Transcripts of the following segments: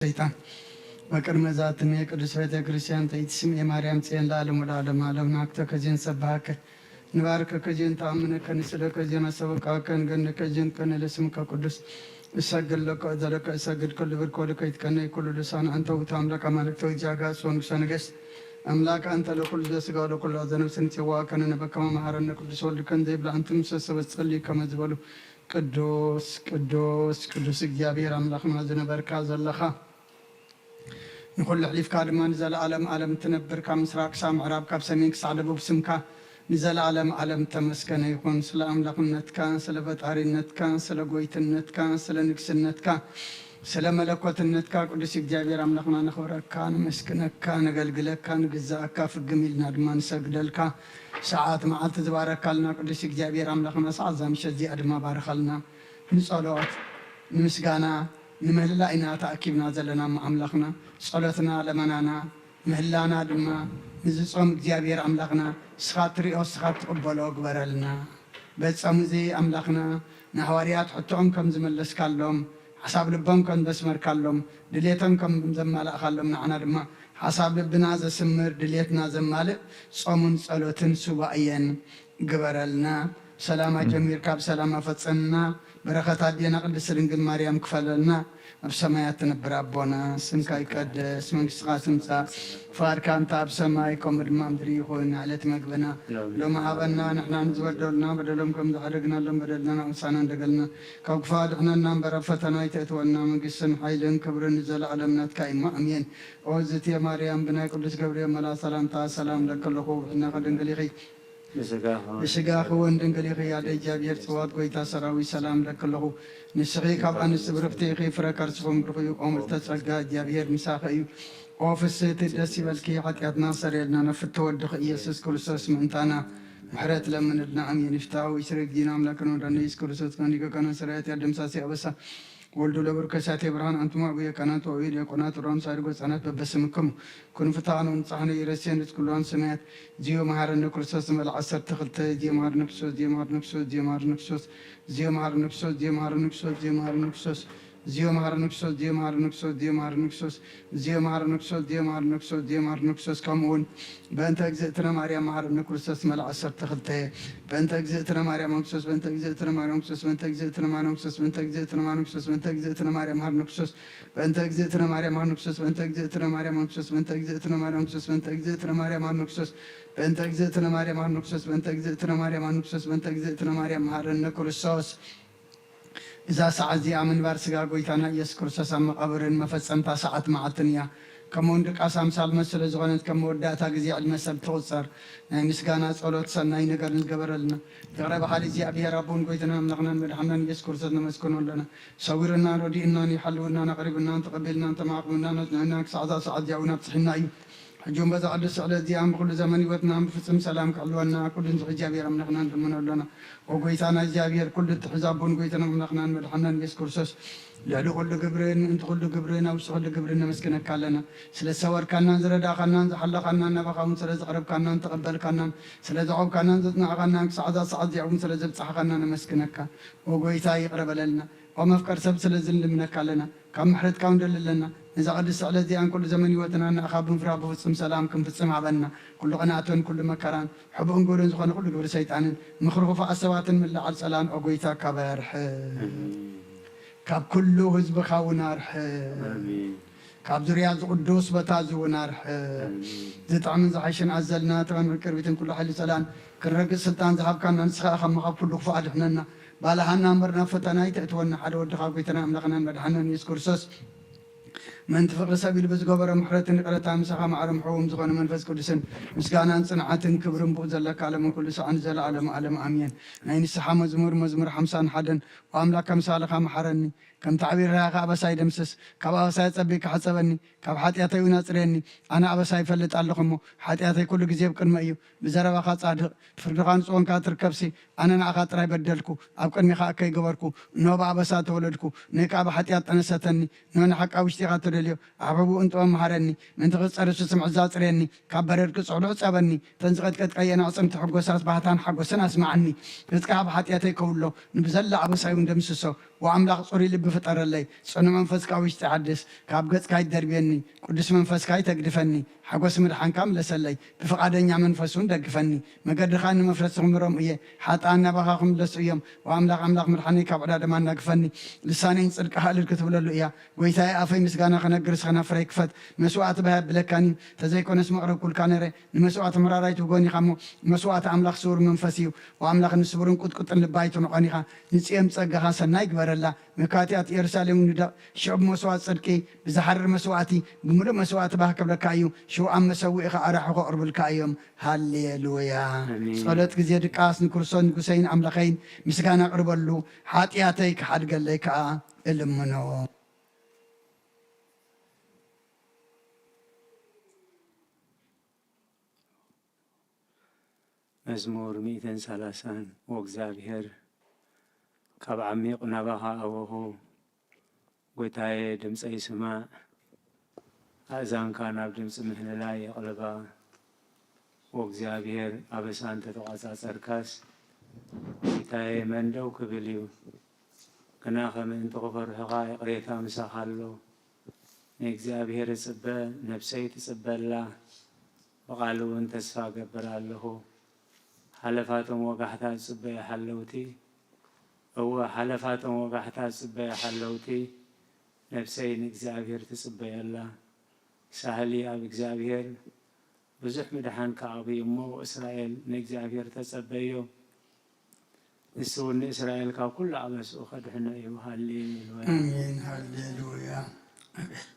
ሰይጣን። ወቅድመ ዛትኔ ቅዱስ ቤተ ክርስቲያን ተይትስምኤ ማርያም ጽዮን ለዓለሙ ለዓለመ ዓለም። ናክቶ ከዚን ሰብሃከ ንባርከ ከዚን ተኣምነከ ንስለ ከዚን አሰበቃከ ንገነ ከዚን ከነ ለስምከ ቅዱስ እሰግድ ለከ እዘለከ እሰግድ ክሉ ብርኮ ለከ ይትቀነ ኩሉ ልሳን አንተ ውእቱ አምላክ አማልክተ ወእግዚአ አጋእዝት ወንጉሰ ነገስት አምላክ አንተ ለኩሉ ዘስጋ ለኩሉ ዘነፍስ ንጽዋከ ንነበከ መሐረነ ቅዱስ ወልድከ እንዘ ይብላ አንትም ሰሰበ ጸሊ ከመ ዝበሉ ቅዱስ ቅዱስ ቅዱስ እግዚኣብሔር ኣምላኽና ዝነበርካ ዘለኻ ንኹሉ ኣሕሊፍካ ድማ ንዘለኣለም ኣለም ትነብር ካብ ምስራቅ ክሳብ ምዕራብ ካብ ሰሜን ክሳብ ደቡብ ስምካ ንዘለኣለም ኣለም ተመስገነ ይኹን። ስለ ኣምላኽነትካ ስለ ፈጣሪነትካ ስለ ጎይትነትካ ስለ ንግስነትካ ስለ መለኮትነትካ ቅዱስ እግዚኣብሔር ኣምላኽና ነኽብረካ ነመስግነካ ነገልግለካ ንግዛእካ ፍግም ኢልና ድማ ንሰግደልካ። ሰዓት መዓልቲ ዝባረካልና ቅዱስ እግዚኣብሔር ኣምላኽና ሰዓት እዛ ምሸት እዚኣ ድማ ባርኸልና። ንጸሎት ንምስጋና ንምህላ ኢና ተኣኪብና ዘለና እሞ ኣምላኽና ጸሎትና ለመናና ምህላና ድማ ንዚ ጾም እግዚኣብሔር ኣምላኽና እስኻ ትሪኦ እስኻ ትቕበሎ ግበረልና። በዚ ጾም እዚ ኣምላኽና ንሃዋርያት ሕቶኦም ከም ዝመለስካሎም ሓሳብ ልቦም ከም ዘስመርካሎም ድሌቶም ከም ዘማላእካሎም ንዓና ድማ ሓሳብ ልብና ዘስምር ድሌትና ዘማልእ ጾምን ጸሎትን ሱባኤን ግበረልና። ሰላማ ጀሚርካ ብሰላም ኣፈጸምና። በረኸት ኣዴና ቅድስት ድንግል ማርያም ክፈለልና። ኣብ ሰማያት ትነብር ኣቦና ስምካ ይቀደስ መንግስትኻ ትምጻእ ፍቓድካ እንተ ኣብ ሰማይ ከምኡ ድማ ምድሪ ይኹን ዕለት መግብና ሎም ሃበና ንሕና ንዝበደሉና በደሎም ከም ዝሓደግናሎም በደልና ምሳና እንደገልና ካብ ክፋ ድሕነና እምበር ኣብ ፈተና ኣይተእትወና መንግስትን ሓይልን ክብርን ንዘለኣለም ናትካ እሞ ኣሜን። ኦ ዝትየ ማርያም ብናይ ቅዱስ ገብርኤል መላ ሰላምታ ሰላም ለክለኹ ብሕና ከድንግል ኢኺ ብስጋኺ እውን ድንግል ኢኺ ኣደ እግዚኣብሔር ጽባኦት ጎይታ ሰራዊት ሰላም ለክለኹ ንስኺ ካብ ኣንስቲ ብርኽቲ ኢኺ ፍረ ከርስኹም ብሩኽ እዩ ኦ ምልዕተ ጸጋ እግዚኣብሔር ምሳኺ እዩ ኦ ፍስህቲ ደስ ይበልኪ ሓጢኣትና ሰረየልና ነፍቶ ወድኺ ኢየሱስ ክርስቶስ ምእንታና ምሕረት ለምንልና ኣሜን ይፍታዊ ስርግ ዲና ኣምላክን ወዳነ ኢየሱስ ክርስቶስ ከንዲገ ከነ ሰራየት ያደምሳሲ ኣበሳ ወልዱ ለብር ከሳቴ ብርሃን አንትሙ አቡየ ካህናት ወአቡየ ዲያቆናት ወራም ሳድጎ ህጻናት በበስምክሙ ኩኑ ፍትሐነ ወንጻሕነ ኢረሴን ርዝቅ ኩሉ ሰማያት ዚዮ መሐረነ ክርስቶስ ዝመልአ ዓሰርተ ክልተ ዚዮ መሐረነ ክርስቶስ ዚዮ መሐረነ ክርስቶስ ዚዮ መሐረነ ክርስቶስ ዚዮ መሐረነ ክርስቶስ ዚዮ መሐረነ ክርስቶስ ዚዮ መሐረነ ክርስቶስ ዚዮ መሐረነ ክርስቶስ ዚዮ መሐረነ ክርስቶስ ዚዮ መሐረነ ክርስቶስ ዚዮ መሐረነ ክርስቶስ ዚዮ መሐረነ ክርስቶስ ከምኡ እውን በእንተ እግዝእትነ ማርያም መሐረነ ክርስቶስ ዝመልአ ዓሰርተ ክልተ በእንተ እግዝእትነ ማርያም ክርስቶስ በእንተ እግዝእትነ ማርያም ክርስቶስ በእንተ እግዝእትነ ማርያም ክርስቶስ በእንተ እግዝእትነ ማርያም ክርስቶስ በእንተ እግዝእትነ ማርያም መሐረነ ክርስቶስ በእንተ እግዝእትነ ማርያም መሐረነ ክርስቶስ በእንተ እግዝእትነ ማርያም ክርስቶስ በእንተ እግዝእትነ ማርያም መሐረነ ክርስቶስ በእንተ እግዝእትነ ማርያም መሐረነ ክርስቶስ በእንተ እግዝእትነ ማርያም መሐረነ ክርስቶስ በእንተ እግዝእትነ ማርያም መሐረነ ክርስቶስ እዛ ሰዓት እዚኣ ምንባር ስጋ ጎይታና ኢየሱስ ክርስቶስ ኣብ መቓብርን መፈጸምታ ሰዓት መዓልትን እያ። ከምኡውን ድቃስ ኣምሳል መስ ስለ ዝኾነት ከም መወዳእታ ግዜ ዕድመ ሰብ ትቑጸር። ናይ ምስጋና ጸሎት ሰናይ ነገር ንዝገበረልና ይቕረ በሓሊ እግዚኣብሔር ኣቦን ጎይታና ኣምላኽናን መድሓናን ኢየሱስ ክርስቶስ ነመስግኖ ኣለና። ሰዊርናን ረዲእናን ይሓልውናን ኣቕሪብናን ተቐቢልናን ተማዕቑምናን ኣጽንዕናን ክሳዕ እዛ ሰዓት እዚኣ እውን ኣብጽሒና እዩ። ሕጂ እውን በዛ ቅድስቲ ዕለት እዚኣ ብኩሉ ዘመን ህይወትና ብፍጹም ሰላም ክሕልወና ኩሉ ንዝኺ እግዚኣብሔር ኣምላኽና ንልምኖ ኣሎና። ኦ ጎይታና እግዚኣብሔር ኩሉ እትሕዝ ኣቦን ጎይታና ኣምላኽናን መድሓናን ኢየሱስ ክርስቶስ ልዕሊ ኩሉ ግብርን ምእንቲ ኩሉ ግብርን ኣብ ውሽጢ ኩሉ ግብርን ነመስግነካ ኣለና። ስለ ዝሰወርካናን ዝረዳእካናን ዝሓለኻናን ናባኻ እውን ስለ ዘቕረብካናን ተቐበልካናን ስለ ዘቖብካናን ዘጽናዕካናን ክሳዕ እዛ ሰዓት እዚኣ እውን ስለ ዘብጻሕኻና ነመስግነካ። ኦ ጎይታ ይቕረ በለልና። ኦ መፍቀር ሰብ ስለዚ ንልምነካ ኣለና። ካብ ምሕረትካ እውን ደሊ ኣለና። ነዛ ቅድስቲ ዕለት እዚኣን ኩሉ ዘመን ህይወትና ንኣኻ ብምፍራህ ብፍጹም ሰላም ክንፍጽም ሃበና። ኩሉ ቅንኣትን ኩሉ መከራን ሕቡእን ግብርን ዝኾነ ኩሉ ግብሪ ሰይጣንን ምኽሪ ክፉኣት ሰባትን ምልዓል ጸላን ኦ ጎይታ ካብ ኣርሕቕ። ካብ ኩሉ ህዝብኻ እውን ኣርሕቕ። ካብ ዙርያ እዚ ቅዱስ ቦታ እዚ እውን ኣርሕቕ። ዝጥዕምን ዝሓይሽን ኣዘልና ጥበን ቅርቢትን ኩሉ ሓይሊ ጸላን ክንረግጽ ስልጣን ዝሃብካና ንስኻ ኢኻ እሞ ካብ ኩሉ ክፉእ ኣድሕነና። ባልሃና እምበር ናብ ፈተና ኣይተእትወና ሓደ ወድኻ ጎይታና ኣምላኽናን መድሓናን ኢየሱስ ክርስቶስ ምእንቲ ፍቕሪ ሰብ ኢሉ ብዝገበሮ ምሕረትን ይቕረታ ምሳኻ ማዕረ ምሕዎም ዝኾነ መንፈስ ቅዱስን ምስጋናን ጽንዓትን ክብርን ብኡ ዘለካ ዓለምን ኩሉ ሳዕ ንዘለኣለሙ ዓለም ኣሜን። ናይ ንስሓ መዝሙር መዝሙር ሓምሳን ሓደን ኦ ኣምላክ ከምሳልኻ መሓረኒ ከምቲ ዓብዪ ርህራኸ ኣበሳይ ደምስስ ካብ ኣበሳይ ኣጸቢካ ሕጸበኒ ካብ ሓጢኣተይ እውን ኣጽርየኒ ኣነ ኣበሳይ ይፈልጥ ኣለኹ እሞ ሓጢኣተይ ኩሉ ግዜ ኣብ ቅድመይ እዩ ብዘረባኻ ጻድቕ ፍርድኻ ንጽወንካ ትርከብሲ ኣነ ንኣኻ ጥራይ በደልኩ ኣብ ቅድሚኻ እከይ ገበርኩ እነሆ ብኣበሳ ተወለድኩ እነሆ ከኣ ብሓጢኣት ጠነሰተኒ እነሆ ንሓቂ ኣብ ውሽጢ ኢኻ እትደልዮ። ኣብ ሕቡእ እንጥበብ መሃረኒ። ምእንቲ ክጸርሱ ስምዒት ዛጽረየኒ። ካብ በረድ ክጽዕዱ ሕጸበኒ። እተን ዝቐጥቀጥካየን ኣዕጽምቲ ሕጎሳት ባህታን ሓጎስን ኣስምዓኒ። ገጽካ ኣብ ሓጢኣተይ ከውሎ። ንብዘላ ኣበሳይ እውን ደምስሶ። ወኣምላኽ ጽሩይ ልቢ ፍጠረለይ። ጽኑዕ መንፈስካ ኣብ ውሽጢ ሓድስ። ካብ ገጽካ ኣይትደርብየኒ። ቅዱስ መንፈስካ ኣይተግድፈኒ። ሓጎስ ምድሓንካ ምለሰለይ። ብፍቓደኛ መንፈስ እውን ደግፈኒ። መገድኻ ንመፍረሲ ክምሮም እየ። ሓጥኣን ናባኻ ክምለሱ እዮም። ወኣምላኽ ኣምላኽ ምድሓነይ ካብ ዕዳ ደማ ኣናግፈኒ። ልሳነይ ንጽድቅኻ እልል ክትብለሉ እያ። ጎይታየ ኣፈይ ምስጋና ክነግር እስኸ ናፍረይ ክፈት። መስዋእቲ ባህ የብለካን እዩ። ተዘይኮነስ መቕረብኩልካ ነረ። ንመስዋእቲ ምራር ኣይትብጎን ኢኻ እሞ መስዋእቲ ኣምላኽ ስውር መንፈስ እዩ። ወኣምላኽ ንስቡርን ቁጥቁጥን ልባ ኣይትንቖን ኢኻ። ንጽዮን ጸጋኻ ሰናይ ግበረላ። መካትያት ኢየሩሳሌም ንደቕ። ሽዑ ብመስዋእቲ ጽድቂ ብዝሓርር መስዋእቲ ብምሉእ መስዋእቲ ባህ ክብለካ እዩ። ሽዑ ኣብ መሰውኢኻ ኣራሑ ከቕርብልካ እዮም። ሃሌሉያ። ኣሜን። ጸሎት ግዜ ድቃስ ንክርስቶስ ንጉሰይን ኣምላኸይን ምስጋና ኣቕርበሉ። ሓጢኣተይ ክሓድገለይ ከኣ እልምኖ። መዝሙር ሚእትን ሰላሳን። ወእግዚኣብሔር ካብ ዓሚቕ ናባኻ ኣወኹ። ጐይታየ፣ ድምጸይ ስማዕ፣ ኣእዛንካ ናብ ድምጺ ምህልላይ የቕልባ። ወእግዚኣብሔር፣ ኣበሳ እንተ ተቋጻጸርካስ፣ ጐይታየ፣ መን ደው ክብል እዩ? ግናኸ ምእንቲ ክፈርሑኻ ይቕሬታ ምሳኻ ኣሎ። ንእግዚኣብሔር እጽበ፣ ነፍሰይ ትጽበ ኣላ፣ ብቓሉ እውን ተስፋ እገብር ኣለኹ። ሓለፋቶም ወጋሕታ ዝጽበዩ ሓለውቲ፣ እወ፣ ሓለፋቶም ወጋሕታ ዝጽበዩ ሓለውቲ፣ ነፍሰይ ንእግዚኣብሔር ትጽበዮ ኣላ። ሳህሊ ኣብ እግዚኣብሔር፣ ብዙሕ ምድሓን ከኣ ኣብዩ እሞ፣ እስራኤል ንእግዚኣብሔር ተጸበዮ። ንሱ እውን ንእስራኤል ካብ ኩሉ ኣበስኡ ከድሕኖ እዩ። ሃሌሉያ። ኣሜን። ሃሌሉያ። ኣሜን።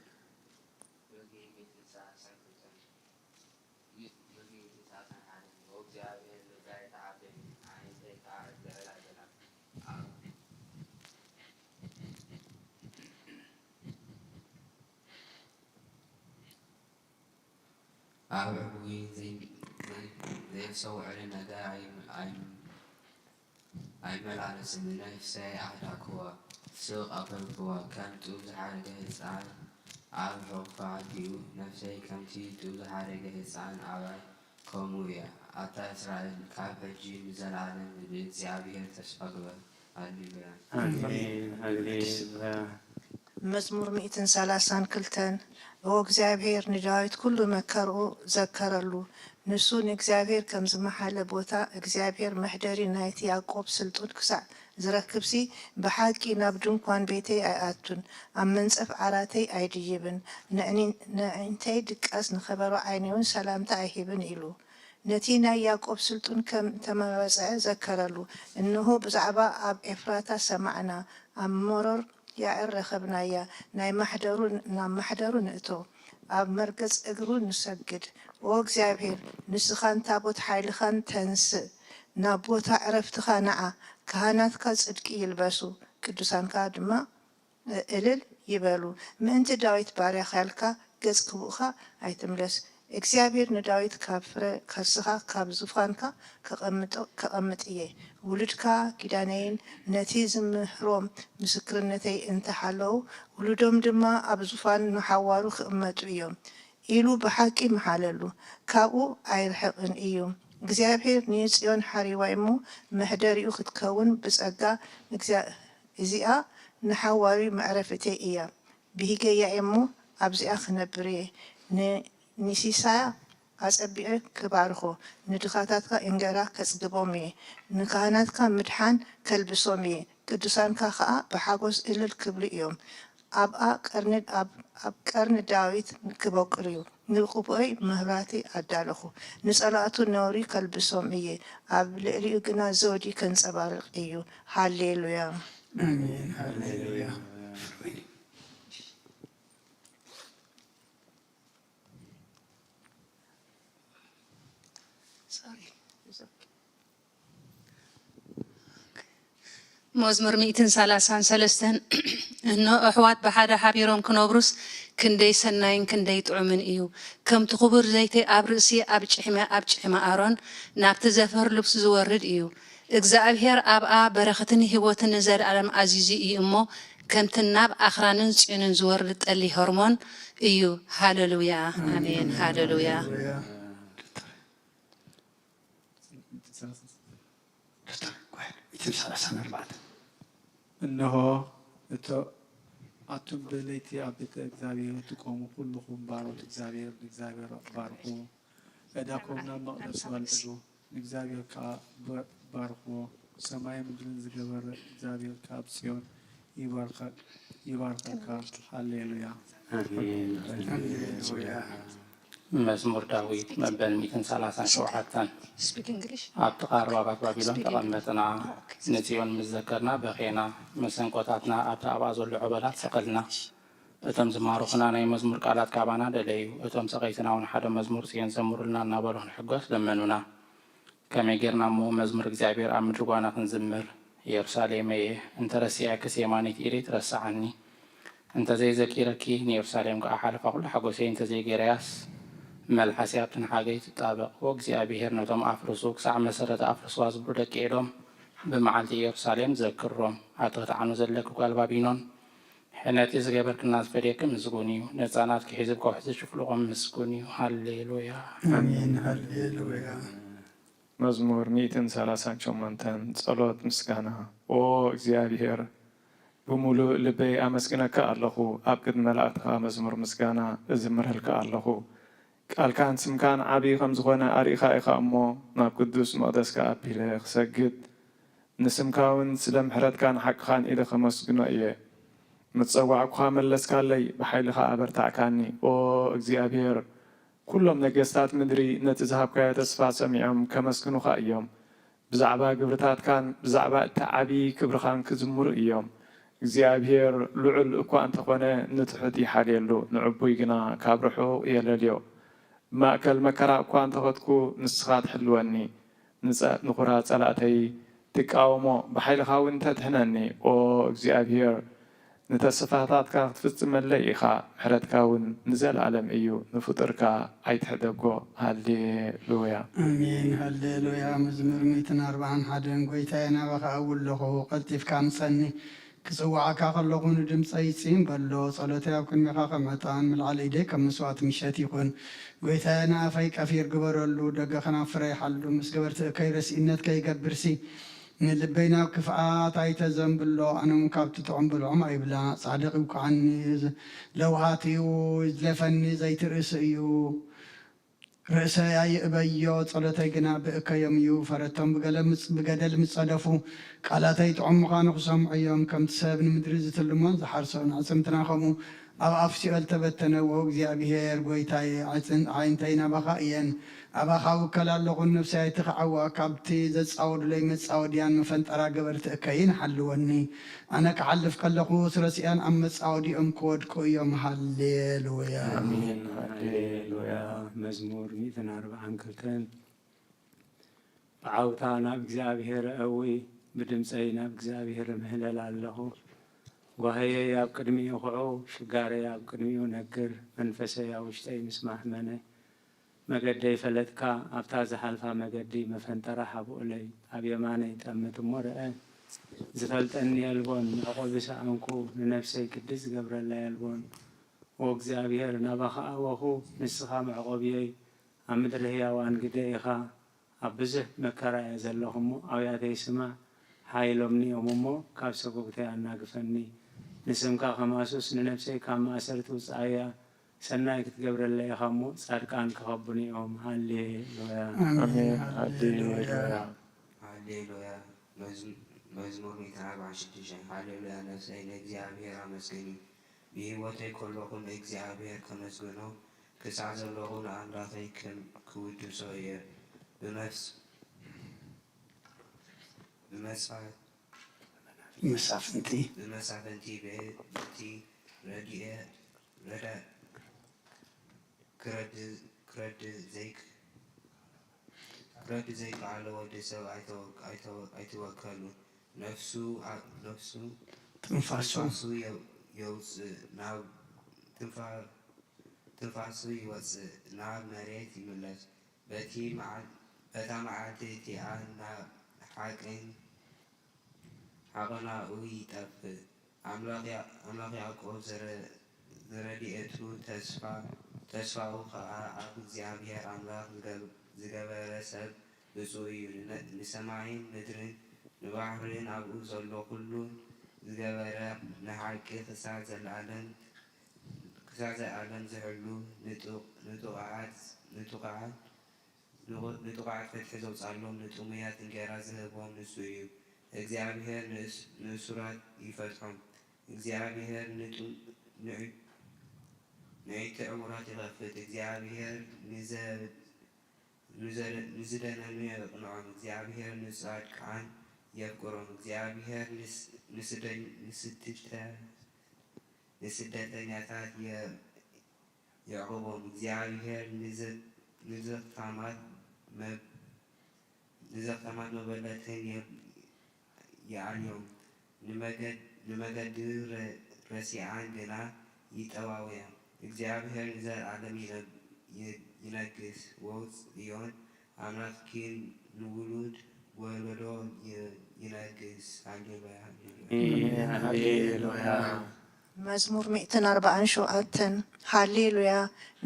ኣብ ዕቡይ ዘይ-፣ ዘይ-፣ ዘየስተውዕልን ነገር ኣይ-፣ ኣይ-፣ ኣይመላለስን። ንነፍሰይ ኣህዳእክዋ፣ ስቕ ኣበልክዋ፣ ከም ጡብ ዝሓረገ ህጻን ኣብ ሕቑፋ ኣዲኡ። ነፍሰይ ከምቲ ጡብ ዝሓረገ ህጻን ኣባይ ከምኡ እያ። ኣታ እስራኤል፣ ካብ ሕጂ ንዘለኣለም ብእግዚኣብሔር ተስፋ ግበር። ሃሌሉያ። ኣሜን። ሃሌሉያ። መዝሙር ሚእትን ሰላሳን ክልተን። ኦ እግዚኣብሔር ንዳዊት ኩሉ መከርኡ ዘከረሉ፣ ንሱ ንእግዚኣብሔር ከም ዝመሓለ ቦታ፣ እግዚኣብሔር መሕደሪ ናይቲ ያዕቆብ ስልጡን ክሳዕ ዝረክብሲ፣ ብሓቂ ናብ ድንኳን ቤተይ ኣይኣቱን፣ ኣብ መንጸፍ ዓራተይ ኣይድይብን፣ ንዕኒ-፣ ንዕንተይ ድቃስ ንኸበሮ ዓይነይውን ሰላምታ ኣይህብን ኢሉ። ነቲ ናይ ያዕቆብ ስልጡን ከም እተመባጽዐ ዘከረሉ። እንሆ፣ ብዛዕባ ኣብ ኤፍራታ ሰማዕና፣ ኣብ መሮር ያዕር ረኸብናያ። ናይ ማሕደሩ፣ ናብ ማሕደሩ ንእቶ፣ ኣብ መርገጽ እግሩ ንሰግድ። ኦ እግዚኣብሔር፣ ንስኻን ታቦት ሓይልኻን ተንስእ፣ ናብ ቦታ ዕረፍትኻ ንዓ። ካህናትካ ጽድቂ ይልበሱ፣ ቅዱሳንካ ድማ እልል ይበሉ። ምእንቲ ዳዊት ባርያኻ ኢልካ ገጽ ክቡእካ ኣይትምለስ። እግዚኣብሔር ንዳዊት ካብ ፍረ ከርስኻ፣ ካብ ዙፋንካ ከቐምጦ-፣ ከቐምጥ እየ። ውሉድካ ኪዳነይን ነቲ ዝምህሮም ምስክርነተይ እንተ ሓለዉ፣ ውሉዶም ድማ ኣብ ዙፋን ንሓዋሩ ክቕመጡ እዮም። ኢሉ ብሓቂ መሓለሉ፣ ካብኡ ኣይርሕቕን እዩ። እግዚኣብሔር ንጽዮን ሓሪዋ እሞ፣ መሕደሪኡ ክትከውን ብጸጋ፣ እግዚኣብ-፣ እዚኣ ንሓዋሪ መዕረፊተይ እያ። ብሂገያ እሞ ኣብዚኣ ክነብር እየ። ን-፣ ንሲሳያ ኣጸቢቐ ክባርኾ፣ ንድኻታትካ እንገራ ከጽግቦም እየ። ንካህናትካ ምድሓን ከልብሶም እየ። ቅዱሳንካ ኸኣ ብሓጎስ እልል ክብሉ እዮም። ኣብኣ ቀርኒ፣ ኣብ፣ ኣብ ቀርኒ ዳዊት ክበቁል እዩ። ንቕቡኦይ መብራህቲ ኣዳለኹ፣ ንጸላእቱ ነውሪ ከልብሶም እየ፣ ኣብ ልዕሊኡ ግና ዘውዲ ከንጸባርቕ እዩ። ሃሌሉያ። ኣሜን። ሃሌሉያ። ሶሪ። መዝሙር ሚእትን ሰላሳን ሰለስተን። እነሆ፣ ኣሕዋት ብሓደ ሓቢሮም ክነብሩስ፣ ክንደይ ሰናይን ክንደይ ጥዑምን እዩ! ከምቲ ክቡር ዘይተይ ኣብ ርእሲ፣ ኣብ ጭሕሚ፣ ኣብ ጭሕሚ ኣሮን፣ ናብቲ ዘፈር ልብሱ ዝወርድ እዩ። እግዚኣብሄር ኣብኣ በረኸትን ህይወትን ንዘለኣለም ኣዚዙ እዩ እሞ፣ ከምቲ ናብ ኣኽራንን ጽዮንን ዝወርድ ጠሊ ሆርሞን እዩ። ሃሌሉያ፣ ኣሜን፣ ሃሌሉያ። እነሆ እቶ ኣቱም ብለይቲ ኣብ ቤተ እግዚኣብሔር እትቆሙ ኩልኹም ባሮት እግዚኣብሔር ንእግዚኣብሔር ባርኹ። እዳኩም ናብ መቕደሱ ኣልዕሉ፣ ንእግዚኣብሔር ከኣ ባርኽዎ። ሰማይን ምድርን ዝገበረ እግዚኣብሔር ከኣ ኣብ ጽዮን ይባርኸካ። ሃሌሉያ። መዝሙር ዳዊት መበል ሚእትን ሰላሳን ሸውዓተን። ኣብቲ ቃርባባት ባቢሎን ተቐመጥና፣ ንጽዮን ምስ ዘከርና በኼና፣ መሰንቆታትና ኣብቲ ኣብኣ ዘሎ ዖበላት ሰቐልና። እቶም ዝማርኹና ናይ መዝሙር ቃላት ካባና ደለዩ፣ እቶም ሰቐይትና እውን ሓደ መዝሙር ጽዮን ዘምሩልና እናበሉ ክንሕጎስ ለመኑና። ከመይ ጌርና እሞ መዝሙር እግዚኣብሔር ኣብ ምድሪ ጓና ክንዝምር? የሩሳሌመየ፣ እንተ ረሲዐክስ የማነይቲ ኢደይ ትረስዓኒ። እንተ ዘይዘኪረኪ፣ ንየሩሳሌም ከኣ ሓለፋ ኩሉ ሓጎሰይ እንተ ዘይጌረያስ፣ መልሓሰይ ኣብቲ ንሓገይ ትጣበቕ። ወእግዚኣብሔር ነቶም ኣፍርሱ፣ ክሳዕ መሰረታ ኣፍርስዋ ዝብሉ ደቂ ኤዶም፣ ብመዓልቲ ኢየሩሳሌም ዘክሮም። ኣቲ ክትዓኑ ዘለኪ ጓል ባቢሎን፣ ሕነቲ ዝገበርክና ዝፈድየኪ ምስጉን እዩ። ነጻናትኪ ሒዝብ ከውሒ ዝጭፍልቖም ምስጉን እዩ። ሃሌሉያ። ኣሜን ሃሌሉያ። መዝሙር ሚእትን ሰላሳን ሸሞንተን ጸሎት ምስጋና። ኦ እግዚኣብሔር፣ ብምሉእ ልበይ ኣመስግነካ ኣለኹ፣ ኣብ ቅድሚ መላእክትኻ መዝሙር ምስጋና እዝምረልካ ኣለኹ። ቃልካን ስምካን ዓቢ ከም ዝኾነ ኣርኢኻ ኢኻ እሞ፣ ናብ ቅዱስ መቕደስካ ኣቢለ ክሰግድ፣ ንስምካ እውን ስለ ምሕረትካን ሓቅኻን ኢለ ከመስግኖ እየ። ምስ ጸዋዕኩኻ መለስካለይ፣ ብሓይልኻ ኣበርታዕካኒ። ኦ እግዚኣብሔር፣ ኩሎም ነገስታት ምድሪ ነቲ ዝሃብካዮ ተስፋ ሰሚዖም ከመስግኑኻ እዮም። ብዛዕባ ግብርታትካን ብዛዕባ እቲ ዓቢ ክብርኻን ክዝምሩ እዮም። እግዚኣብሔር ልዑል እኳ እንተኾነ ንትሑት ይሓልየሉ፣ ንዕቡይ ግና ካብ ርሑቕ የለልዮ። ብማእከል መከራ እኳ እንተኸድኩ ንስኻ ትሕልወኒ፣ ንኹራ ጸላእተይ ትቃወሞ፣ ብሓይልኻ እውን ተድሕነኒ። ኦ እግዚኣብሔር፣ ንተስፋታትካ ክትፍጽመለይ ኢኻ፣ ምሕረትካ እውን ንዘለኣለም እዩ፣ ንፍጡርካ ኣይትሕደጎ። ሃሌሉያ። ኣሜን ሃሌሉያ። መዝሙር ሚእትን ኣርብዓን ሓደን። ጐይታየ፣ ናባኻ እውለኹ፣ ቀልጢፍካ ምጸኒ። ክጽውዓካ ከለኹ ንድምጸይ ጽን በሎ። ጸሎተይ ኣብ ቅድሜኻ ከም ዕጣን፣ ምልዓል ኢደይ ከም መስዋእቲ ምሸት ይኹን። ጐይታየ፣ ንኣፈይ ቀፊር ግበረሉ፣ ደገ ከናፍረይ ሓሉ፣ ምስ ገበርቲ እከይ ረሲእነት ከይገብርሲ። ንልበይ ናብ ክፍኣት ኣይተዘንብሎ፣ ኣነ እውን ካብቲ ጥዑም ብልዖም ኣይብላዕ። ጻድቕ ይውቅዓኒ፣ ለውሃት እዩ፣ ይዝለፈኒ፣ ዘይትርእስ እዩ። ርእሰይ ኣይእበዮ፣ ጸሎተይ ግና ብእከዮም እዩ። ፈረቶም ብገደል ምጸደፉ፣ ቃላተይ ጥዑም ምዃኑ ክሰምዑ እዮም። ከምቲ ሰብ ንምድሪ ዝትልሞን ዝሓርሶን ኣዕጽምትና ከምኡ ኣብ ኣፍ ሲኦል ተበተነ። ዎ እግዚኣብሄር ጐይታየ፣ ኣዒንተይ ናባኻ እየን፣ ኣባኻ እውከል ኣለኹ፣ ንነፍሰይ ኣይትኽዓዋ፣ ካብቲ ዘጻወዱለይ መጻወድያን መፈንጠራ ገበርቲ እከይን ሓልወኒ። ኣነ ክሓልፍ ከለኹ፣ ረሲኣን ኣብ መጻወዲኦም ክወድቁ እዮም። ሃሌሉያ። ኣሜን። ሃሌሉያ። መዝሙር ሚእትን ኣርብዓን ክልተን። ብዓውታ ናብ እግዚኣብሄር እእዊ፣ ብድምፀይ ናብ እግዚኣብሄር እምህለል ኣለኹ። ጓህየይ ኣብ ቅድሚኡ ኹዑ፣ ሽጋረይ ኣብ ቅድሚኡ ነግር፣ መንፈሰይ ኣብ ውሽጠይ ምስ ማህመነ። መገደይ ፈለጥካ፣ ኣብታ ዝሓልፋ መገዲ መፈንጠራ ሓብኡለይ። ኣብ የማነይ ጠምት እሞ ርአ፣ ዝፈልጠኒ የልቦን። መዕቆቢ ሰኣንኩ፣ ንነፍሰይ ግዲ ዝገብረላ የልቦን። ኦ እግዚኣብሄር፣ ናባኻ ኣወኹ፣ ንስኻ መዕቆብየይ፣ ኣብ ምድሪ ህያዋን ግደ ኢኻ። ኣብ ብዙሕ መከራ እየ ዘለኹ እሞ፣ ኣውያተይ ስማዕ፣ ሓይሎምኒ እዮም እሞ፣ ካብ ሰጎግተይ ኣናግፈኒ። ንስምካ ከማሱስ፣ ንነፍሰይ ካብ ማእሰርቲ ውጽኣያ። ሰናይ ክትገብረለይ ኢኻ እሞ፣ ጻድቃን ክኸቡኒ እዮም። ሃሌሉያ። ኣሜን። ሃሌሉያ። ሃሌሉያ። መዝሙር ሚእትን ኣርባዓን ሽዱሽተን። ሃሌሉያ፣ ነፍሰይ ንእግዚኣብሔር ኣመስግኒ፣ ብህይወተይ ከለኹ ንእግዚኣብሔር ከመስግኖ፣ ክሳዕ ዘለኹ ንኣምላኸይ ክውድሶ እየ። ብመፍስ ብመሳፍንቲ ብመሳፍንቲ ብቲ ረድኤ ረዳ ክረድ ዘይክኣለ ወዲ ሰብ ኣይትወከሉ። ነፍሱ ትንፋሱ የውፅእ ናብ ትንፋሱ ይወፅእ ናብ መሬት ይምለስ። በታ መዓልቲ እቲኣ ናብ ሓቕናኡ ይጠፍእ። ኣምላኽ ያ-፣ ኣምላኽ ያዕቆብ ዘረ-፣ ዘረድኤቱ ተስፋ-፣ ተስፋኡ ኸኣ ኣብ እግዚኣብሔር ኣምላኽ ዝገብ-፣ ዝገበረ ሰብ ብፁዕ እዩ። ንነ-፣ ንሰማይን ምድርን ንባሕርን ኣብኡ ዘሎ ኹሉ ዝገበረ ንሓቂ ክሳዕ ዘለኣለም፣ ክሳዕ ዘለኣለም ዝሕሉ ንጡ-፣ ንጡቓዓት፣ ንጡቓዓት ንቑ-፣ ንጡቓዓት ፍትሒ ዘውጻሎም፣ ንጥሙያት እንጌራ ዝህቦም ንሱ እዩ። እግዚኣብሔር ንእስ-፣ ንእሱራት ይፈትሖም። እግዚኣብሔር ንጡ-፣ ንዕ-፣ ንዕቲ ዕዉራት ይኸፍት። እግዚኣብሔር ንዘ-፣ ንዘ-፣ ንዝደነኑ የቕንዖም። እግዚኣብሔር ንጻድቃን የፍቅሮም። እግዚኣብሔር ንስ-፣ ንስደ-፣ ንስድተ-፣ ንስደተኛታት የ-፣ የዕቕቦም። እግዚኣብሔር ንዘ-፣ ንዘኽታማት መብ-፣ ንዘኽታማት መበለትን የ-፣ የኣልዮም። ንመገድ-፣ ንመገዲ ረ-፣ ረሲዓን ግና ይጠዋውያ። እግዚኣብሔር ንዘለዓለም ይነ-፣ ይ-፣ ይነግስ። ወጽዮን ኣምላኽኪ ንውሉድ ወለዶ ይ-፣ ይነግስ። ሃሌሉያ፣ ሃሌሉያ። ሃሌሉያ። መዝሙር ሚእትን ኣርባዓን ሸውዓተን። ሃሌሉያ፣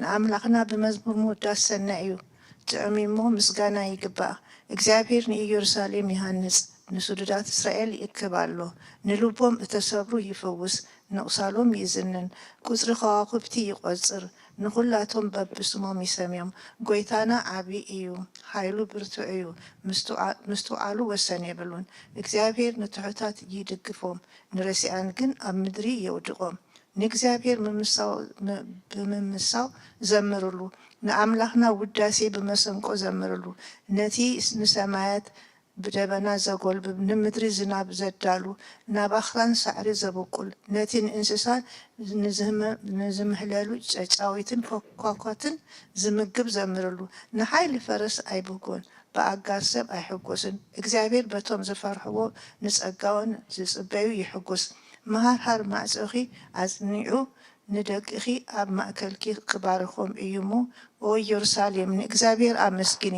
ንኣምላኽና ብመዝሙር ምውዳስ ሰናይ እዩ። ጥዑም እሞ ምስጋና ይግባእ። እግዚኣብሔር ንኢየሩሳሌም ይሃንጽ፣ ንስዱዳት እስራኤል ይእክብ ኣሎ። ንልቦም እተሰብሩ ይፍውስ፣ ንቑሳሎም ይዝንን፣ ቁጽሪ ከዋኽብቲ ይቖጽር፣ ንኹላቶም በብስሞም ይሰምዮም። ጐይታና ዓቢ እዩ፣ ሓይሉ ብርቱዕ እዩ፣ ምስትውዓ-፣ ምስትውዓሉ ወሰን የብሉን። እግዚኣብሔር ንትሑታት ይድግፎም፣ ንረሲኣን ግን ኣብ ምድሪ የውድቖም። ንእግዚኣብሔር ምምሳው-፣ ም-፣ ብምምሳው ዘምርሉ፣ ንኣምላኽና ውዳሴ ብመሰንቆ ዘምርሉ። ነቲ ንሰማያት ብደበና ዘጎልብብ፣ ንምድሪ ዝናብ ዘዳሉ፣ ናብ ኣኽራን ሳዕሪ ዘብቁል፣ ነቲ ንእንስሳ ንዝህመ-፣ ንዝምሕለሉ ጨጫዊትን ኳኳትን ዝምግብ ዘምርሉ፣ ንሓይሊ ፈረስ ኣይብህጎን፣ ብኣጋር ሰብ ኣይሕጎስን። እግዚኣብሔር በቶም ዝፈርሕዎ ንጸጋኡን ዝጽበዩ ይሕጉስ። መሃርሃር ማዕጾኺ ኣጽኒዑ፣ ንደቅኺ ኣብ ማእከልኪ ክባርኾም እዩ እሞ፣ ኦ ኢየሩሳሌም፣ ንእግዚኣብሔር ኣመስግኒ።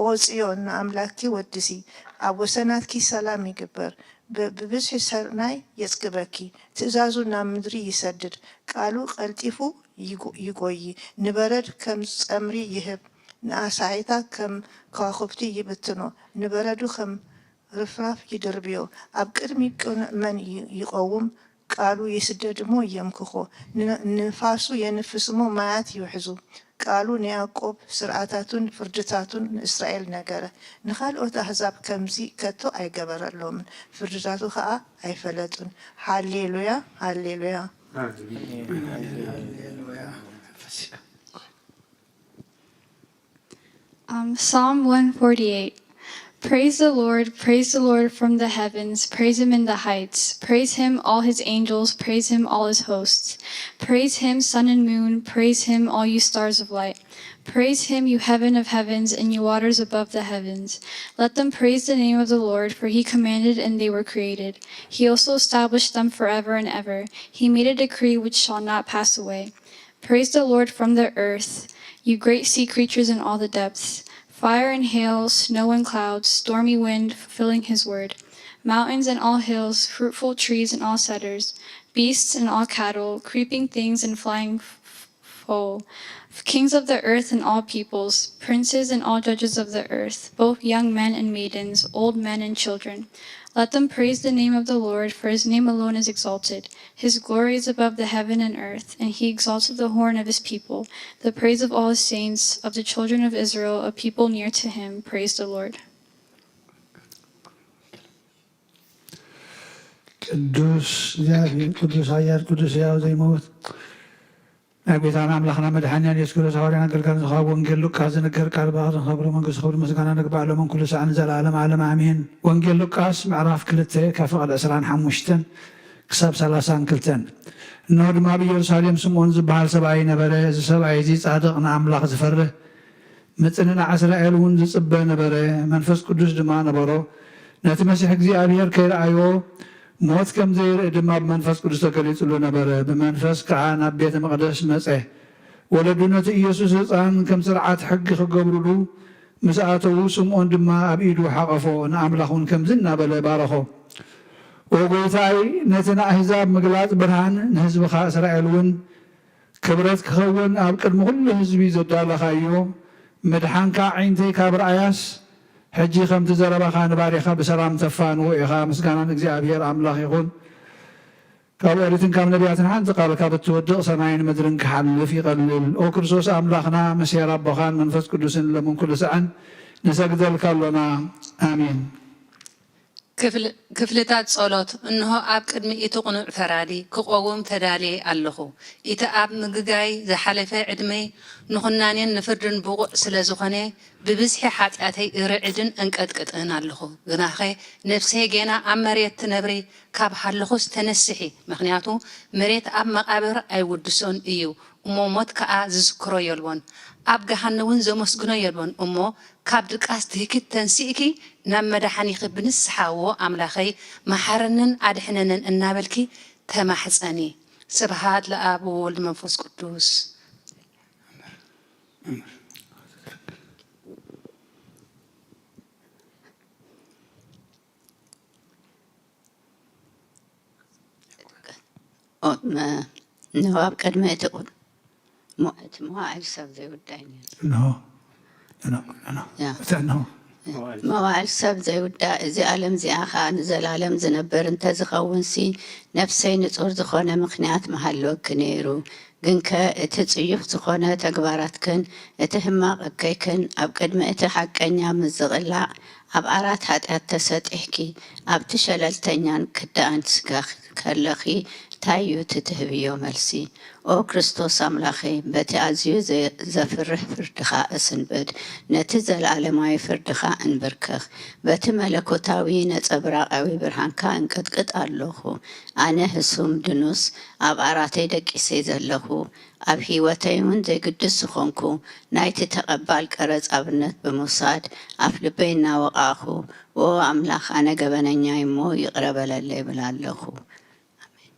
ኦ ጽዮን፣ ንኣምላክኪ ወድሲ። ኣብ ወሰናትኪ ሰላም ይግበር፣ ብ-፣ ብብዝሒ ሰናይ የጽግበኪ። ትእዛዙ ናብ ምድሪ ይሰድድ፣ ቃሉ ቀልጢፉ ይጎ-፣ ይጎዪ። ንበረድ ከም ጸምሪ ይህብ፣ ንኣሳሒታ ከም ከዋኽብቲ ይብትኖ። ንበረዱ ከም ርፍራፍ ይድርብዮ። ኣብ ቅድሚ ቅኑዕ መን ይ-፣ ይቐውም? ቃሉ ይስደድ እሞ የምክኾ። ን-፣ ንፋሱ የንፍስ እሞ ማያት ይውሕዙ። ቃሉ ንያዕቆብ ስርዓታቱን ፍርድታቱን ንእስራኤል ነገረ። ንኻልኦት ኣህዛብ ከምዚ ከቶ ኣይገበረሎምን፣ ፍርድታቱ ኸኣ ኣይፈለጡን። ሃሌሉያ፣ ሃሌሉያ። ሃሌሉያ። Um, Psalm one forty-eight. Praise the Lord, praise the Lord from the heavens, praise him in the heights, praise him, all his angels, praise him, all his hosts, praise him, sun and moon, praise him, all you stars of light. Praise him, you heaven of heavens, and you waters above the heavens. Let them praise the name of the Lord, for he commanded and they were created. He also established them forever and ever. He made a decree which shall not pass away. Praise the Lord from the earth, you great sea creatures in all the depths, fire and hail, snow and clouds, stormy wind, fulfilling his word. Mountains and all hills, fruitful trees and all cedars, beasts and all cattle, creeping things and flying f-, f-, fowl, kings of the earth and all peoples, princes and all judges of the earth, both young men and maidens, old men and children. Let them praise the name of the Lord, for his name alone is exalted. His glory is above the heaven and earth, and he exalted the horn of his people, the praise of all his saints, of the children of Israel, a people near to him. Praise the Lord. ቅዱስ እግዚኣብሔር ቅዱስ ኃያል ቅዱስ ሕያው ዘይመውት ናይ ጐይታና ኣምላኽና መድሓኒና ኢየሱስ ክርስቶስ ሃዋርያን ኣገልጋልን ዝኾነ ወንጌል ሉቃስ ዝንገር ቃል ብኣኽ ንኸብሩ መንግስቲ ክብሪ ምስጋና ንግባእ ሎምን ኩሉ ሳዕ ንዘለዓለም ዓለም ኣሜን። ወንጌል ሉቃስ ምዕራፍ ክልተ ካብ ፍቕድ ዕስራን ሓሙሽተን ክሳብ ሰላሳን ክልተን። እንሆ ድማ ኣብ ኢየሩሳሌም ስምዖን ዝበሃል ሰብኣይ ነበረ። እዚ ሰብኣይ እዚ ጻድቕ ንኣምላኽ ዝፈርህ ምጽንናዕ እስራኤል እውን ዝጽበ ነበረ። መንፈስ ቅዱስ ድማ ነበሮ። ነቲ መሲሕ እግዚኣብሔር ከይረኣዮ ሞት ከም ዘይርኢ ድማ ብመንፈስ ቅዱስ ተገሊጹሉ ነበረ። ብመንፈስ ከኣ ናብ ቤተ መቕደስ መጸ። ወለዱ ነቲ ኢየሱስ ህጻን ከም ስርዓት ሕጊ ክገብሩሉ ምስ ኣተዉ፣ ስምዖን ድማ ኣብ ኢዱ ሓቐፎ፣ ንኣምላኽ እውን ከምዚ እናበለ ባረኾ። ኦ ጎይታይ፣ ነቲ ንኣህዛብ ምግላጽ ብርሃን፣ ንህዝብኻ እስራኤል እውን ክብረት ክኸውን ኣብ ቅድሚ ኩሉ ህዝቢ ዘዳለኻዮ፣ ምድሓንካ ኣዒንተይ ካብ ረኣያስ፣ ሕጂ ከምቲ ዘረባኻ ንባሪኻ ብሰላም ተፋንዎ ኢኻ። ምስጋና ንእግዚኣብሔር ኣምላኽ ይኹን። ካብ ኦሪትን ካብ ነቢያትን ሓንቲ ቃል ካብ እትወድቕ ሰማይን ምድርን ክሓልፍ ይቐልል። ኦ ክርስቶስ ኣምላኽና፣ መሲሔር ኣቦኻን መንፈስ ቅዱስን ለምን ኩሉ ሰዐን ንሰግደልካ ኣሎና። ኣሜን። ክፍል-፣ ክፍልታት ጸሎት። እንሆ ኣብ ቅድሚ እቲ ቅኑዕ ፈራዲ ክቖውም ተዳልየ ኣለኹ። እቲ ኣብ ምግጋይ ዝሓለፈ ዕድመይ ንኹናኔን ንፍርድን ብቑዕ ስለ ዝኾነ፣ ብብዝሒ ሓጢኣተይ እርዕድን እንቀጥቅጥን ኣለኹ። ግናኸ ነፍሰይ ጌና ኣብ መሬት ትነብሪ፣ ካብ ሃለኹስ ተነስሒ፣ ምኽንያቱ መሬት ኣብ መቓብር ኣይውድሶን እዩ፣ እሞ ሞት ከኣ ዝዝክሮ የልቦን። ኣብ ገሃነውን ዘመስግኖ የልቦን። እሞ ካብ ድቃስ ትህኪት ተንሲእኪ ናብ መድሓኒኺ ብንስሓ፣ ዎ ኣምላኸይ፣ መሓረንን ኣድሕነንን እናበልኪ ተማሕጸኒ። ስብሃት ለኣብ ወወልድ መንፈስ ቅዱስ። ኦ፣ መ-፣ እንሆ ኣብ ቅድሚ እቲ ቁ-፣ ሞ-፣ እቲ መዋዕል ሰብ ዘይውዳእ እዩ ነይሩ። እንሆ፣ እንሆ፣ እንሆ። ያ። እቲ እንሆ። መዋዕል ሰብ ዘይውዳእ፣ እዚ ዓለም እዚኣ ኸኣ ንዘላለም ዝነብር እንተዝኸውንሲ፣ ነፍሰይ ንጹር ዝኾነ ምኽንያት ምሃለወኪ ነይሩ። ግንከ እቲ ጽዩፍ ዝኾነ ተግባራትክን እቲ ሕማቕ እከይክን ኣብ ቅድሚ እቲ ሓቀኛ ምስ ዝቕላዕ፣ ኣብ ዓራት ሓጢኣት ተሰጢሕኪ፣ ኣብቲ ሸለልተኛን ክዳኣን ስጋኺ ከለኺ፣ እንታይ እዩ እቲ ትህብዮ መልሲ? ኦ ክርስቶስ ኣምላኸይ፣ በቲ ኣዝዩ ዘ-፣ ዘፍርህ ፍርድኻ እስንብድ፣ ነቲ ዘለኣለማዊ ፍርድኻ እንብርከኽ፣ በቲ መለኮታዊ ነጸብራቓዊ ብርሃንካ እንቅጥቅጥ ኣለኹ። ኣነ ህሱም ድኑስ ኣብ ዓራተይ ደቂሰ ዘለኹ፣ ኣብ ህይወተይ እውን ዘይግድስ ዝኾንኩ፣ ናይቲ ተቐባል ቀረጽ ኣብነት ብምውሳድ፣ ኣፍ ልበይ እናወቓእኹ፣ ኦ ኣምላኽ፣ ኣነ ገበነኛ እሞ ይቕረ በለለይ እብል ኣለኹ። ኣሜን።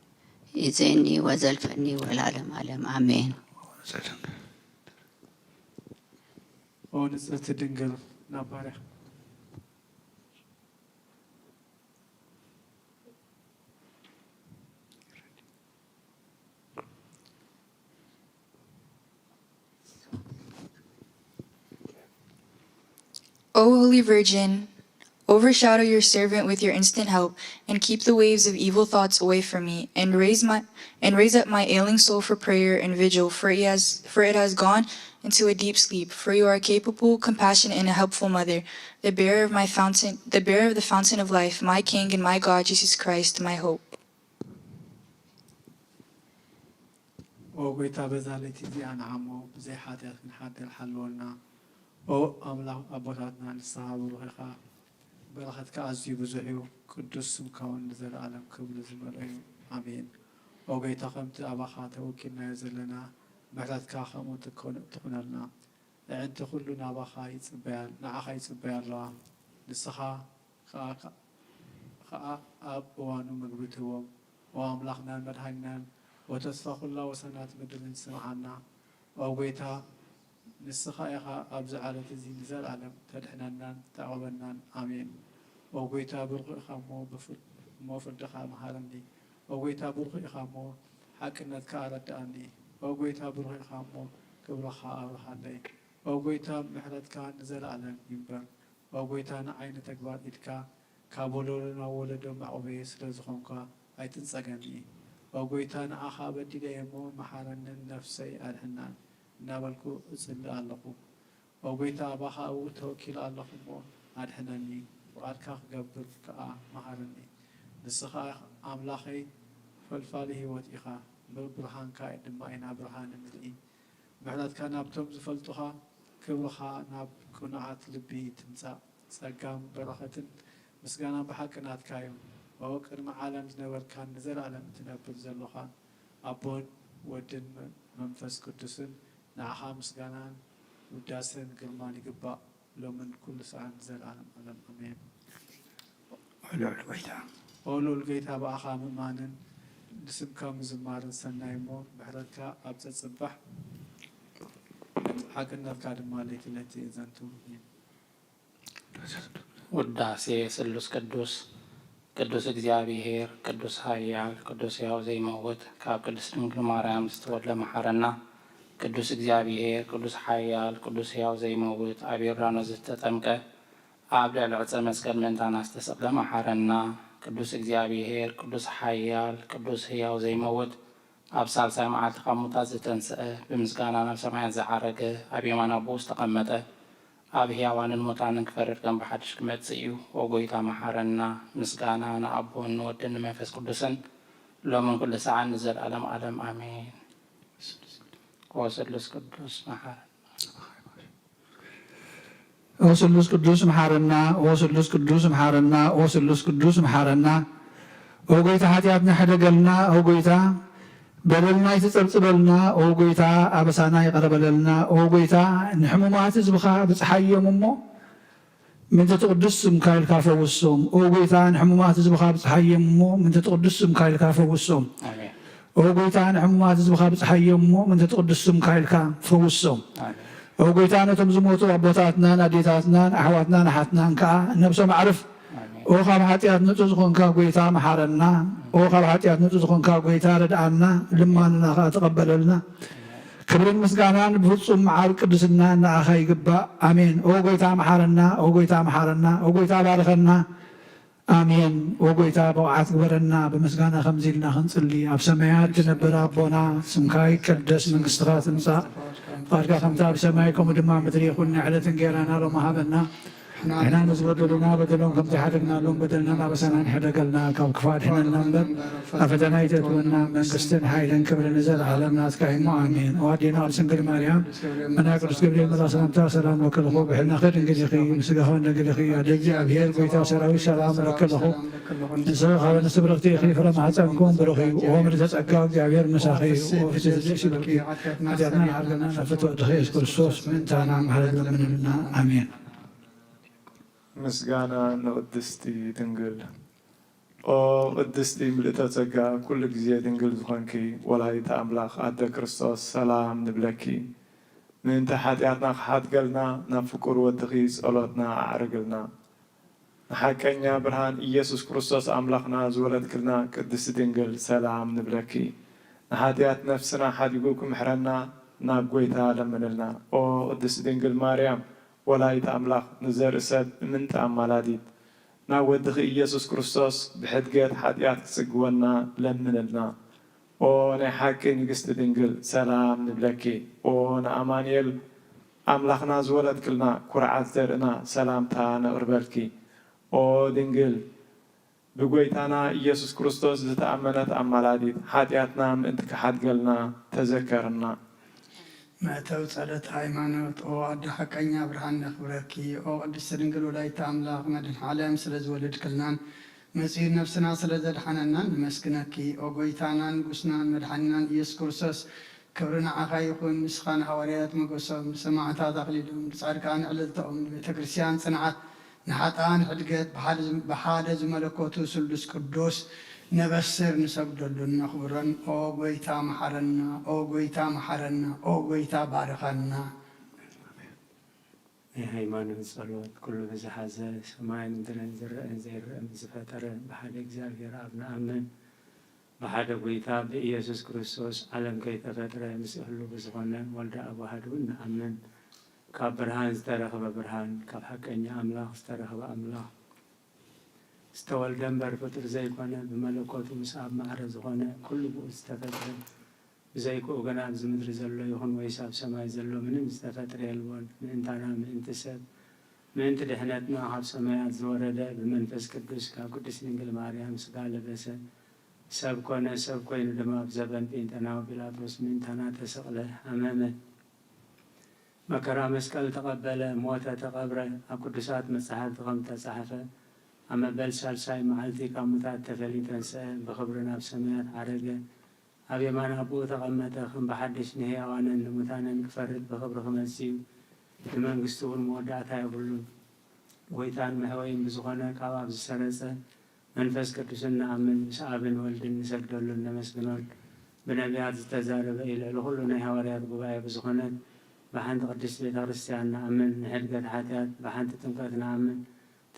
ይእዜኒ ወዘልፈኒ ወላለም ዓለም። ኣሜን። ኦ ንጽሕቲ ድንግል፣ ናብ ባርያኻ። O Holy Virgin, overshadow your servant with your instant help, and keep the waves of evil thoughts away from me, and raise my, and raise up my ailing soul for prayer and vigil, for he has, for it has gone into a deep sleep. For you are a capable, compassionate, and a helpful mother, the bearer of my fountain, the bearer of the fountain of life, my King and my God, Jesus Christ, my hope. ኦ ጎይታ፣ በዛ ለይቲ እዚኣ ንዓሞ ብዘይ ሓጢኣት ክንሓድር ሓልወልና። ኦ ኣምላኽ ኣቦታትና፣ ንስኻ ብሩኽ ኢኻ፣ በረኸትካ ኣዝዩ ብዙሕ እዩ፣ ቅዱስ ስምካ እውን ንዘለኣለም ክብሪ ዝመልኦ እዩ። ኣሜን። ኦ ጎይታ፣ ከምቲ ኣባኻ ተወኪልናዮ ዘለና፣ ምሕረትካ ከምኡ ትኮን-፣ ትኹነልና። ኣዒንቲ ኩሉ ናባኻ ይጽበያ፣ ንዓኻ ይጽበያ ኣለዋ። ንስኻ ከኣ፣ ከኣ ኣብ እዋኑ ምግቢ ትህቦም። ኦ ኣምላኽናን መድሓኒናን፣ ኦ ተስፋ ኩላ ወሰናት ምድርን፣ ስምዓና። ኦ ጐይታ፣ ንስኻ ኢኻ ኣብዚ ዓለት እዚ ንዘለኣለም ተድሕነናን ተዕቑበናን። ኣሜን። ኦ ጐይታ፣ ብሩኽ ኢኻ እሞ ብፍር-፣ እሞ ፍርድኻ መሃረኒ። ኦ ጐይታ፣ ብሩኽ ኢኻ እሞ ሓቅነትካ ኣረድኣኒ። ኦ ጐይታ፣ ብሩኽ ኢኻ እሞ ክብርኻ ኣብርሃለይ። ኦ ጐይታ፣ ምሕረትካ ንዘለኣለም ይንበር። ኦ ጐይታ፣ ንዓይ ንተግባር ኢድካ ካብ ወለዶ ናብ ወለዶ መዕቆበየ ስለ ዝኾንካ ኣይትንጸገኒ። ኦ ጐይታ፣ ንዓኻ በዲለየ እሞ መሓረንን ነፍሰይ ኣድሕናን እናበልኩ እጽሊ ኣለኹ። ኦ ጐይታ፣ ኣባኻ እው ተወኪለ ኣለኹ እሞ ኣድሕነኒ፣ ፍቓድካ ክገብር ከኣ መሃረኒ። ንስኻ ኣምላኸይ ፈልፋሊ ህይወት ኢኻ፣ ብብርሃንካ ድማ ኢና ብርሃን እንርኢ። ምሕረትካ ናብቶም ዝፈልጡኻ፣ ክብርኻ ናብ ቅኑዓት ልቢ ትምጻእ። ጸጋን በረኸትን ምስጋናን ብሓቂ ናትካ እዩ። ኦ ቅድሚ ዓለም ዝነበርካን ንዘለኣለም እትነብር ዘሎኻን ኣቦን ወድን መ-፣ መንፈስ ቅዱስን፣ ንዓኻ ምስጋናን ውዳሰን ግርማን ይግባእ፣ ሎምን ኩሉ ሰዓን ንዘለኣለም ዓለም። ኣሜን። ኦ ልዑል ጐይታ። ኦ ልዑል ጐይታ፣ ብኣኻ ምእማንን ንስምካ ምዝማርን ሰናይ እሞ፣ ምሕረትካ ኣብ ጸጽባሕ፣ ሓቅነትካ ድማ ለይቲ ለይቲ የዘንቱ። ውዳሴ ስሉስ ቅዱስ። ቅዱስ እግዚኣብሔር፣ ቅዱስ ኃያል፣ ቅዱስ ሕያው ዘይመውት፣ ካብ ቅድስት ድንግል ማርያም ዝተወልደ መሓረና። ቅዱስ እግዚኣብሔር፣ ቅዱስ ኃያል፣ ቅዱስ ሕያው ዘይመውት፣ ኣብ ዮርዳኖስ ዝተጠምቀ፣ ኣብ ልዕሊ ዕፀ መስቀል ምእንታና ዝተሰቕለ መሓረና። ቅዱስ እግዚኣብሔር፣ ቅዱስ ኃያል፣ ቅዱስ ሕያው ዘይመውት፣ ኣብ ሳልሳይ መዓልቲ ካብ ሙታት ዝተንስአ፣ ብምስጋና ናብ ሰማያት ዝዓረገ፣ ኣብ የማን ኣቦኡ ዝተቐመጠ፣ ኣብ ሕያዋንን ሙታንን ክፈርድ ከም ብሓድሽ ክመጽእ እዩ። ኦ ጐይታ መሓረና። ምስጋና ንኣቦን ንወድን ንመንፈስ ቅዱስን ሎምን ኩሉ ሰዓን ንዘለዓለም ዓለም ኣሜን። ኦ ስሉስ ቅዱስ መሓረና። ኦ ስሉስ ቅዱስ መሓረና። ኦ ስሉስ ቅዱስ መሓረና። ኦ ስሉስ ቅዱስ መሓረና። ኦ ጐይታ ሓጢኣትና ሕደገልና። ኦ ጐይታ በደልና ይትጸብጽበልና። ኦ ጐይታ ኣበሳና ይቕረ በለልና። ኦ ጐይታ ንሕሙማት ህዝብኻ ብጽሓዮም እሞ ምእንቲ እቲ ቅዱስ ስምካ ኢልካ ፈውሶም። ኦ ጐይታ ንሕሙማት ህዝብኻ ብጽሓዮም እሞ ምእንቲ እቲ ቅዱስ ስምካ ኢልካ ፈውሶም። ኣሜን። ኦ ጐይታ ንሕሙማት ህዝብኻ ብጽሓዮም እሞ ምእንቲ እቲ ቅዱስ ስምካ ኢልካ ፈውሶም። ኣሜን። ኦ ጐይታ ነቶም ዝሞቱ ኣቦታትናን ኣዴታትናን ኣሕዋትናን ኣሓትናን ከኣ ነብሶም ኣዕርፍ። ኣሜን። ኦ ካብ ሓጢኣት ንጹህ ዝኾንካ ጐይታ መሓረና። ኦ ካብ ሓጢኣት ንጹህ ዝኾንካ ጐይታ ርድኣና፣ ልማንና ከኣ ተቐበለልና። ክብርን ምስጋናን ብፍጹም መዓር ቅድስና ንኣኻ ይግባእ። ኣሜን። ኦ ጐይታ መሓረና። ኦ ጐይታ መሓረና። ኦ ጐይታ ባርኸና። ኣሜን። ኦ ጐይታ ብቕዓት ግበረና። ብምስጋና ከምዚ ኢልና ክንጽሊ። ኣብ ሰማያት ትነብር ኣቦና፣ ስምካ ይቀደስ፣ መንግስትኻ ትምጻእ፣ ፍቓድካ ከምቲ ኣብ ሰማይ ከምኡ ድማ ምድሪ ይኹን። ንዕለት እንጌራና ሎሚ ሃበና። ንሕና ንዝበደሉና በደሎም ከምቲ ሓደግናሎም በደልና ናበሳና ንሕደገልና፣ ካብ ክፉእ ኣድሕነና እምበር፣ ኣብ ፈተና ኣይተእትወና። መንግስትን ሓይልን ክብርን ንዘለዓለም ናትካ እዩ እሞ፣ ኣሜን። ኦ ኣዴና ቅድስት ድንግል ማርያም፣ መና ቅዱስ ገብርኤል መልኣኽ ሰላምታ ሰላም ለክልኹ፣ ብሕልናኺ ድንግል ኢኺ፣ ብስጋኺ እውን ድንግል ኢኺ። ኣደ እግዚኣብሔር፣ ጐይታ ሰራዊት፣ ሰላም ለክልኹ። ንስኺ ካብ ኣንስቲ ብርኽቲ ኢኺ፣ ፍረ ማሕፀንኪ እውን ብሩኽ እዩ። ኦ ምልዕተ ጸጋ፣ እግዚኣብሔር ምሳኺ እዩ። ኦ ፍስሕቲ ደስ ይበልኪ፣ ሓጢኣትና ይሓርገልና፣ ናብ ፍትወትኺ ኢየሱስ ክርስቶስ ምእንታና ምሕረት ለምንልና። ኣሜን። ምስጋና ንቅድስቲ ድንግል። ኦ ቅድስቲ ምልእተ ጸጋ፣ ኩሉ ግዜ ድንግል ዝኾንኪ ወላዲተ ኣምላኽ ኣደ ክርስቶስ፣ ሰላም ንብለኪ። ምእንቲ ሓጢኣትና ክሓድገልና፣ ናብ ፍቁር ወድኺ ጸሎትና ኣዕርግልና። ንሓቀኛ ብርሃን ኢየሱስ ክርስቶስ ኣምላኽና ዝወለድክልና ቅድስቲ ድንግል፣ ሰላም ንብለኪ። ንሓጢኣት ነፍስና ሓዲጉ ክምሕረና ናብ ጐይታ ለምንልና። ኦ ቅድስቲ ድንግል ማርያም፣ ወላዲተ ኣምላኽ፣ ንዘርኢ ሰብ እምንቲ ኣማላዲት፣ ናብ ወድኺ ኢየሱስ ክርስቶስ ብሕድገት ሓጢኣት ክጽግወና ለምንልና። ኦ ናይ ሓቂ ንግስቲ ድንግል፣ ሰላም ንብለኪ። ኦ ንኣማኑኤል ኣምላኽና ዝወለድክልና፣ ኩርዓት ዘርእና፣ ሰላምታ ነቕርበልኪ። ኦ ድንግል፣ ብጐይታና ኢየሱስ ክርስቶስ ዝተኣመነት ኣማላዲት፣ ሓጢኣትና ምእንቲ ክሓድገልና ተዘከርና። መእተዊ ጸሎት ሃይማኖት። ኦ ኣደ ሓቀኛ ብርሃን ነኽብረኪ። ኦ ቅድስቲ ድንግል ወላዲተ ኣምላኽ፣ መድኃኔ ዓለም ስለ ዝወለድክልናን መጺኡ ነፍስና ስለ ዘድሓነናን ነመስግነኪ። ኦ ጐይታናን ንጉስናን መድሓኒናን ኢየሱስ ክርስቶስ፣ ክብሪ ንዓኻ ይኹን። ንስኻ ንሃዋርያት ሞገሶም፣ ንሰማዕታት ኣኽሊሎም፣ ንጻድቃን ዕልልታኦም፣ ንቤተ ክርስቲያን ጽንዓት፣ ንሓጥኣን ሕድገት፣ ብሓደ ዝም-፣ ብሓደ ዝመለኮቱ ስሉስ ቅዱስ ነበስር፣ ንሰግደሉን ነኽብሮን። ኦ ጐይታ መሓረና፣ ኦ ጐይታ መሓረና፣ ኦ ጐይታ ባርኸና። ናይ ሃይማኖት ጸሎት። ኩሉ ብዝሓዘ ሰማይን ምድርን ዝረአን ዘይረአን ዝፈጠረ ብሓደ እግዚኣብሔር ኣብ ንኣምን። ብሓደ ጐይታ ብኢየሱስ ክርስቶስ ዓለም ከይተፈጥረ ምስኡ ህሉው ብዝኾነ ወልደ ኣብ ዋህድ እውን ንኣምን። ካብ ብርሃን ዝተረኽበ ብርሃን፣ ካብ ሓቀኛ ኣምላኽ ዝተረኽበ ኣምላኽ። ዝተወልደ እምበር ፍጡር ዘይኮነ፣ ብመለኮቱ ምስ ኣብ ማዕረ ዝኾነ ኩሉ ብኡ ዝተፈጥረ፣ ብዘይክኡ ግና ኣብዚ ምድሪ ዘሎ ይኹን ወይስ ኣብ ሰማይ ዘሎ ምንም ዝተፈጥረ የልቦን። ምእንታና ምእንቲ ሰብ፣ ምእንቲ ድሕነትና ካብ ሰማያት ዝወረደ፣ ብመንፈስ ቅዱስ ካብ ቅድስት ድንግል ማርያም ስጋ ለበሰ፣ ሰብ ኮነ። ሰብ ኮይኑ ድማ ኣብ ዘበን ጴንጠናዊ ጲላጦስ ምእንታና ተሰቕለ፣ ሃመመ፣ መከራ መስቀል ተቐበለ፣ ሞተ፣ ተቐብረ። ኣብ ቅዱሳት መጻሕፍቲ ከም ተጻሕፈ፣ ኣብ መበል ሳልሳይ መዓልቲ ካብ ሙታት ተፈልዩ ተንስአ፣ ብኽብሪ ናብ ሰማያት ዓረገ፣ ኣብ የማን ኣቦኡ ተቐመጠ። ከም ብሓድሽ ንሕያዋንን ንሙታንን ክፈርድ ብኽብሪ ክመጽእ እዩ። እቲ መንግስቱ እውን መወዳእታ የብሉን። ጐይታን መሕወይን ብዝኾነ ካብ ኣብ ዝሰረጸ መንፈስ ቅዱስን ንኣምን፣ ምስ ኣብን ወልድን ንሰግደሉን ነመስግኖን። ብነቢያት ዝተዛረበ እዩ። ልዕሊ ኩሉ ናይ ሃዋርያት ጉባኤ ብዝኾነት ብሓንቲ ቅድስት ቤተ ክርስቲያን ንኣምን፣ ንሕድገት ሓጢኣት ብሓንቲ ጥምቀት ንኣምን፣ እቲ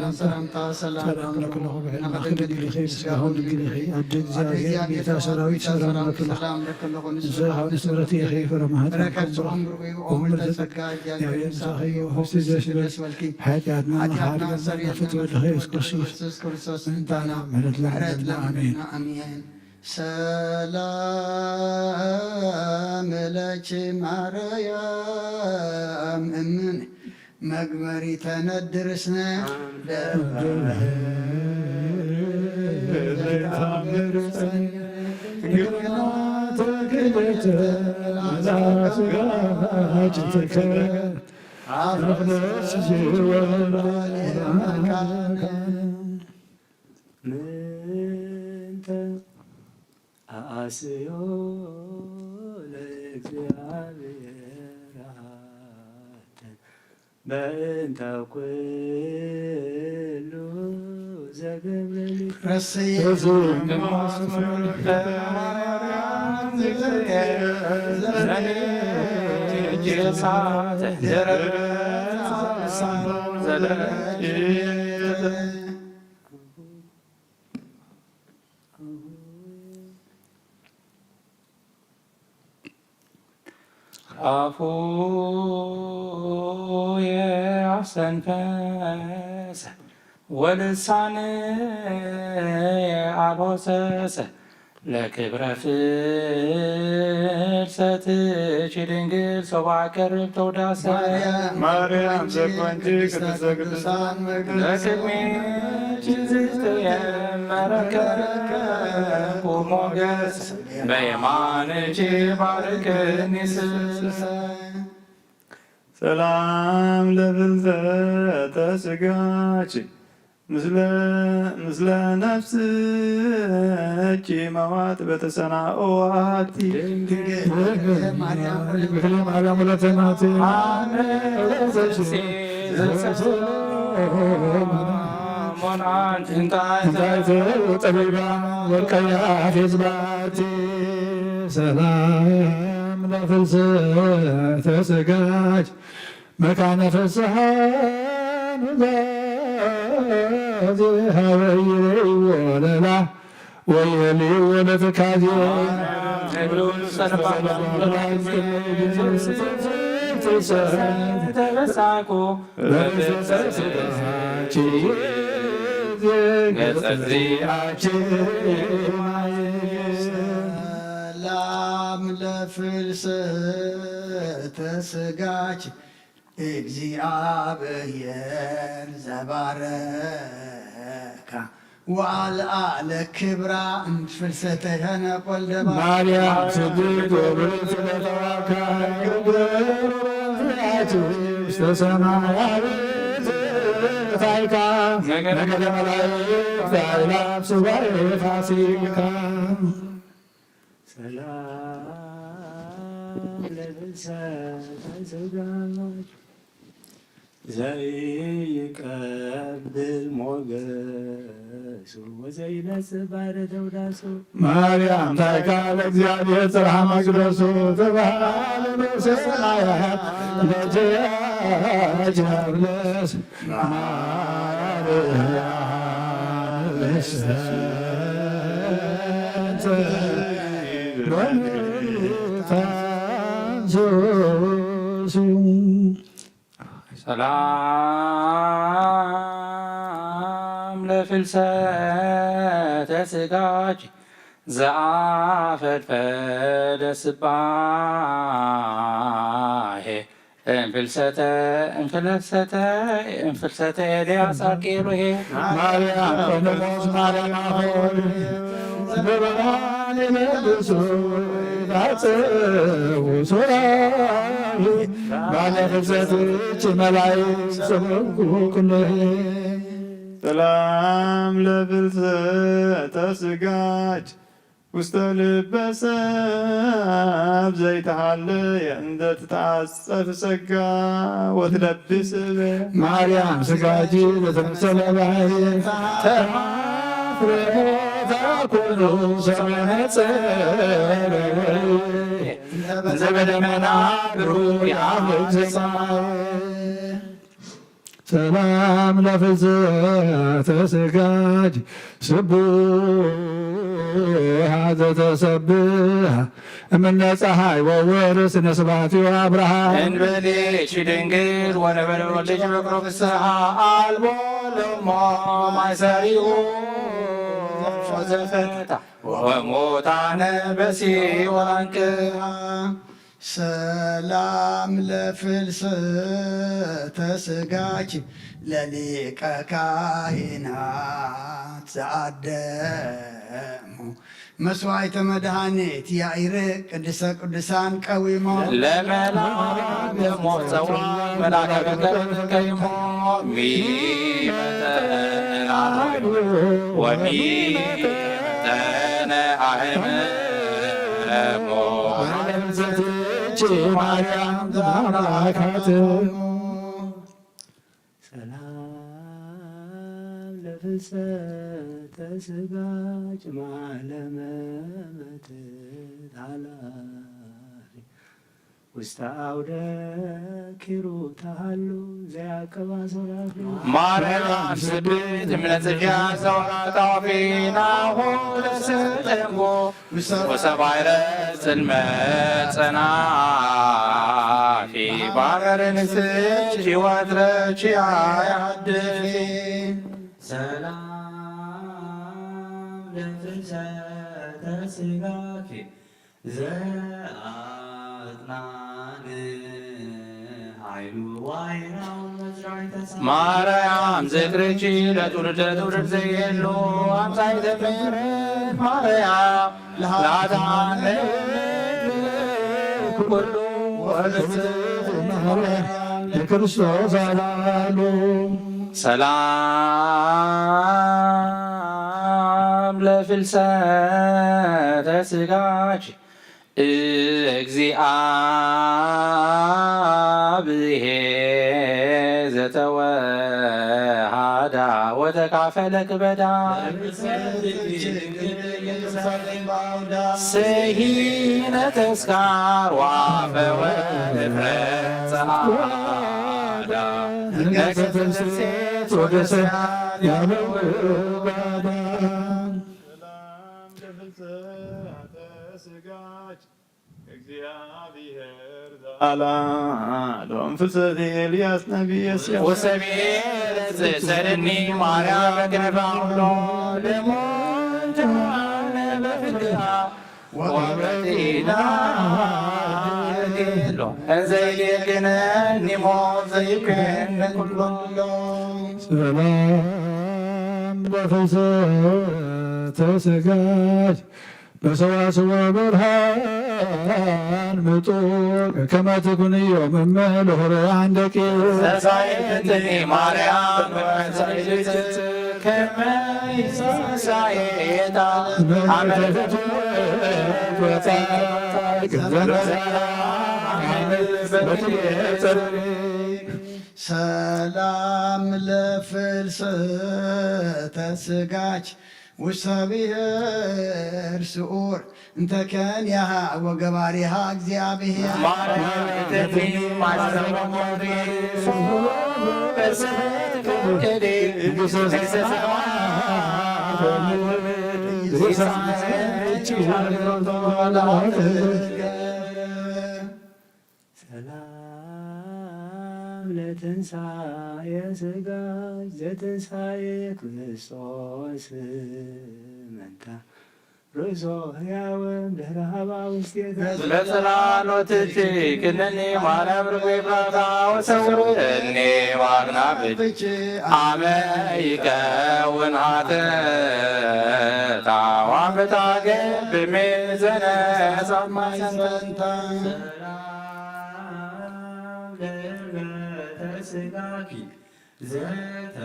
ሰላምታ ሰላም ለክልኹ ብሕልና ድንግል ኢኺ፣ ብስጋኹ ድንግል ኢኺ። ኣደ እግዚኣብሔር ጌታ ሰራዊት ሰላም ለክልኹ። ንስኻ ንስምረት ኢኺ፣ ፍረ ማህፀንኪ ብሩኽ። ኦም ርትዕ ጸጋ እግዚኣብሔር ምሳኺ እዩ። ሆሲ ዘሽበስ በልኪ። ሓጢኣትና መሓሪ ፍትወድኸ የሱስ ክርስቶስ። እንታና ምሕረት ለምሕረትና። ኣሜን። ሰላም ለኪ ማርያም እምን መግበሪተ ነድር እስመ ደብረ ዘይታምር ጸኒዕ። ግና ተክልተ ላዛር ስጋ ጭትከ አፍነሽ ወራ መካነ ምንተ አአስዮ ለእግዚአብሔር አብ በእንተ ኩሉ ዘገብረኒ። ረስይ አፉየ አስተንፈሰ ወልሳንየ አልሆሰሰ ለክብረ ፍልሰትኪ ድንግል ሶባ ቀርብ ተውዳሰ። ማርያም ዘኮንኪ ቅድስተ ቅዱሳን መቅደስ ለቅድሜኪ ዝትየመረከ ሞገስ በየማንኪ ባርክኒ ስብሐ። ሰላም ለፍልሰተ ስጋኪ ምስለ ምስለ ነፍስኪ መዋት በተሰናኦ አሐቲ። ድንግል ማርያም ማርያም ወለተ ናቲ። አነ ዘሰ ሞናን እንታይ እንታይ ጠቢባ ወቀያት የዝባቲ። ሰላም ለፍልሰተ ስጋኪ መካነ ፍስሐ ኑዛዜ ሀበ ይሬኢ ወለላ ወየሊ ወለትካዜ። ተበሳቁ በፍልሰተ ስጋኪ ገጸ እግዚአኪ። ሰላም ለፍልሰተ ስጋኪ እግዚአብሔር ዘባረካ ወአልአ ለክብራ እምፍልሰተ ሄኖክ ወልደ ማርያም። ማርያም ስግድ ወብርት ለተዋካ ግብር ወፍያት ውስተ ሰማያዊት ታይካ ነገደ መላእክት አእላፍ ሱባኤ ፋሲካ። ሰላም ለፍልሰተ ስጋኪ ዘይቀብል ሞገሱ ወዘይነጽእ ባሕረ ተውዳሱ። ማርያም ታይካ ለእግዚኣብሔር ጽርሓ መቅደሱ ተባህለ በሰማያት ለጀያጅ ያብለስ ማርያም እሰንተ በምታንሶሱ። ሰላም ለፍልሰተ ስጋኪ ዘአፈድፈደ ስባሄ እንፍልሰተ እንፍልሰተ እንፍልሰተ ኤልያስ አርኬሎሄ። ማርያም ቆንሞስ ማርያም ሆይ ብርሃን ይለብሱ ታጽቡ ሱራፊ ባለ ፍልሰት እጅ መላእክት ጽብቁ ኩሉ። ሰላም ለፍልሰተ ስጋኪ ውስተ ልበ ሰብ ዘይተሃለየ እንተ ትትዓጸፍ ጸጋ ወትለብስ እበ። ማርያም ስጋኪ ለተመሰለ ባህሪ ተማፍረ ሞታ ኩሉ ሰማይ ነጸረ። እንዘ በደመና ብሩህ የዐርግ ሰማይ። ሰላም ለፍልሰተ ስጋኪ ስቡሃ ዘተሰብሃ እምነ ጸሓይ ወወርስ ነስባትዮ አብርሃ። እንበሌኪ ድንግል ወነበረ ወልድኪ በኩረ ፍስሃ አልቦ ለሞ ማይሰሪኡ ዘፈታ ወሙታነ በሲኦል አንቅሃ። ሰላም ለፍልሰተ ስጋኪ ለሊቀ ካህናት ዘአደሙ መስዋዕተ መድኃኒት ያኢርቅ ቅድስተ ቅዱሳን ቀዊሞ። ለመልአከ ሞት ጸውዖ መልአከ በቀል ቀይሞ። ሚመጠነ አርወ ወሚመጠነ አህመሞ። ዓለም ዘትቼ ማርያም ዘአምላካትሞ። ሰላም ለፍልሰተ ስጋኪ ማለመ መትት ኃላፊ ውስተ አውደ ኪሩ ተሃሉ ዘያቀባ ሶራፊ። ማርያም ስብሕት እምነ ጽድያ ዘወራ ጣፊ ናሁ ለሰጠንጎ ወሰባይረ ጽልመት ጸናፊ ባረር ንስች ወትረች አያድፊ። ሰላም ለፍልሰተ ስጋኪ ዘአጽናን ኃይሉ ዋይናው መዝራዕተ ሰማይ። ማርያም ዝክርኪ ለትውልደ ትውልድ ዘየሉ አምሳይተ ምሕረት ማርያም ለኃጥኣን ኩሉ ወንጽህ ማርያም ለክርስቶስ አላሉ። ሰላም ለፍልሰተ ስጋኪ እግዚአብሔር ዘተወሃዳ ወተካፈለ ክበዳ። ስሂነ ተስካር ዋፈወ ንፍረ ጸዓዳ። ነገሰት ሴት ወደሰ ያለው ባዳ። ሰላም ለፍልሰተ ስጋኪ እግዚአብሔር ዘአላ ሎም ፍልሰት ኤልያስ ነቢይ እስያስ። ወሰብኤ ለጽእሰለኒ ማርያም በክንፋ ኩሎ ለሞት ሆነ በፍልክታ ወበጤና ሎ እንዘይሌክነኒ ሞት ዘይኮን ኩሎ። ሰላም ለፍልሰተ ስጋኪ በሰዋስወ ብርሃን ምጡቅ ከመ ትኩንዮም እመ ለሆረ አንደቂ። ሰሳይትኒ ማርያም መሳይልት ከመ ይሳሳየታ አመልክቱ ወጻ ገንዘበ ሰላም በትቤ ጸሪ። ሰላም ለፍልሰተ ስጋች ውስተ ብሔር ስዑር እንተ ከንያሃ ወገባሪሃ እግዚአብሔር። ማርያም ትትኒ ማሰሮ ሞርጌ በሰንቱ ቅዴ ሰላም ለትንሳኤ ስጋ ዘትንሳኤ ክርስቶስ መንታ ርእሶ ሕያወ ድህረ ሀባ ውስቴታ። በጽላሎትኪ ክነኒ ማርያም ርግቤ ፍራታ ወሰውርኒ ዋግና ብች አመ ይከውን ኃጢአታ ዋመታገ ብሜዘነ ጻማ ሰንተንታ። ሰላም ለእርገተ ስጋኪ ዘተወጥነ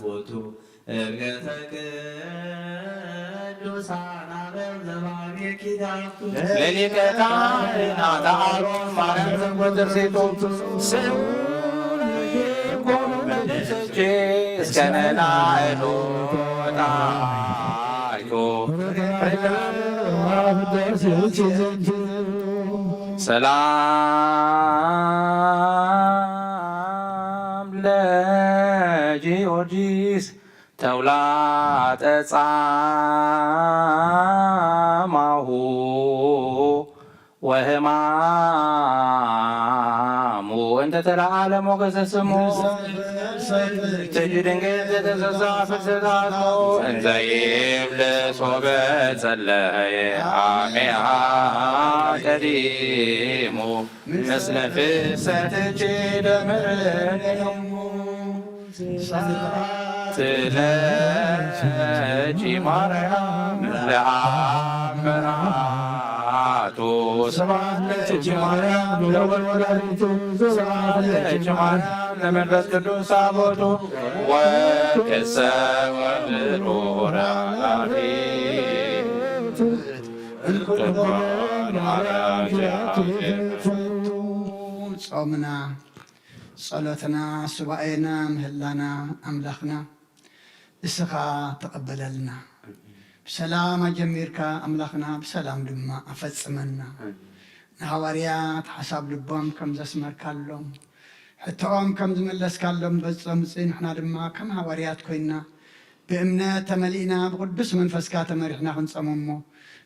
ቦቱ እርገተ ቅዱሳን አበው ዘባቤኪ ዳቱ። ለሊቀ ካህናት አሮን ማርያም ዘንጎ ተርሴቶ ስሙ ይኩን ቅዱስ እጅ እስከ ነናእሎ ጣይቶ። ሰላም ለጊዮርጊስ ተውላጠ ጻማሁ ወህማሙ እንተ ተለዓለ ሞገሰ ስሙ። ትጅ ድንግል ዘተሰሳ ፍልሰታቱ እንዘ ይብል ሶበ ጸለየ አሜሃ ቀዲሙ ምስለ ፍሰትኪ ደምርኒ። ስብሐት ለኪ ማርያም ለአብ መርዓቱ፣ ስብሐት ለኪ ማርያም ለወልድ ወላዲቱ፣ ስብሐት ለኪ ማርያም ለመንፈስ ቅዱስ አቦቱ፣ ወክሰ ወምድሩ ራራቲ። ጾምና፣ ጸሎትና፣ ሱባኤና፣ ምህላና ኣምላኽና እስኻ ተቐበለልና። ብሰላም ኣጀሚርካ ኣምላኽና ብሰላም ድማ ኣፈጽመና። ንሃዋርያት ሓሳብ ልቦም ከም ዘስመርካሎም፣ ሕቶኦም ከም ዝመለስካሎም በጾም ንሕና ድማ ከም ሃዋርያት ኮይና ብእምነት ተመሊእና ብቅዱስ መንፈስካ ተመሪሕና ክንጸም እሞ፣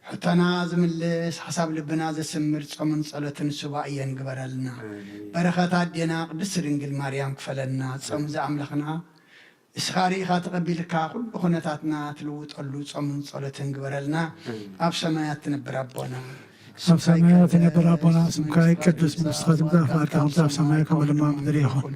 ሕቶና ዝምልስ፣ ሓሳብ ልብና ዘስምር ጾምን ጸሎትን ሱባኤን ግበረልና። ኣሜን። በረኸት ኣዴና ቅድስቲ ድንግል ማርያም ክፈለና። ጾም ዝኣምላኽና እስኻ ርኢኻ ተቐቢልካ ኩሉ ኩነታትና ትልውጠሉ ጾምን ጸሎትን ግበረልና። ኣሜን። ኣብ ሰማያት ትነብር ኣቦና፣ ኣብ ሰማያት ትነብር ኣቦና፣ ስምካ ይቀደስ፣ መንግስትኻ ትምጻእ፣ ፍቓድካ ከምቲ ኣብ ሰማይ ከምኡ ድማ ኣብ ምድሪ ይኹን።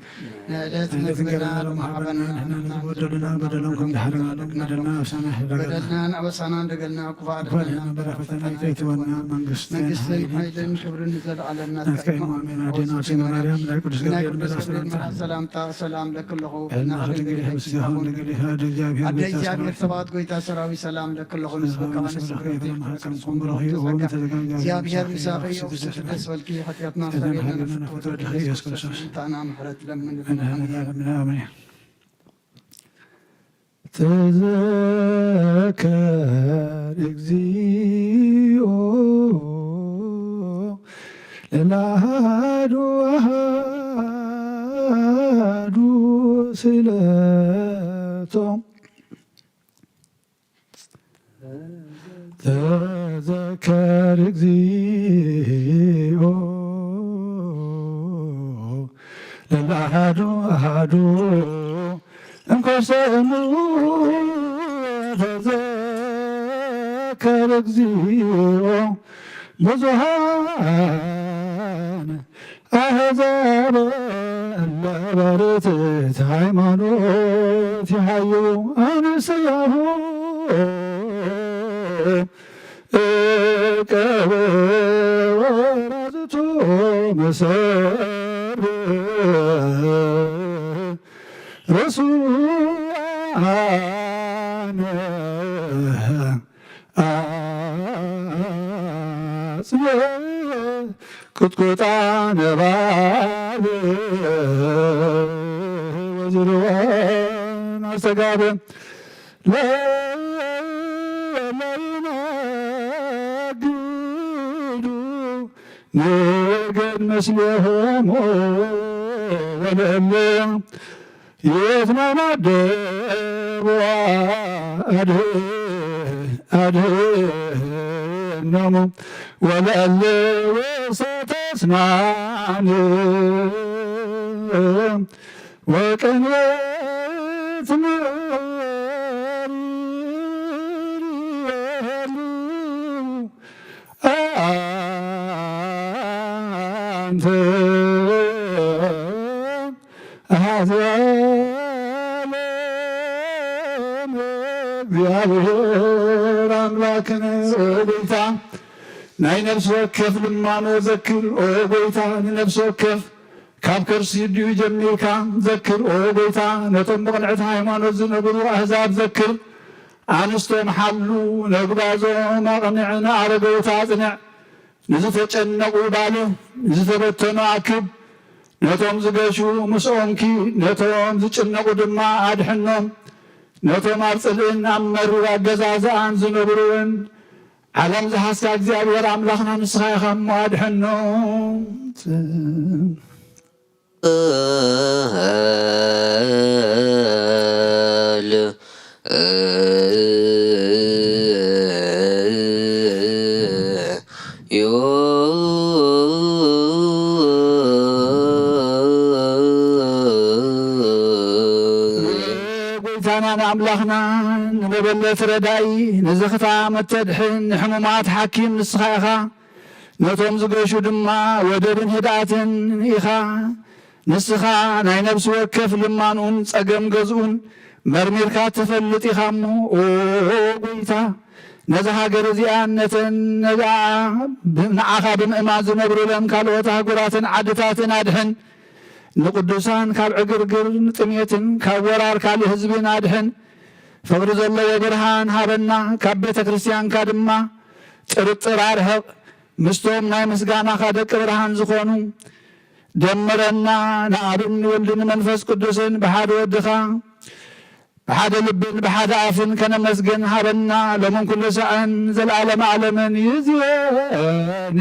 ንዕለት መግብና ሎሚ ሃበና፣ ንሕና ንበደልና በደሎም ከም ዝሓለና ንበደልና፣ ኣብ ሰማይ ሕደገልና። በደልናን ኣበሳናን ደገልና፣ ክፉእ ኣድሕነና፣ በረኸትና ይእትወና፣ መንግስትን መንግስትን ሓይልን ሓይልን ክብርን ንዘለዓለም ናትካ ናትካ እዩ። ኣሜን። ኣዴና ኣርሴማ ማርያም፣ ናይ ቅዱስ ገብርኤል መልኣክ ሰላምታ፣ ሰላምታ ሰላም ለኪ ኣለኹ፣ ብእዝንኺ ድንግል ኢኺ፣ በስጋኺ ድንግል ኢኺ፣ ኣደ እግዚኣብሔር ኣደ ብእግዚኣብሔር ሰባት ጎይታ ሰራዊት ሰላም ለኪ ኣለኹ፣ ንስኺ ከኣ ንስኺ ብሩኽቲ እምሕረተ ጸጋ፣ እግዚኣብሔር ምሳኺ እዩ፣ ብስምኪ ደስ በልኪ፣ ሓጢኣትና ኣስተሰርየልና፣ ፍትወት ኢየሱስ ክርስቶስ። ሰላምታና ምሕረት ለምንልና። ኣሜን። ተዘከር እግዚኦ ለአሐዱ አሐዱ ስእለቶም። ተዘከር እግዚኦ ለለአሐዱ አሐዱ እንኮሰኑ። ተዘከር እግዚኦ ብዙሃን አሕዛብ እለ በርትዕት ሃይማኖት ይሃይው አንስያሁ እቀበ ወራዝቶ መሰር ርሱዓነ አጽንዕ ክትኩጣ ነባብ ወዝርወ ማስተጋብ ለይነግዱ ንገድ ምስሌሆሙ ወለእለ የትማማደቡ ኣድህ ኣድህኖሙ ወለእለ ወሰተስናን ወቅንየት መሪር የሉ ኣንተ ኣዝያለም እግዚኣብሔር ኣምላክነ ጌታ ናይ ነፍሲ ወከፍ ልማኖ ዘክር። ኦ ጐይታ፣ ንነፍሲ ወከፍ ካብ ከርሲ ድዩ ጀሚርካ ዘክር። ኦ ጐይታ፣ ነቶም ብቕንዕቲ ሃይማኖት ዝነብሩ ኣህዛብ ዘክር። ኣንስቶም ሓሉ፣ ነጉባዞም ኣቕንዕ፣ ንኣረገውቲ ኣጽንዕ። ንዝተጨነቑ ባልዕ፣ ንዝተበተኑ ኣክብ፣ ነቶም ዝገሹ ምስኦም ኪድ፣ ነቶም ዝጭነቑ ድማ ኣድሕኖም። ነቶም ኣብ ጽልእን ኣብ መሪር ኣገዛዝኣን ዝነብሩ እውን ዓለም ዝሃስካ እግዚኣብሔር ኣምላኽና ንስኻ ኢኻ እሞ ኣድሕኖም። ጎይታናን ኣምላኽናን ንመበለት ረዳኢ፣ ንዝኽታም እተድሕን፣ ንሕሙማት ሓኪም ንስኻ ኢኻ። ነቶም ዝገሹ ድማ ወደብን ህድኣትን ኢኻ። ንስኻ ናይ ነፍሲ ወከፍ ልማንኡን ጸገም ገዝኡን መርሚርካ ትፈልጥ ኢኻ እሞ፣ ኦ ጎይታ፣ ነዛ ሃገር እዚኣን ነተን ነዛ ብ-፣ ንዓኻ ብምእማን ዝነብሩለን ካልኦት ኣህጉራትን ዓድታትን ኣድሕን። ንቅዱሳን ካብ ዕግርግር፣ ንጥሜትን ካብ ወራር ካልእ ህዝብን ኣድሕን። ፍቕሪ ዘለዎ ብርሃን ሃበና፣ ካብ ቤተ ክርስቲያንካ ድማ ጥርጥር ኣርሕቕ። ምስቶም ናይ ምስጋናኻ ደቂ ብርሃን ዝኾኑ ደምረና፣ ንኣብን ንወልድን ንመንፈስ ቅዱስን ብሓደ ወድኻ ብሓደ ልብን ብሓደ ኣፍን ከነመስግን ሃበና፣ ሎምን ኩሉ ሰዓን ዘለዓለመ ዓለምን ይእዜኒ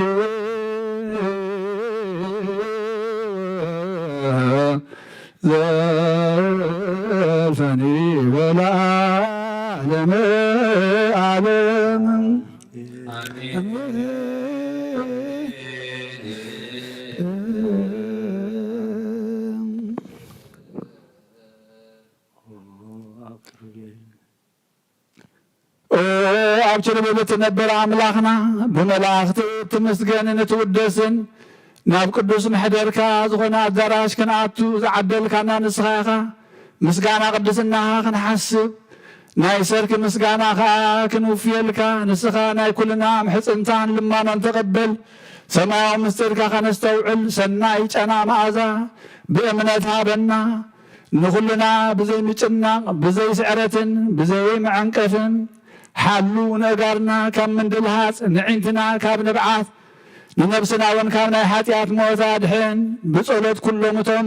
ዘልፈኒ ወለዓለመ ዓለም። ኦ ኣብ ኪሩቤል እትነብር ኣምላኽና፣ ብመላእኽቲ እትምስገንን እትውደስን፣ ናብ ቅዱስ መሕደርካ ዝኾነ ኣዳራሽ ክንኣቱ ዝዓደልካና ንስኻ ኢኻ። ምስጋና ቅድስናኻ ክንሓስብ፣ ናይ ሰርክ ምስጋና ኸኣ ክንውፍየልካ፣ ንስኻ ናይ ኩልና ምሕጽንታን ልማኖን ተቐበል። ሰማያዊ ምስጢርካ ከነስተውዕል፣ ሰናይ ጨና መኣዛ ብእምነት ሃበና። ንኹልና ብዘይ ምጭናቕ፣ ብዘይ ስዕረትን ብዘይ መዐንቀፍን ሓሉ። ነእጋርና ካብ ምንድልሃጽ፣ ንዒንትና ካብ ንብዓት፣ ንነብስና እውን ካብ ናይ ሓጢኣት ሞት ኣድሕን። ብጸሎት ኩሎም እቶም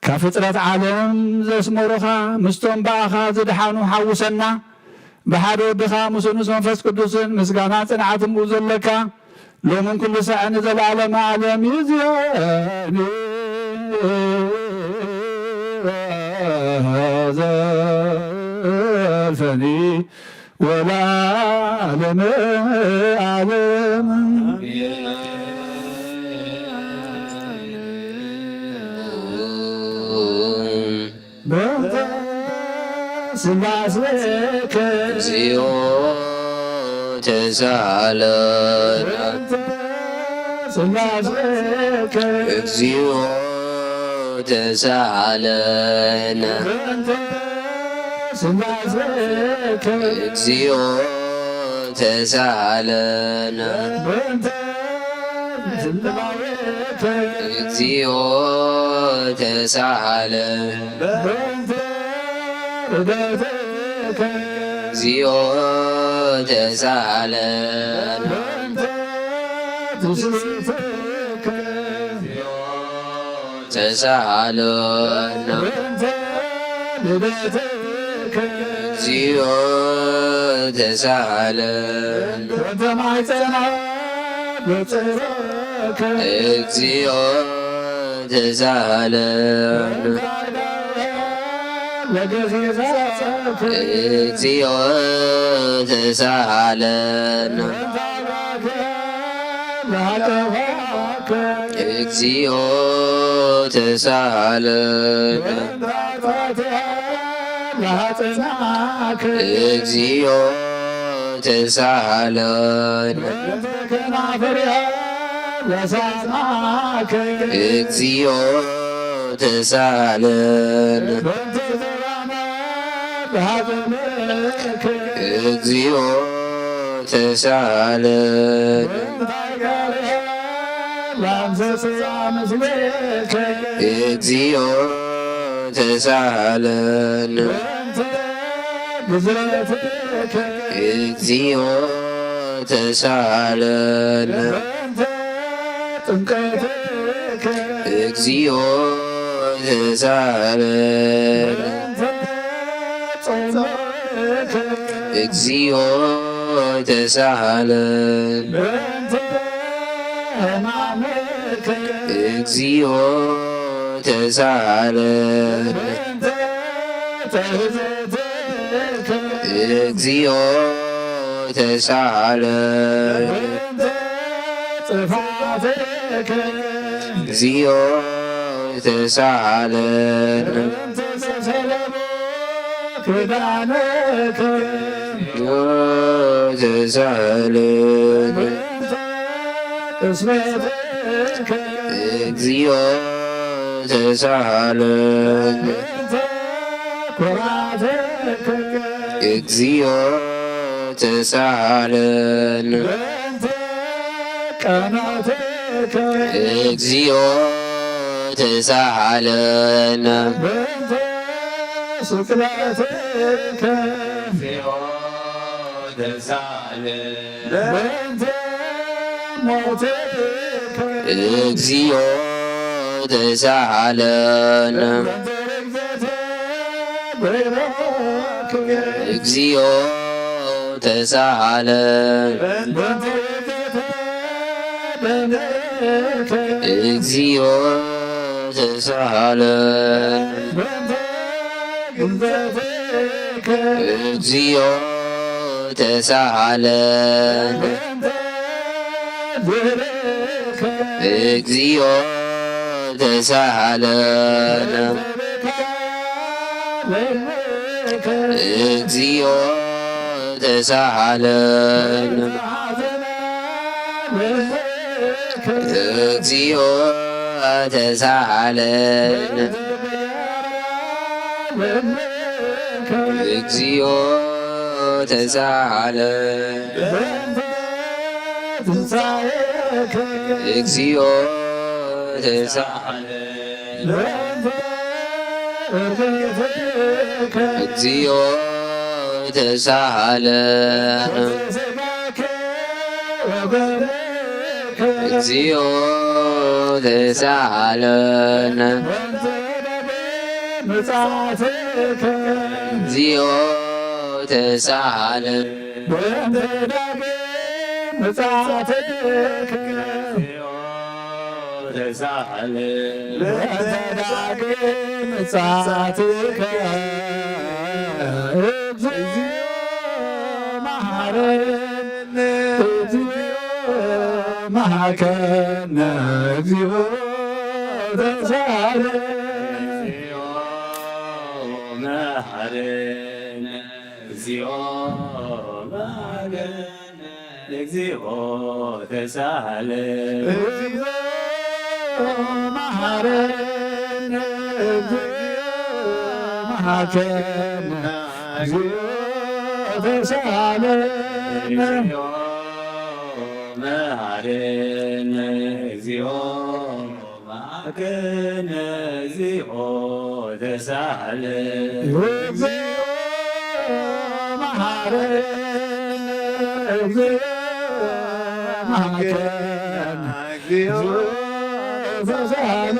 ካብ ፍጥረት ዓለም ዘስመሩኻ፣ ምስቶም ብኣኻ ዝድሓኑ ሓውሰና። ብሓደ ወድኻ ምስ ንስ መንፈስ ቅዱስን ምስጋና ጽንዓትን ብኡ ዘለካ ሎምን ኩሉ ሳዕ ንዘለዓለመ ዓለም ይእዜኒ ዘልፈኒ ወለዓለመ ዓለም። በእንተ ሥላሴከ እግዚኦ ተሳለነ። በእንተ ሥላሴከ እግዚኦ ተሳለነ። በእንተ ሥላሴከ እግዚኦ ተሳለነ። በእንተ ሥላሴከ እግዚኦ ተሳለነ። በእንተ ርደትከ እግዚኦ ተሳለነ። በእንተ ትስብእትከ ተሳሃለነ። በእንተ ልደትከ እግዚኦ ተሳሃለነ። በእንተ ማሕፀና በጽረከ እግዚኦ ተሳሃለነ። ለገሲሳትከ እግዚኦ ተሳሃለነ። በእንተ ኃጢአትከ ለአጠፋከ እግዚኦ ተሳሃለነ። በእንተ ኃጢአትከ ለአጽናከ እግዚኦ ተሳሃለነ። በእንተ ከናፍርያ ለሳናከ እግዚኦ ተሳሃለነ። በእንተ ዘባና ለሐዘነከ እግዚኦ ተሳሃለነ። በእንተ ኃጢአትከ ለአምሰስያ ምስሌከ እግዚኦ ተሳሃለነ። በእንተ ግዝረትከ እግዚኦ ተሳሃለነ። በእንተ ጥምቀትከ እግዚኦ ተሳሃለነ። በእንተ ጾምከ እግዚኦ ተሳሃለነ። በእንተ ሕማምከ እግዚኦ ተሳሃለነ። በእንተ ትሕዝትከ እግዚኦ ተሳሃለነ። በእንተ ጥፋትከ እግዚኦ ተሳሃለነ። በእንተ ዘሰለሙ ኪዳንከ እግዚኦ ተሳሃለነ። በእንተ ቅስፈትከ እግዚኦ ተሳሃለነ። በእንተ ኩራትከ እግዚኦ ተሳሃለነ። በእንተ ቀናትከ እግዚኦ ተሳሃለነ። በእንተ ስቅለትከ እግዚኦ ተሳሃለነ። በእንተ ሞትከ እግዚኦ ተሳሃለነ። በእንተ ርግዘተ ብረክከ እግዚኦ ተሳሃለነ። በእንተ ርግዘተ ደምከ እግዚኦ ተሳሃለነ። በእንተ ግንዘትከ እግዚኦ ተሳሃለነ። በእንተ ግብርከ እግዚኦ ተሳሃለነ። በእንተ ብካል እምከ እግዚኦ ተሳሃለነ። በእንተ ሐዘነ ለእምከ እግዚኦ ተሳሃለነ። በእንተ እግዚኦ ተሳሃለ። በእንተ ትንሣኤከ እግዚኦ ተሳሃለ። በእንተ እርገትከ እግዚኦ ተሳሃለ። በእንተ ሥጋከ ወደምከ እግዚኦ ተሳሃለነ። በእንተ ዳግም ምጽአትከ እግዚኦ ተሳሃለ። በእንተ ዳግም ምጽአትከ ተሳሃለ። በእንተ ዳግም ምጽአትከ እግዚኦ መሐረነ። እግዚኦ መሐከነ። እግዚኦ ተሳሃለ። እግዚኦ መሐረነ። እግዚኦ መሐረነ። እግዚኦ ተሳሃለ። እግዚኦ መሐረነ። እግዚኦ መሐከነ። እግዚኦ ተሳሃለ። እግዚኦ መሐረነ። እግዚኦ መሐከነ። እግዚኦ ተሳሃለ። እግዚኦ መሐረነ። እግዚኦ መሐከነ። እግዚኦ ተሳሃለ።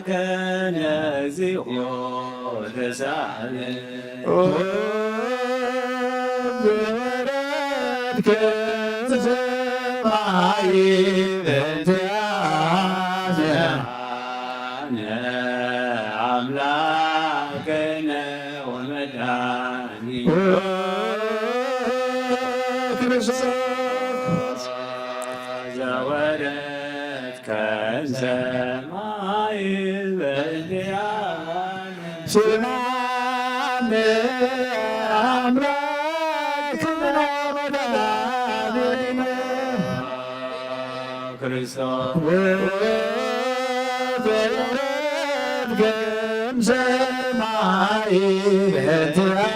ከነ እግዚኦ ተሳለ። ወረድከ ሰማይ በእንቲአነ። ኣምላክነ ወመድኃኒነ። ክርስቶስ ዘወረድከ ሰማይ በእንቲአነ። ስማነ አምላክነ ወመድኃኒነ። ክርስቶስ ወተወልደ እምሰማይ በእንቲአነ።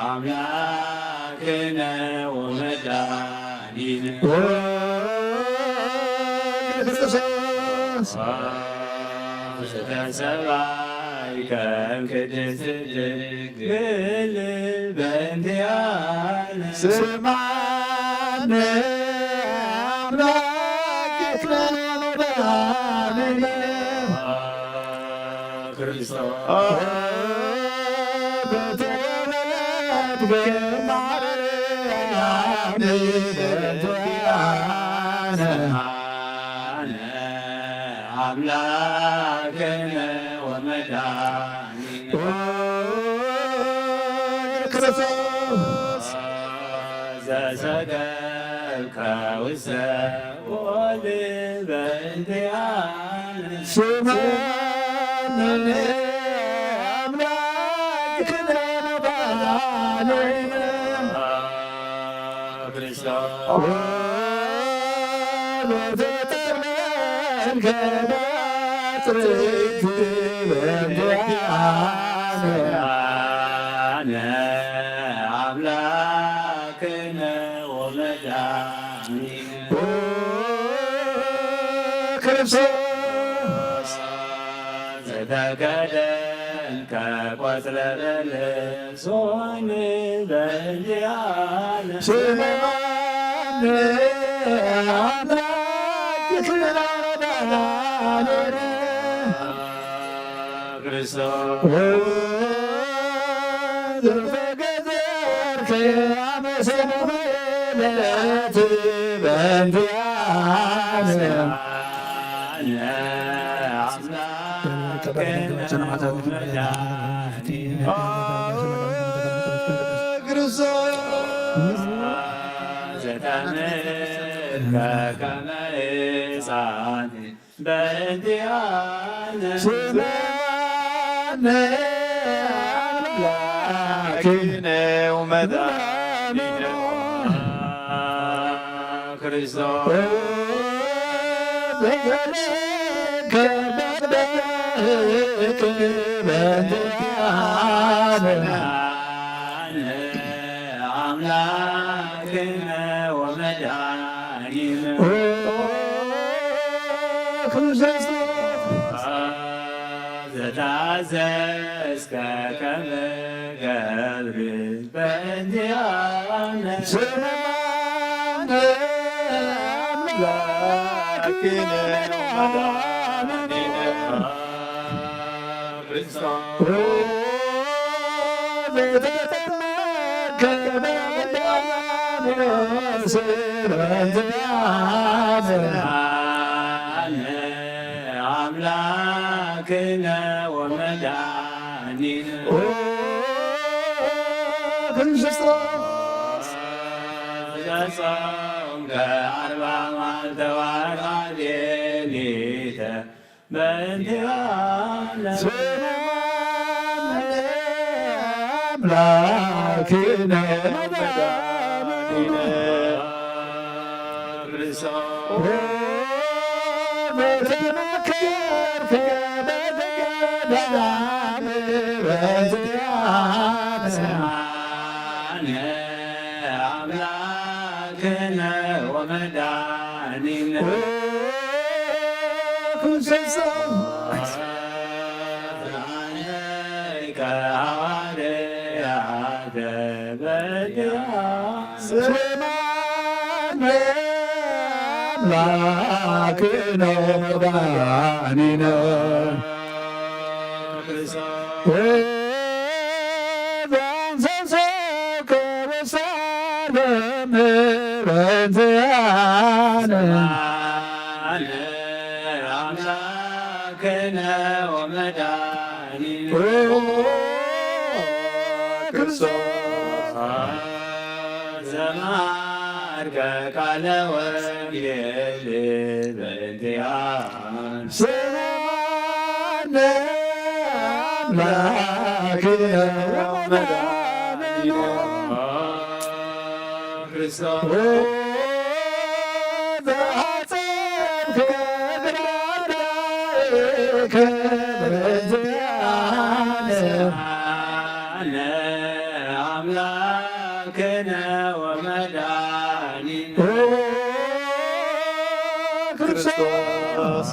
አምላክነ ወመድኃኒነ። ክርስቶስ ዘተሰባይ ከም ቅድስት ድንግል በእንቲአነ። ስማነ አምላክነ ወመድኃኒነ። ክርስቶስ በተወለድከ ማርያም በእንቲአነ። አምላክነ ወመድኃኒነ። ክርስቶስ ዘሰቀልከ ውስተ ሲኦል በእንቲአነ። ስማነ አምላክነ ወመድኃኒነ። ክርስቶስ ወተጠመድከ በትርክት በእንቲአነ። አምላክነ ወመድኃኒነ። ክርስቶስ ዘተከደንከ ቆጽለ በለስ ሆን በእንቲአነ። ስማነ አምላክነ ወመድኃኒነ። ክርስቶስ ዘተገዘርከ አመሰ በእንቲአነ። በእንቲአነ ስማነ አምላክነ ወመድኃኒነ። ክርስቶስ አምላክነ ወመድኃኒነ። ዘታዘዝከ ከመ ገብር በእንቲአነ። ስማነ አምላክነ ወመድኃኒነ። አምላክነ ወመድኃኒነ። ዘጾምከ አርባ መዓልተ ወአርባ ሌሊተ በእንቲአነ። ስማነ አምላክነ ወመድኃኒነ። ክርስቶስ ዘተመከርከ በገዳም በእንቲአነ። ስማነ አምላክነ ወመድኃኒነ። አምላክነ መድኃኒነ። ወዘንሰሰከ ወሳለ ምረንዘያነ። አምላክነ ወመድኃኒነ። ኦ ክርስቶስ ዘማርከ ቃለ ወንጌል በእንቲአነ። ስምዓነ አምላክነ ወመድኃኒነ። ክርስቶስ ዘአጽብከ ግዳይከ በእንቲአነ። አምላክነ ወመድኃኒነ። ኦ ክርስቶስ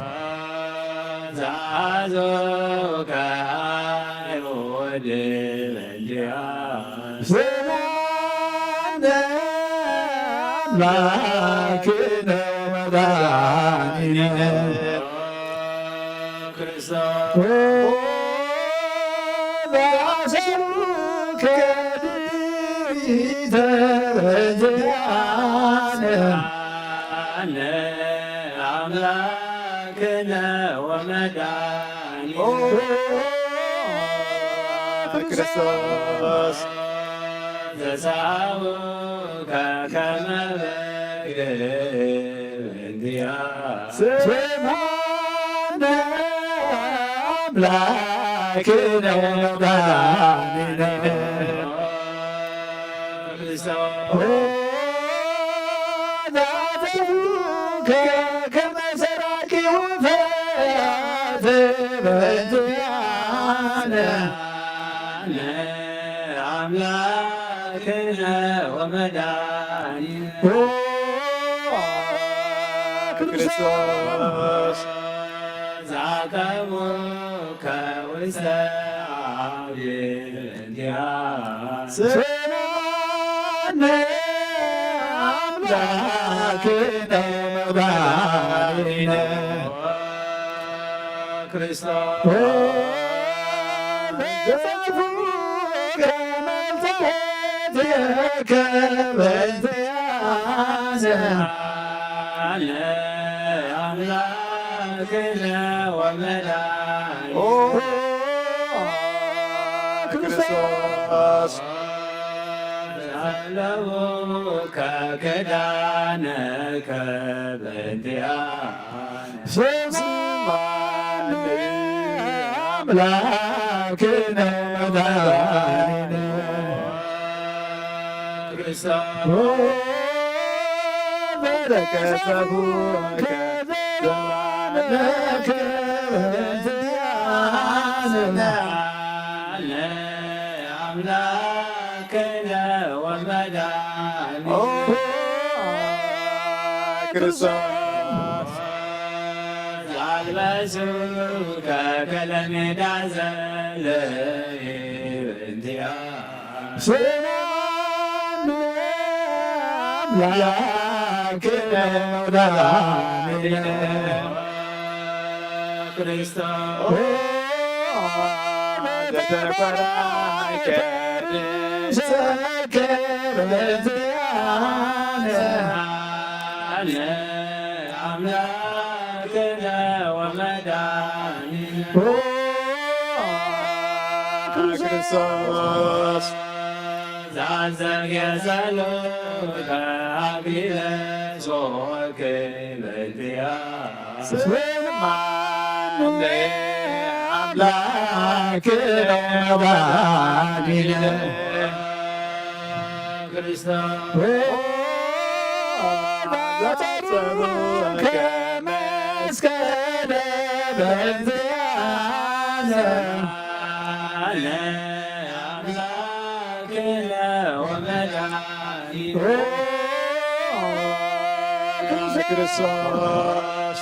ዘአዞከ አይሁድ በእንቲአነ። ስምዓነ አምላክነ ወመድኃኒነ። ክርስቶስ ዘአሰሩከ ድሪተ በእንቲአነ። አነ አምላክነ ወመድኃኒነ። ኦ ክርስቶስ ዘሳውከ ከመ በግ እንዲያ። ስምዓነ አምላክነ ወመድኃኒነ። ኦ ዘአተውከ ከመ ሰራቂ ወፈያት በእንቲአነ። አምላክነ ወመድኃኒነ። ኦ ክርስቶስ ዘአቀሙከ ውስተ አብየ እንዲያ። ስምዓነ አምላክነ ወመድኃኒነ። ክርስቶስ ዘጸፉከ መልትዔትከ በእንቲአነ። አምላክነ ወመድኃኒነ። ኦ ክርስቶስ ዘለውከ ክዳነከ በእንቲአነ። ስምዓነ አምላክነ ወመድኃኒነ። ክርስቶስ ኦ በለከ ጸፉከ ዘባነከ በእንቲአነ። አምላክነ ወመድኃኒነ። ኦ ክርስቶስ ዘአልበሱከ ከለሜዳ ዘለየ በእንቲአ። ስምዓነ አምላክነ ወመድኃኒነ። ክርስቶስ ዘተፈራይከ ርእሰከ በእንቲአነ። አምላክነ ወመድኃኒነ። ኦ ክርስቶስ ዘአስተርየ ጸሎተ አክሊለ ጾርክ በእንቲአ። ስምዓነ አምላክነ ወመድኃኒነ። ክርስቶስ ዘጸሩከ መስቀለ በእንቲአነ። አምላክነ ወመድኃኒነ። ኦ ክርስቶስ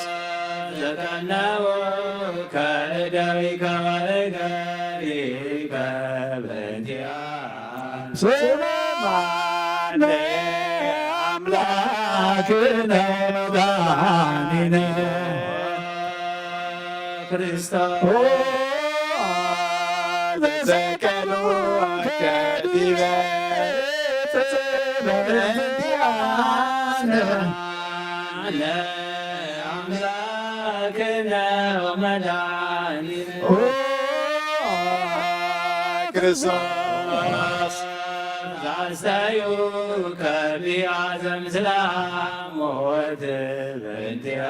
ዘቀነውከ እደዊከ ወእገሪከ በእንቲአ። ስምዓነ ኣምላክነ መድኃኒነ ክርስቶስ ዘሰቀሉ ከዲበ በእንቲአነ ኣምላክነ ወመድኃኒነ ክርስቶስ ዛስተዩ ከቢያ ዘምስላ ሞት በእንቲያ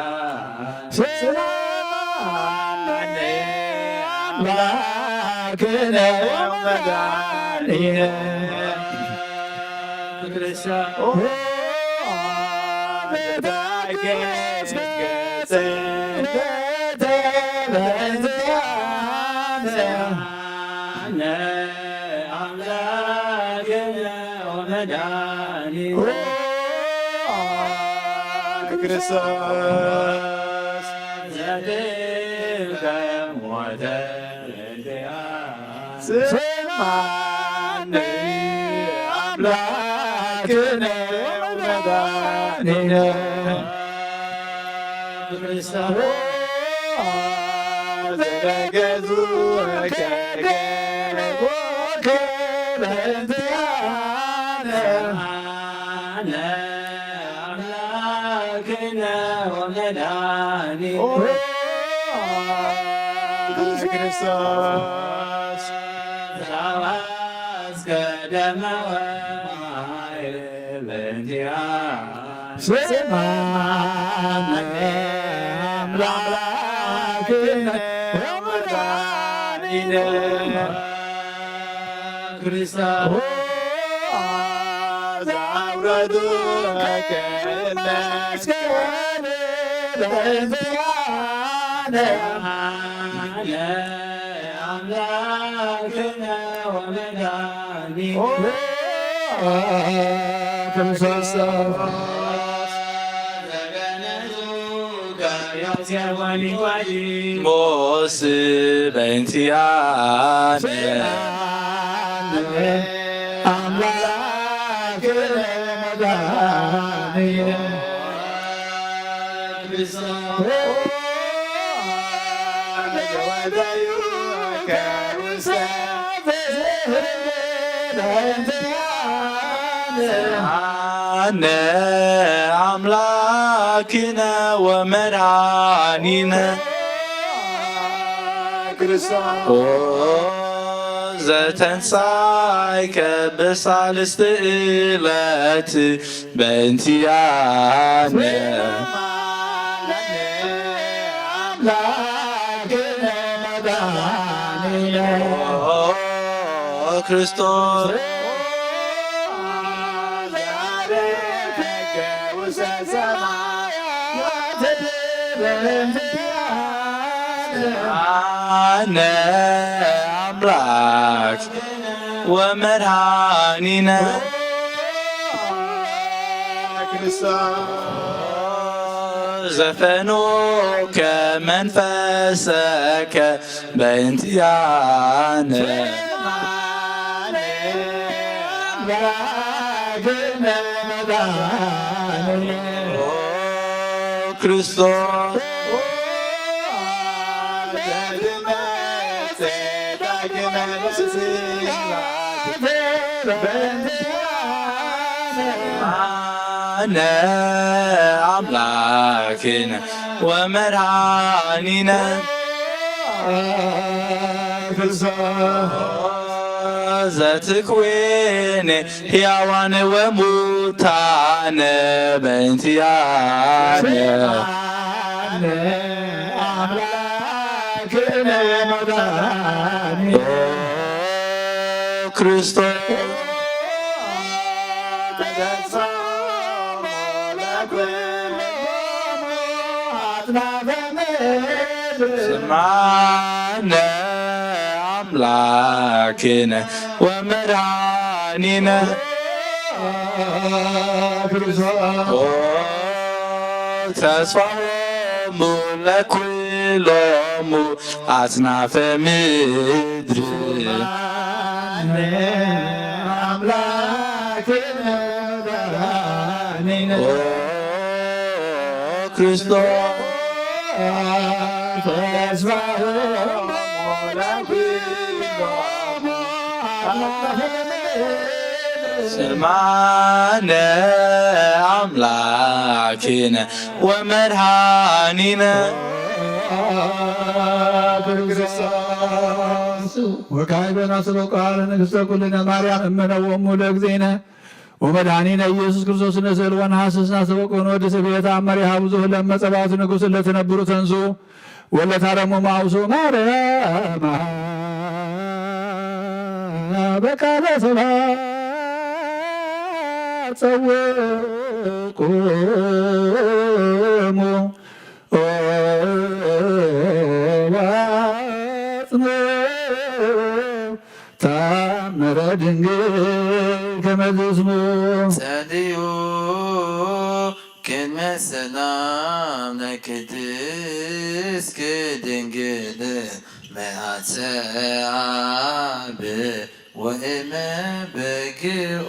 ስማነ ኣምላክነ ወመድኃኒነ ክርስቶስ ክርስቶስ ዘትከ ሞተ ስማኒ ኣምላክነ መድኃኒነ ክርስቶስ ዘገዙ ከገቦ ከበንቲያነ ኣምላክነ ወመድኃኒነ ክርስቶስ ዘአዋስከ ደመ ወማይ በእንቲአነ ስማነ አምላክነ ወመድኃኒነ ክርስቶስ ዘአውረዱ ከመስገን በእንቲአነ አምላክነ ወመድኃኒነ ክርስቶስ ሞስ በእንቲአነ አምላክነ መድኃኒነ አነ አምላክነ ወመድኃኒነ ክርስቶስ ኦ ዘተንሳይከ በሳልስት ዕለት በእንቲአነ ክርስቶስ አነ አምላክ ወመድኃኒነ ዘፈኖከ መንፈሰከ በእንቲአነ ክርስቶስ አነ አምላክነ ወመድኃኒነ ዘትኩዌኔ ሕያዋን ወሙታን በእንቲአነ አምላክነ መድኃኒነ ክርስቶስ ስማነ አምላክነ ወመድኃኒነ ተስፋሆሙ ለኩሎሙ አጽናፈ ምድር አምላክነ ኦ ክርስቶስ ተስፋ ስማነ አምላኪነ ወመድኃኒነ ክርስቶስ ወካዕበና ስለ ቃል ንግሥተ ኩልነ ማርያም እመነ ወሙ ለእግዚእነ ወመድኃኒነ ኢየሱስ ክርስቶስ ንስእል ወነሐስስ ናሰበቆን ወዲ ስብየት አመሪሃ ብዙህ ለመጸባቱ ንጉሥ ለትነብሩ ተንሱ ወለታረሙ ማውሱ ማርያም በቃለ ሰላም ጸውቁሙ ወአጽንዑ ተአምረ ድንግል ከመ ትስምዑ። ጸልዩ ቅድመ ሰላም ለቅድስት ድንግል መአትአብ ወእመ በግኡ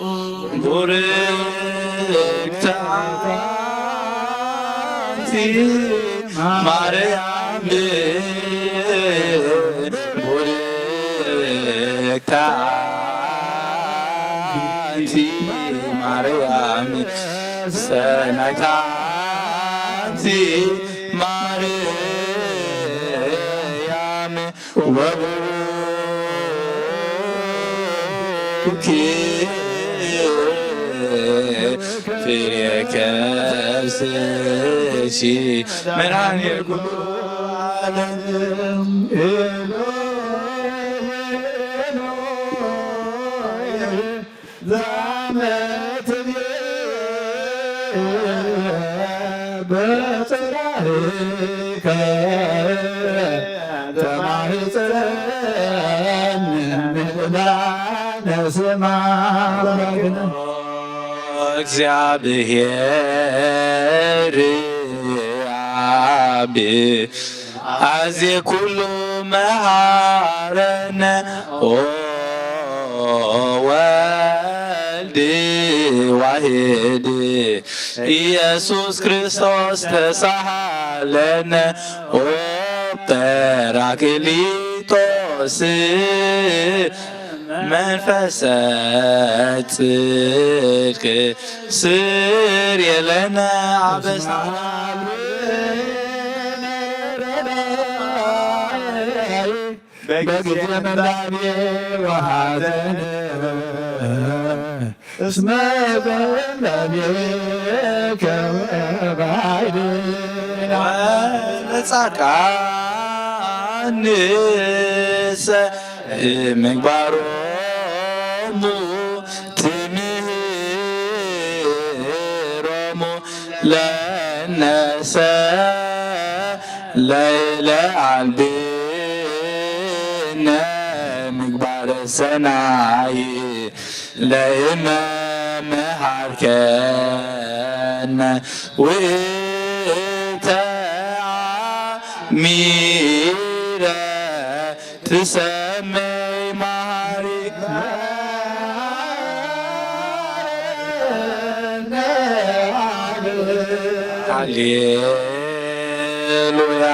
ቡርክት አንቲ ማርያም ቡርክት አንቲ ማርያም ሰናይት አንቲ ማርያም ወቡሩክ ፍሬ ከርስኪ መድኃኔ ኩሉ ዓለም። ዛመትብየ በጽላልከ ተማህፀን ምህላነ ስማ አምላክነ። እግዚአብሔር አብ አዜ ኩሉ መሃረነ ኦ ወልድ ዋሄድ ኢየሱስ ክርስቶስ ተሳሃለነ ኦ ጳራቅሊጦስ መንፈሰ ጽድቅ ስር የለነ አበሳ በጊዜ መላቤ ወሐዘን እስመ በላቤ ከመባይድ ለጻድቃንሰ ምግባሮሙ ትምህሮሙ ለነሰ ለይለ አልብነ ምግባረ ሰናይ ለእመ መሃርከነ ውእተ አሚረ ትሰመይ መሃሪ። ሃሌሉያ።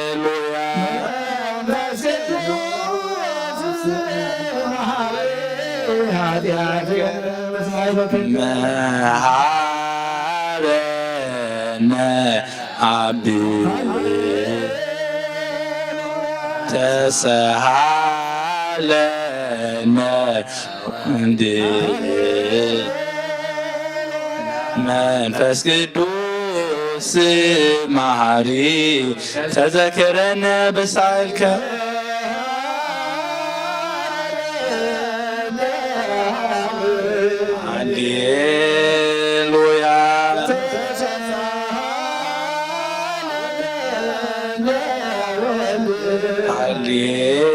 ሃሌሉያ። መሃረነ አብ ተሰሃለነ እንድ መንፈስ ቅዱስ መሃሪ ተዘከረነ በሳልከ ሃሌሉያ።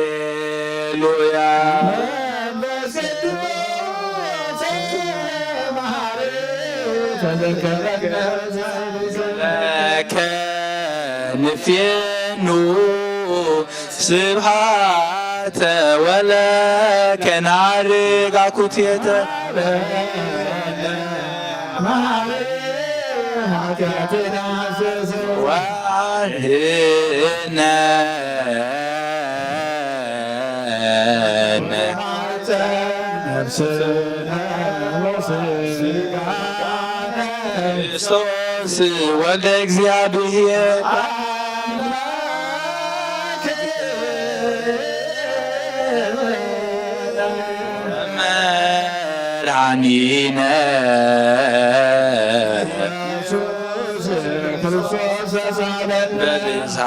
ሃሌሉያ። ለከ ንፌኑ ስብሐተ ወለከ ናርግ አኩቴተ ወአድኅነነ ነፍስነ ወሥጋነ ክርስቶስ ወልደ እግዚአብሔር መድኃኒነ በብዝኃ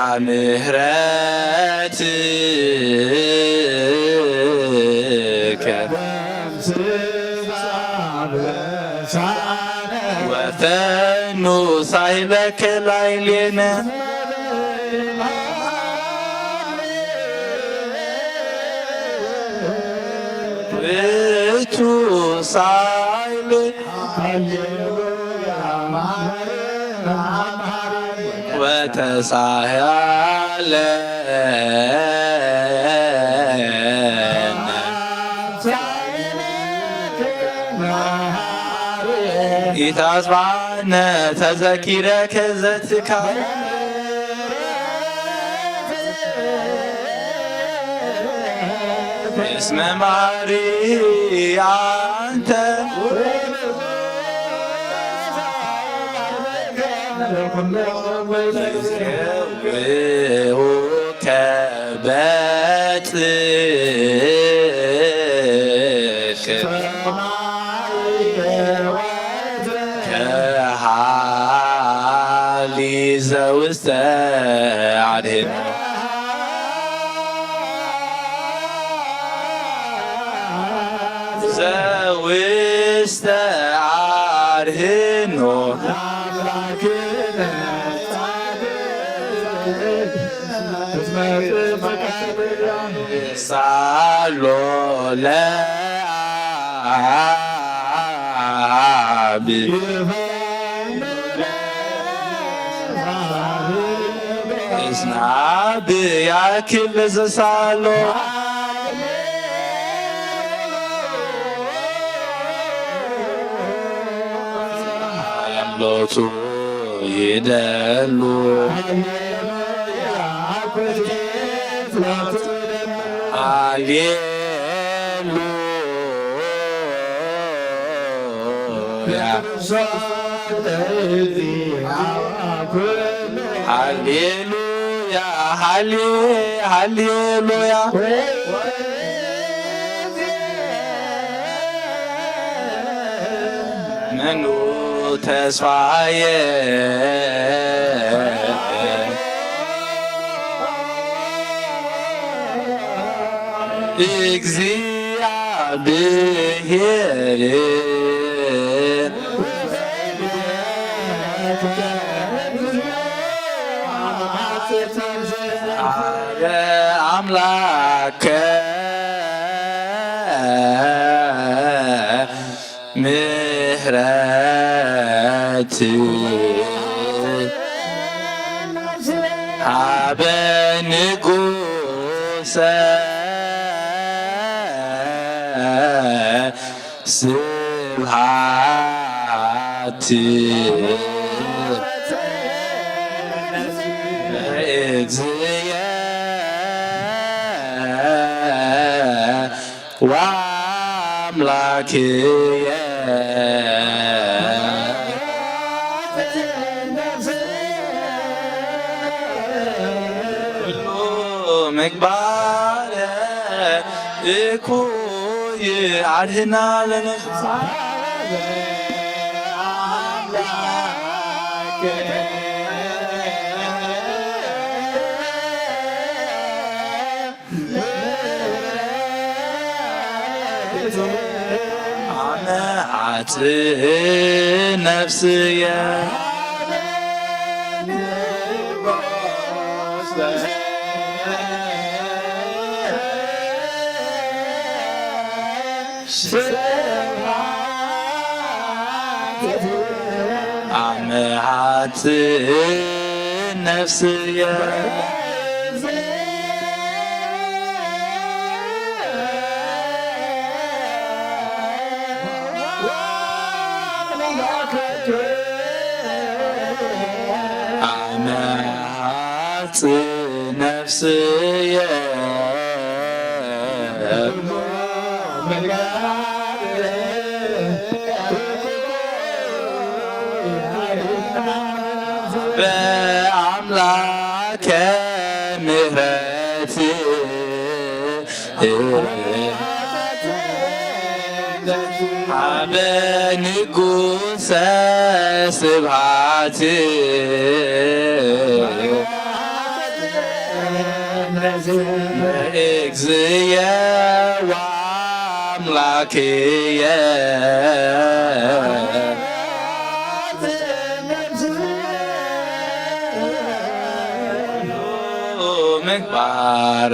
ምሕረትከ ወፈኑ ሳይለከ ላይሌነ ውእቱ ሳይል ወተሳሃለ ኢታጽባነ ተዘኪረከ ዘትካ እስመ ማሪ አንተ ከሃሊ ዘውስተ አድህኖ ዘውስተ አድህኖ ሳሎ ለአብ እስና ብያክል ዝሳሎ ሎቱ ይደሉ ሃሌሉያ ሃሌ ሃሌሉያ መኑ ተስፋየ እግዚአብሔር አምላከ ምህረት ሀበ ንጉሰ ስብሐት ለእግዚእየ ወአምላክየ። ኩሉ ምግባረ እኩይ አድህና ለነፍስነ። አነ ኃጥእ ነፍስየ አነ ኃጥእ ነፍስየ ነፍስየ በአምላከ ምሕረት ሀበ ንጉሰ ስብሐት ለእግዚእየ ወአምላክየ። ምግባር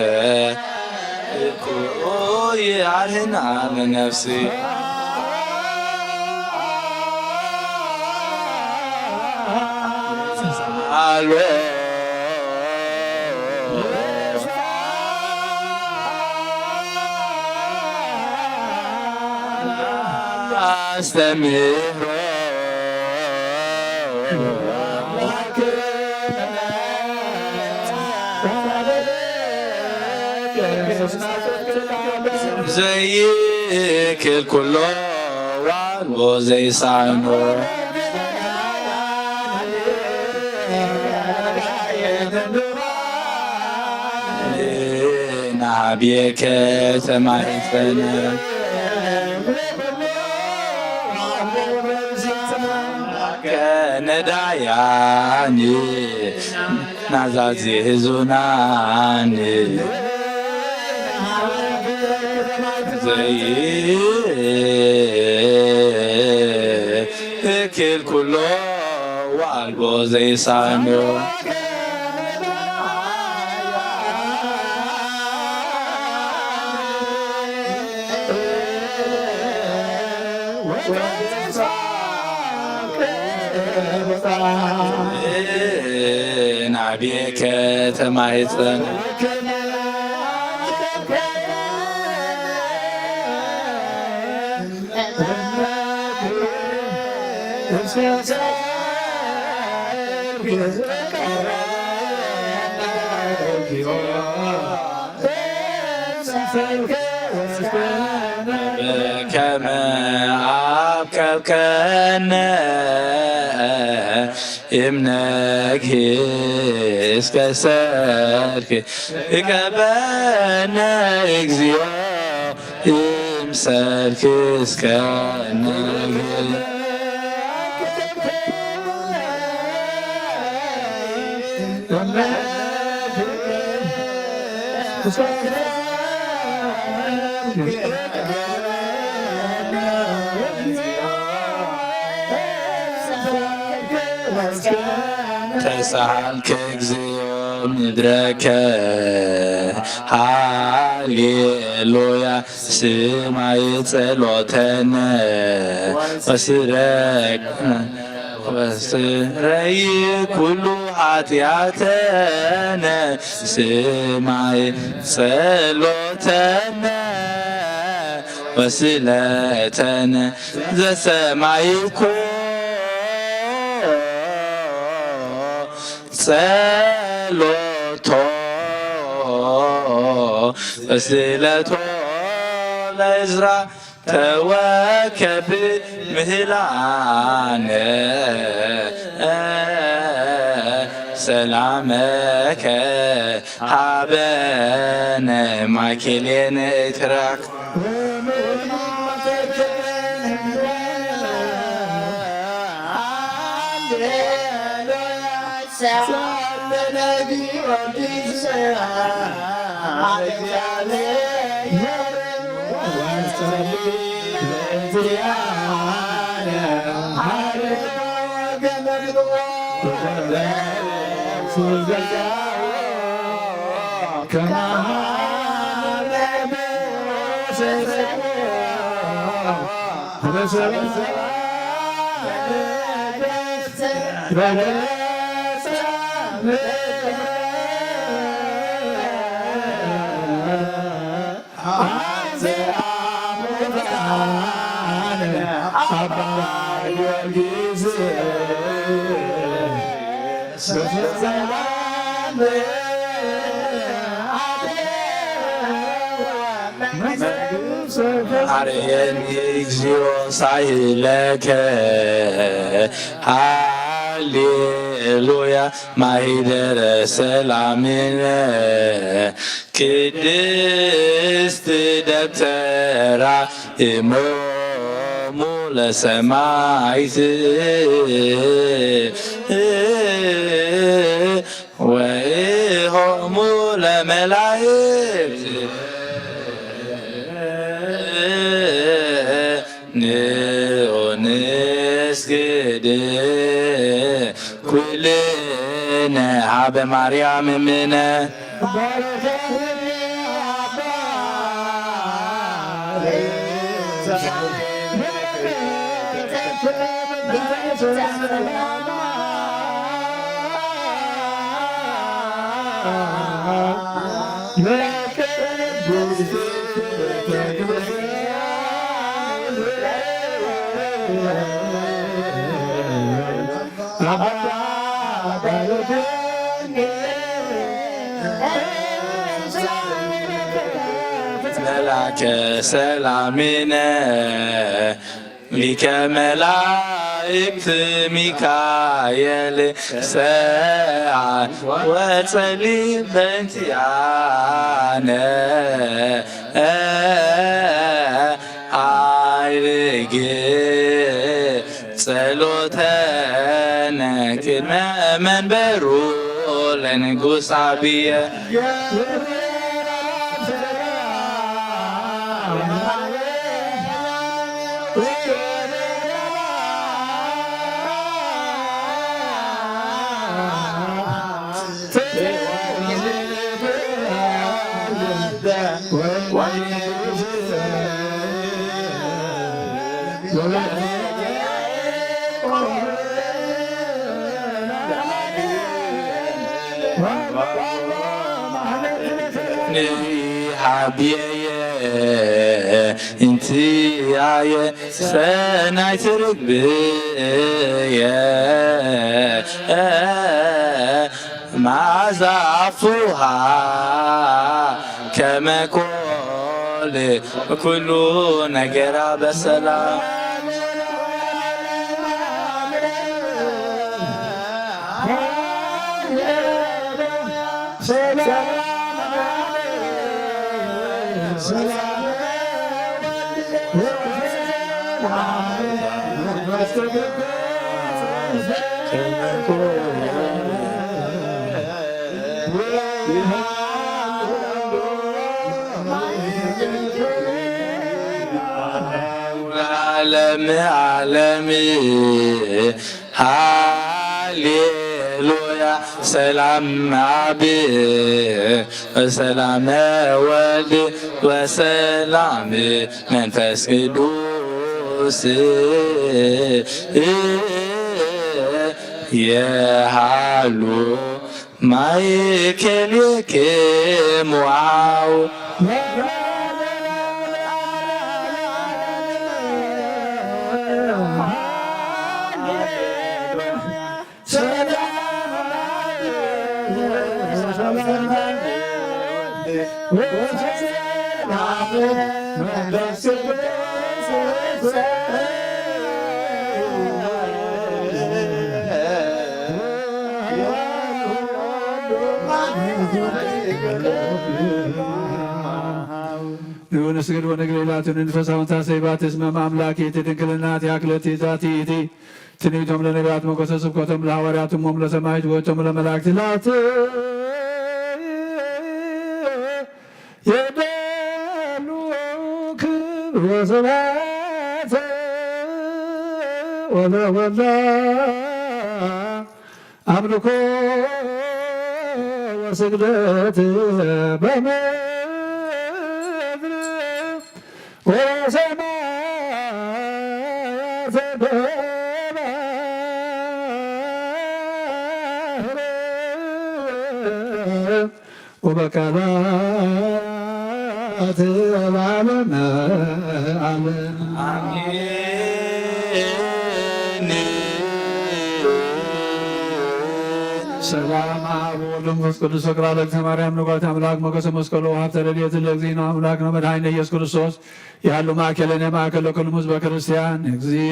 እኩ ይአድህና ለነፍሲ። አሎ አስተምህሮ ዘይክል ኩሎ ዋልቦ ዘይሳኖ። ናብየከ ተማሕፀነ ከነዳያኒ ናዛዚ ህዙናኒ። ዘይክል ኩሎ ዋልቦ ዘይሳኖ። ናብየከ ተማሕፀነ ከመ አብቀብከነ እምነግህ እስከ ሰርክ እቀበነ እግዚኦ እምሰርክ እስከ ነግህ። ተሳሃልከ እግዚኦ ምድረከ። ሃሌሉያ ስማይ ጸሎተነ ወስረክ ወስረይ ኩሉ ኃጢአተነ። ስማይ ጸሎተነ ወስለተነ ዘሰማይኮ ጸሎቶ ወስለቶ ለእዝራ ተወከብ ምህላነ ሰላመከ ሀበነ ማኬሌነ ኢትራክ። አርየኒ እግዚኦ ሳይለከ ሃሌሉያ ማሂደረ ሰላምነ ቅድስት ደብተራ እሞሙ ለሰማይት ወእሆሙ ለመላእክት ንዑ ንስግድ ኩልነ ሀበ ማርያም እምነ። መላከ ሰላምነ ሊቀ መላእክት ሚካኤል ሰዓል ወጸሊ በእንቲአነ። አይርግ ጸሎተነ ቅድመ መንበሩ ለንጉስ አብየ። ንሃብየየ እንትያየ ሰናይ ትርግብየ መዓዛ ኣፉሃ ከመ ኮል ኩሉ ነገራ በሰላም። ዓለም ዓለም ሃሌሉያ ሰላም አብ ወሰላመ ወልድ ወሰላም መንፈስ ቅዱስ የሃሉ ማእከሌክሙ አው። ንስግድ ወንግር ኢላቱ ንንፈሳውን ታሰይባት እስመ ማምላክ እቲ ድንግልና እቲ አክለቲ ዛቲ እቲ ትንቢቶም ለነቢያት ሞገሰ ስብከቶም ለሐዋርያት እሞም ለሰማዕት ወቶም ለመላእክት ላት የደሉ ክብር ወሰባት ወለወላ አምልኮ ወስግደት በምድር ወሰማያት በባህር ወበቃላት ለዓለመ ዓለም። አሜን። ሰላም አብ ወወልድ ወመንፈስ ቅዱስ። ፍቅር ለእግዝእትነ ማርያም ንግደት አምላክ ሞገሰ መስቀሉ ሀብተ ረድኤት ለእግዚእነ አምላክ ወመድኃኒነ ኢየሱስ ክርስቶስ ያሉ ማእከለነ ማእከለ ኩልሙ ህዝበ ክርስቲያን እግዚእ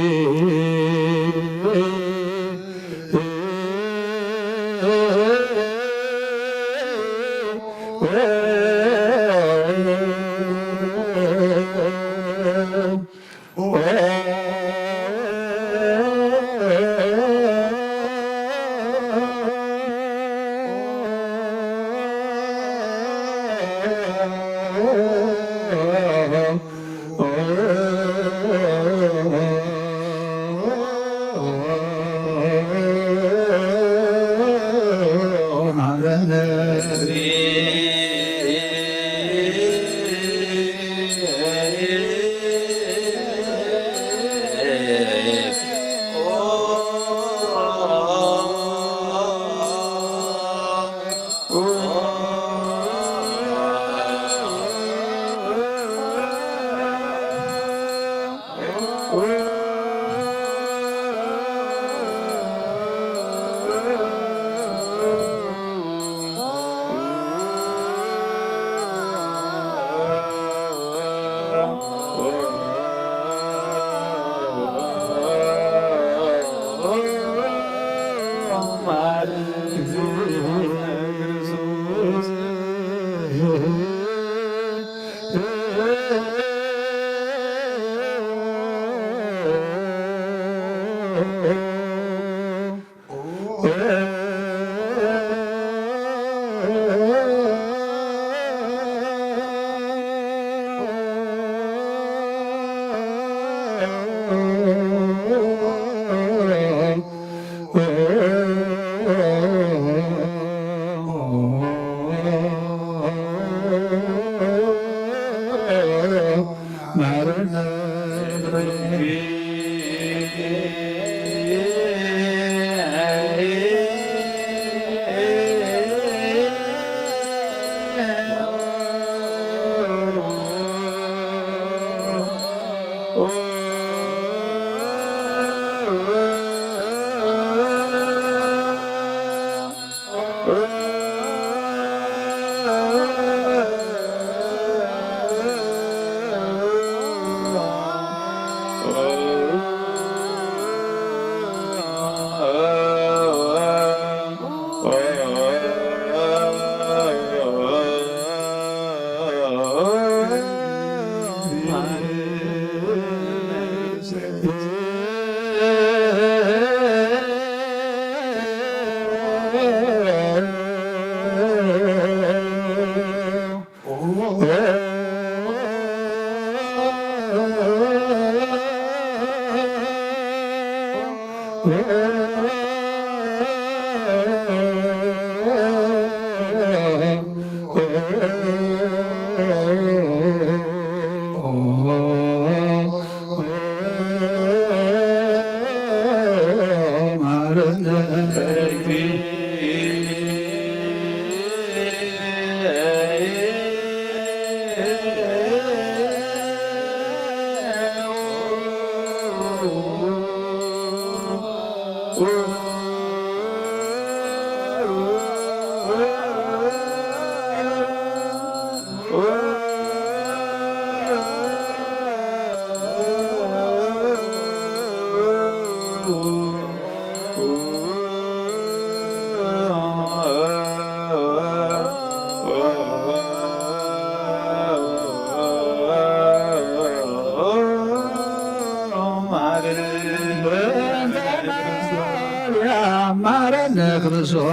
ማረነ ክርስቶስ።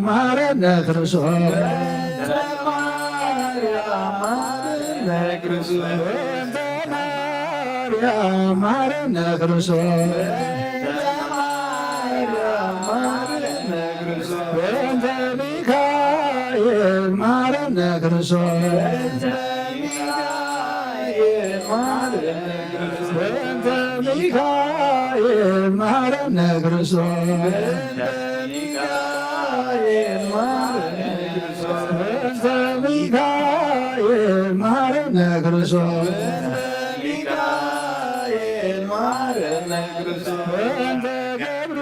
ማረነ ክርስቶስ። ማረነ ክርስቶስ። በእንተ ሚካኤል ማረነ ክርስቶስ። በእንተ ሚካኤል ማረነ ክርስቶስ። በእንተ ሚካኤል ማረነ ክርስቶስ። በእንተ ገብርኤል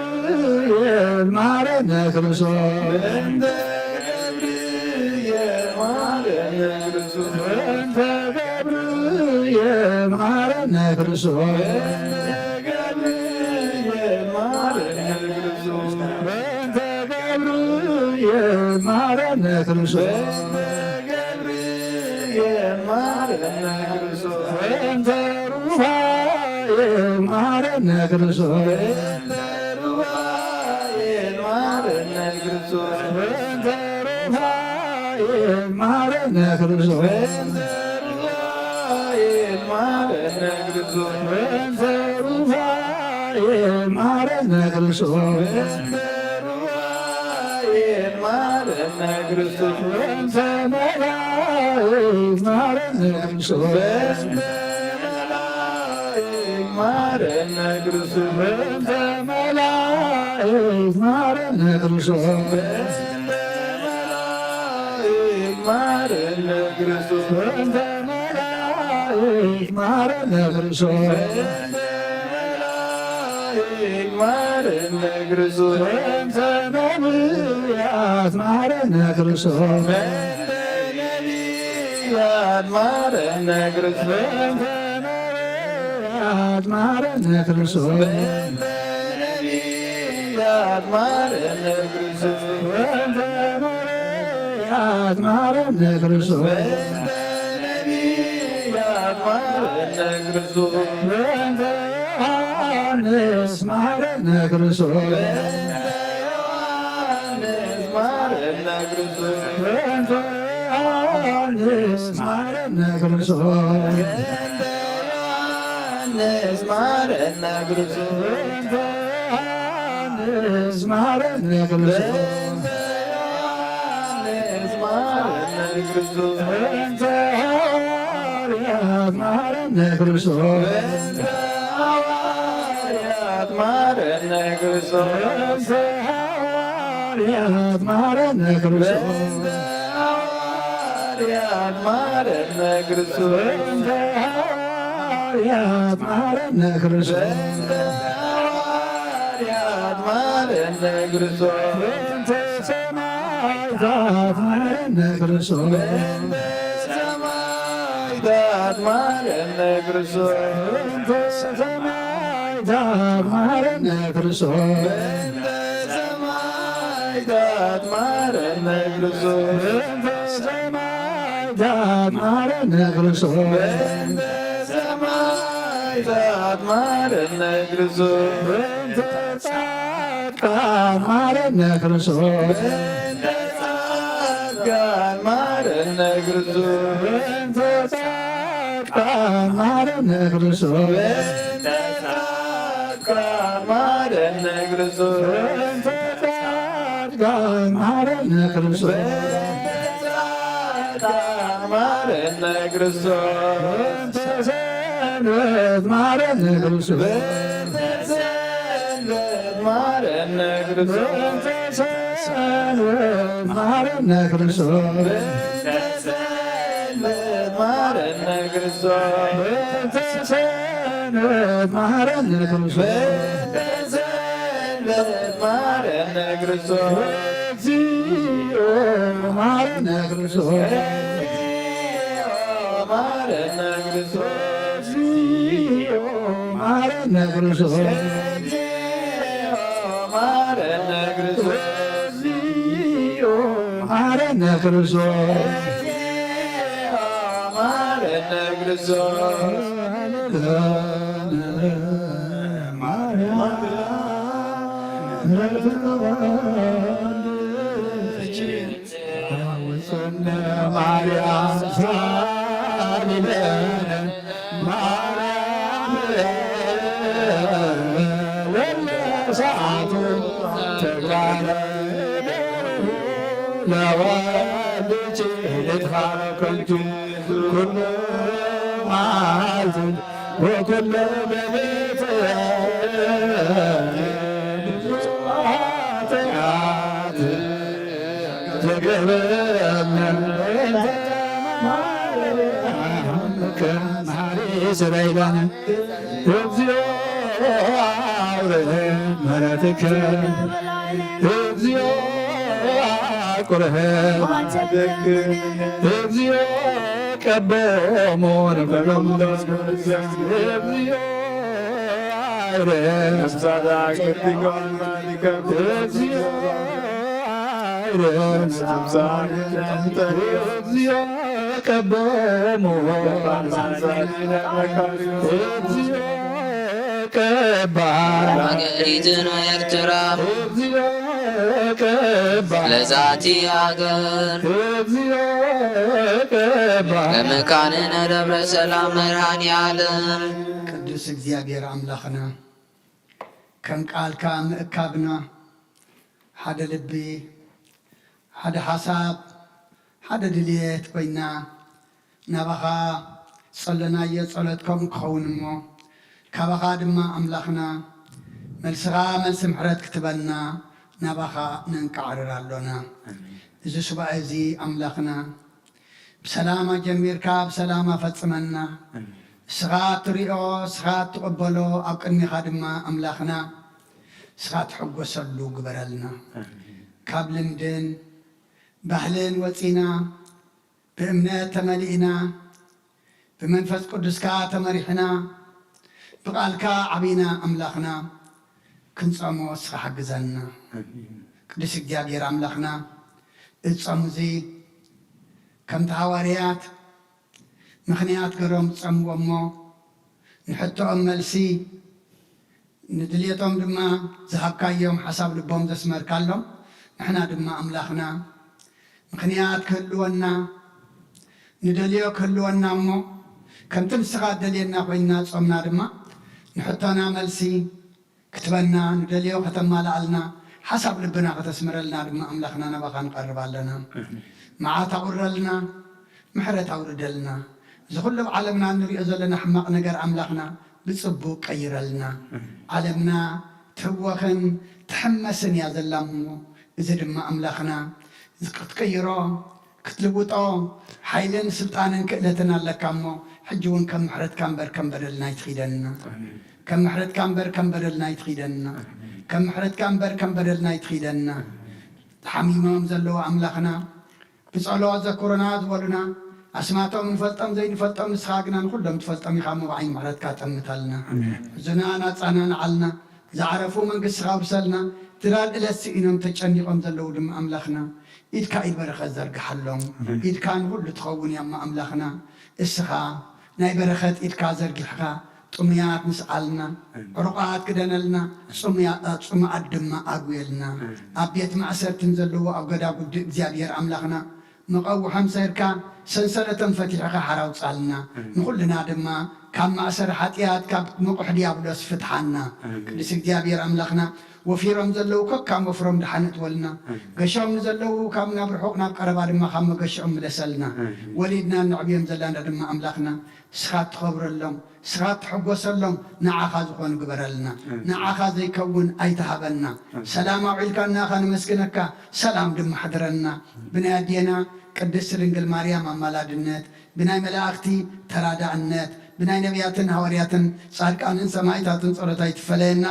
መሐረነ ክርስቶስ። በእንተ ገብርኤል መሐረነ ክርስቶስ። በእንተ ገብርኤል መሐረነ ክርስቶስ። በእንተ ገብርኤል መሐረነ ክርስቶስ። በእንተ ገብርኤል መሐረነ ክርስቶስ። በእንተ ገብርኤል መሐረነ ክርስቶስ። በእንተ ሩፋኤል መሐረነ ክርስቶስ። በእንተ ሩፋኤል መሐረነ ክርስቶስ። በእንተ ሩፋኤል መሐረነ ክርስቶስ። በእንተ ሩፋኤል መሐረነ ክርስቶስ። በእንተ ሩፋኤል መሐረነ ክርስቶስ። በእንተ ሩፋኤል መሐረነ ክርስቶስ። በእንተ መላእክት መሐረነ ክርስቶስ። በእንተ መላእክት መሐረነ ክርስቶስ። በእንተ መላእክት መሐረነ ክርስቶስ። በእንተ መላእክት መሐረነ ክርስቶስ። በእንተ መላእክት መሐረነ ክርስቶስ። በእንተ መላእክት መሐረነ ክርስቶስ። በእንተ ነቢያት መሐረነ ክርስቶስ። በእንተ ነቢያት መሐረነ ክርስቶስ። በእንተ ነቢያት መሐረነ ክርስቶስ። በእንተ ነቢያት መሐረነ ክርስቶስ። በእንተ ነቢያት መሐረነ ክርስቶስ። በእንተ ነቢያት መሐረነ ክርስቶስ። በእንተ ዮሐንስ መሐረነ ክርስቶስ። በእንተ ዮሐንስ መሐረነ ክርስቶስ። በእንተ ዮሐንስ መሐረነ ክርስቶስ። በእንተ ዮሐንስ መሐረነ ክርስቶስ። በእንተ ዮሐንስ መሐረነ ክርስቶስ። በእንተ ዮሐንስ መሐረነ ክርስቶስ። በእንተ ሐዋርያት መሐረነ ክርስቶስ። በእንተ ሐዋርያት መሐረነ ክርስቶስ። በእንተ ሐዋርያት መሐረነ ክርስቶስ። በእንተ ሐዋርያት መሐረነ ክርስቶስ። በእንተ ሐዋርያት መሐረነ ክርስቶስ። በእንተ ሐዋርያት መሐረነ ክርስቶስ። በእንተ ሰማዕታት መሐረነ ክርስቶስ። በእንተ ሰማዕታት መሐረነ ክርስቶስ። በእንተ ሰማዕታት መሐረነ ክርስቶስ። በእንተ ሰማዕታት መሐረነ ክርስቶስ። በእንተ ሰማዕታት መሐረነ ክርስቶስ። በእንተ ሰማዕታት መሐረነ ክርስቶስ። በእንተ ጻድቃን መሐረነ ክርስቶስ። በእንተ ጻድቃን መሐረነ ክርስቶስ። በእንተ ጻድቃን መሐረነ ክርስቶስ። በእንተ ጻድቃን መሐረነ ክርስቶስ። በእንተ ጻድቃን መሐረነ ክርስቶስ። በእንተ ጻድቃን መሐረነ ክርስቶስ። በእንተ ሰንበት መሐረነ ክርስቶስ። በእንተ ሰንበት መሐረነ ክርስቶስ። በእንተ ሰንበት መሐረነ ክርስቶስ። በእንተ ሰንበት መሐረነ ክርስቶስ። በእንተ ሰንበት መሐረነ ክርስቶስ። በእንተ ሰንበት መሐረነ ክርስቶስ። እግዚኦ መሐረነ ክርስቶስ። እግዚኦ መሐረነ ክርስቶስ። እግዚኦ መሐረነ ክርስቶስ። እግዚኦ መሐረነ ክርስቶስ። እግዚኦ መሐረነ ክርስቶስ። እግዚኦ መሐረነ ክርስቶስ። ማርያም ማርያም ሳሊለነ ማርያም ወለ ሰዓቱ ተጋረ ለወልድኪ ልትሃ ከንቱ ኩሉ መዓልቲ ወኩሎ ሌሊት ብዙ ኃጢአት ተገብረነ። ማርያም ከማሪ ስረይላነ እግዚኦ አውርድ ምሕረትከ እግዚኦ አቁርብ እግዚኦ ቀቦሙ እግዚኦ አይርድ እግዚኦ አይርድ እግዚኦ ቀቦሙ እግዚኦ ቀባ መገሊትን ኤርትራ እግዚኦ ቀባ ለዛቲ ሃገር እግዚኦ ቀባ ለመካንነ ደብረ ሰላም መድኃኔ ዓለም። ቅዱስ እግዚኣብሔር ኣምላኽና፣ ከም ቃልካ ምእካብና ሓደ ልቢ፣ ሓደ ሓሳብ፣ ሓደ ድልየት ኮይና ናባኻ ዝጸለናዮ ጸሎት ከምኡ ክኸውን እሞ፣ ካባኻ ድማ ኣምላኽና፣ መልስኻ መልሲ ምሕረት ክትበልና ናባኻ ነንቃዕርር ኣሎና። ኣሜን። እዚ ሱባኤ እዚ ኣምላኽና፣ ብሰላም ኣጀሚርካ ብሰላም ኣፈጽመና። ኣሜን። እስኻ እትሪኦ፣ እስኻ እትቕበሎ፣ ኣብ ቅድሚኻ ድማ ኣምላኽና፣ እስኻ ትሕጎሰሉ ግበረልና። ኣሜን። ካብ ልምድን ባህልን ወጺና፣ ብእምነት ተመሊእና፣ ብመንፈስ ቅዱስካ ተመሪሕና፣ ብቓልካ ዓቢና ኣምላኽና፣ ክንጸሞ እስኻ ሓግዘና። ኣሜን። ቅዱስ እግዚኣብሔር ኣምላኽና፣ እዚ ጾም እዚ ከምቲ ሃዋርያት ምኽንያት ገሮም ዝጸምዎ እሞ፣ ንሕቶኦም መልሲ፣ ንድልየቶም ድማ ዝሃብካዮም ሓሳብ ልቦም ዘስመርካሎም፣ ንሕና ድማ ኣምላኽና ምኽንያት ክህልወና፣ ንደልዮ ክህልወና እሞ፣ ከምቲ ንስኻ እደልየና ኮይንና ጾምና ድማ፣ ንሕቶና መልሲ ክትበና፣ ንደልዮ ከተማልኣልና፣ ሓሳብ ልብና ከተስምረልና ድማ ኣምላኽና ናባኻ ንቐርብ ኣለና። ኣሜን። መዓት ኣቑረልና፣ ምሕረት ኣውርደልና። እዚ ኩሉ ኣብ ዓለምና እንሪኦ ዘለና ሕማቕ ነገር ኣምላኽና ብጽቡቕ ቀይረልና። ኣሜን። ዓለምና ትህወኽን ትሕመስን እያ ዘላ እሞ፣ እዚ ድማ ኣምላኽና ክትቅይሮ፣ ክትልውጦ ሓይልን ስልጣንን ክእለትን ኣለካ እሞ፣ ሕጂ እውን ከም ምሕረትካ እምበር ከም በደልና ኣይትኺደና። ኣሜን። ከም ምሕረትካ እምበር ከም በደልና ኣይትኺደና። ኣሜን። ከም ምሕረትካ እምበር ከም በደልና ኣይትኺደና። ኣሜን። ተሓሚሞም ዘለዉ ኣምላኽና፣ ብጸሎት ዘክሩና ዝበሉና፣ ኣስማቶም ንፈልጦም ዘይንፈልጦም፣ ንስኻ ግና ንኹሎም ትፈልጦም ኢኻ እሞ፣ ብዓይኒ ምሕረትካ ጠምተልና። ኣሜን። ሕዙና ናጻና ንዓልና፣ ዝዓረፉ መንግስትኻ ውርሰልና፣ ድራር እለት ስኢኖም ተጨኒቖም ዘለዉ ድማ ኣምላኽና፣ ኢድካ ኢድ በረኸት ዘርግሓሎም። ኣሜን። ኢድካ ንኹሉ ትኸውን እያ እሞ ኣምላኽና፣ እስኻ ናይ በረኸት ኢድካ ዘርጊሕኻ፣ ጥሙያት ምስዓልና፣ ኣሜን። ዕሩቓት ክደነልና፣ ጽሙያ-፣ ጽሙኣት ድማ ኣጉየልና። ኣሜን። ኣብ ቤት ማእሰርትን ዘለዉ ኣብ ገዳጉዲ እግዚኣብሔር ኣምላኽና፣ መቐውሖም ሰይርካ፣ ሰንሰለቶም ፈቲሕኻ ሓራውጻልና። ኣሜን። ንኹልና ድማ ካብ ማእሰር ሓጢኣት፣ ካብ መቑሕ ዲያብሎስ ፍትሓና። ኣሜን። ቅዱስ እግዚኣብሔር ኣምላኽና፣ ወፊሮም ዘለዉ ከካም ወፍሮም ደሓን እትወልና። ኣሜን። ገሾም ንዘለዉ ካብ ናብ ርሑቕ ናብ ቀረባ ድማ ካብ መገሽኦም ምለሰልና። ኣሜን። ወሊድና እነዕብዮም ዘለና ድማ ኣምላኽና፣ ንስኻ እትኸብረሎም፣ ንስኻ እትሕጎሰሎም፣ ንዓኻ ዝኾኑ ግበረልና። ኣሜን። ንዓኻ ዘይከውን ኣይትሃበና። ኣሜን። ሰላም ኣውዒልካና ኢኻ፣ ነመስግነካ፣ ሰላም ድማ ሕድረና። ብናይ ኣዴና ቅድስት ድንግል ማርያም ኣማላድነት፣ ብናይ መላእኽቲ ተራዳእነት፣ ብናይ ነቢያትን ሃዋርያትን ጻድቃንን ሰማዕታትን ጸሎት ኣይትፈለየና።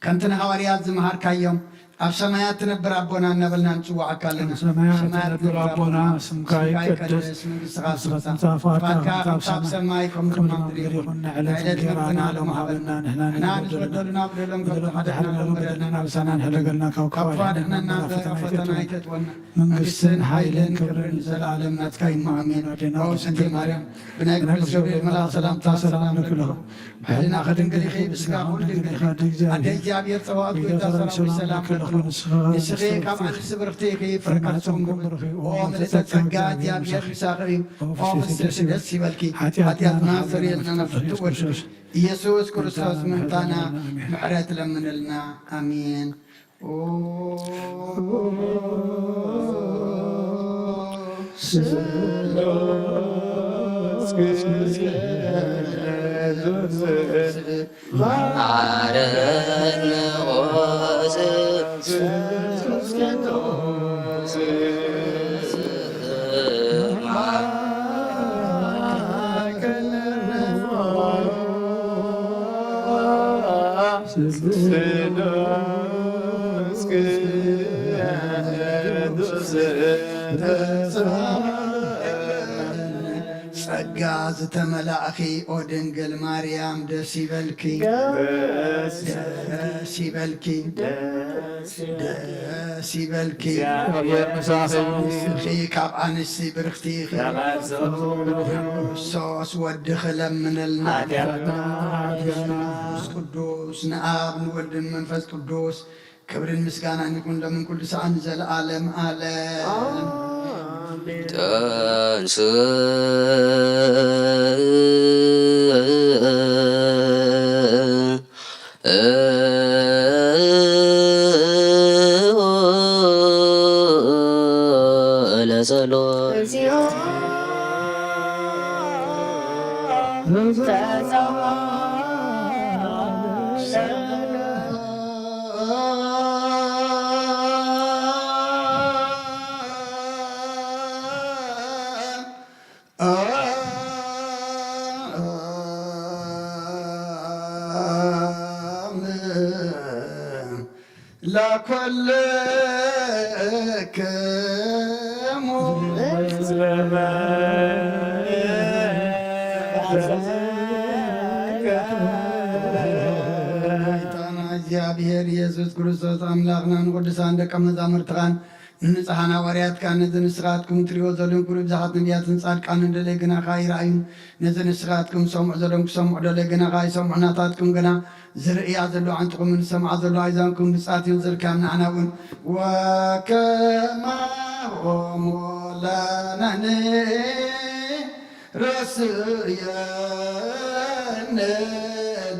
ከምቲ ንሃዋርያት ዝመሃርካዮም፣ ኣብ ሰማያት ትነብር ኣቦና እናበልና ንጽውዓካ ኣለና። ኣብ ሰማያት ሰማያት ትነብር ትነብር ኣቦና፣ ኣቦና፣ ስምካ ስምካ ይቀደስ፣ ይቀደስ፣ መንግስትኻ መንግስትኻ ትምጻእ፣ ትምጻእ፣ ፍቓድካ ፍቓድካ ከም ኣብ ኣብ ሰማይ ሰማይ ከምኡ ከምኡ ድማ ኣብ ኣብ ምድሪ ምድሪ ይኹን። ይኹን። ንዕለተ ንዕለተ እንጀራና እንጀራና ሎሚ ሎሚ ሃበና፣ ሃበና፣ ንሕና ንሕና ንበደለና ንበደለና በደሎም ከም በደሎም ዝሓደግና ዝሓደግና በደልና በደልና ንብሳና ንሕደገልና፣ ካብ ካብ ክፉ ክፉ ኣድሕነና፣ ኣድሕነና፣ ናብ ናብ ፈተና ፈተና ኣይተእትወና። ኣይተእትወና። መንግስትን መንግስትን ሓይልን ሓይልን ክብርን ክብርን ዘለዓለም ናትካ እዩ። ኣሜን። ኣዴና ኣዴና ቅድስት ድንግል ማርያም፣ ብናይ ቅዱስ ገብርኤል መልኣኽ ሰላምታ ሰላም ንብለኪ። ብሕልናኺ ድንግል ኢኺ፣ ብስጋኺ እውን ድንግል ኢኺ። ኣደ እግዚኣብሔር፣ ኣደ እግዚኣብሔር ጸባኦት፣ ጎይታ ሰራዊት ሰላም ንብለኪ። ንስኺ ካብ ኣንስቲ ብርኽቲ ኢኺ፣ ፍረ ከርስኺ እውን ብሩኽ እዩ። ኦ ምልዕተ ጸጋ፣ እግዚኣብሔር ምሳኺ እዩ። ኦ ፍስሕቲ ደስ ይበልኪ። ሓጢኣትና ሰሪየልና ናብ ፍትው ወድኺ ኢየሱስ ክርስቶስ ምእንታና ምሕረት ለምንልና። ኣሜን። ጸጋ ዝተመላእኺ ኦ ድንግል ማርያም ደስ ይበልኪ፣ ደስ ይበልኪ፣ ደስ ይበልኪ። እግዚኣብሔር ምሳኺ። ንስኺ ካብ ኣንስቲ ብርኽቲ ኢኺ። ካብ ኣንስቲ ብሩኽ እዩ። ክርስቶስ ወድኺ ለምንልና። ሓጢኣትና ሓጥያትና። መንፈስ ቅዱስ ንኣብ ንወልድን መንፈስ ቅዱስ ክብርን ምስጋናን ይኹን ሎምን ኩሉ ሰዓት ንዘለዓለም ዓለም። ኣሜን። ተንሥእ ለጸሎት። ለኩልክሙ። ጎይታና እግዚኣብሔር ኢየሱስ ክርስቶስ ኣምላኽና ንቅዱሳን ደቀ መዛሙርትኻን ንንጹሓን ሃዋርያትካን ነዚ ንስኻትኩም ትርእይዎ ዘለኹም ክብሪ ብዙሓት ነቢያትን ጻድቃንን ደለየ ግናኻ ይረኣዩ። ነዚ ንስኻትኩም ትሰምዑ ዘለኹም ክሰምዑ ደለየ ግናኻ ይሰምዑ። ናታትኩም ግና ዝርእያ ዘሎ ኣዕንትኹምን ዝሰምዓ ዘሎ ኣእዛንኩም ብጻት እዮም ዘልካም። ንዓና እውን ወከማሆሙ ለነኒ ረስየነ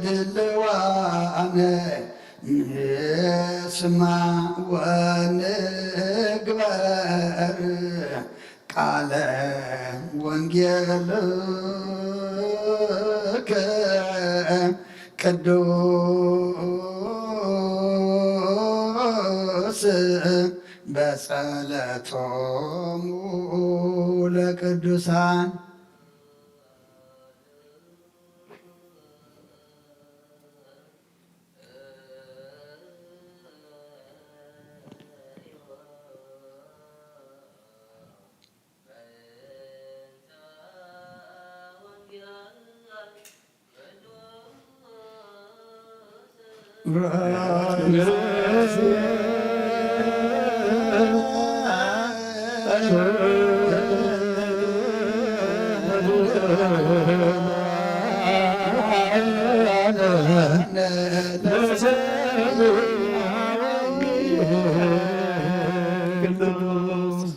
ድልዋነ ንስማ ወንግበር ቃለ ወንጌልከ ቅዱስ በጸለቶሙ ለቅዱሳን። ቅዱስ።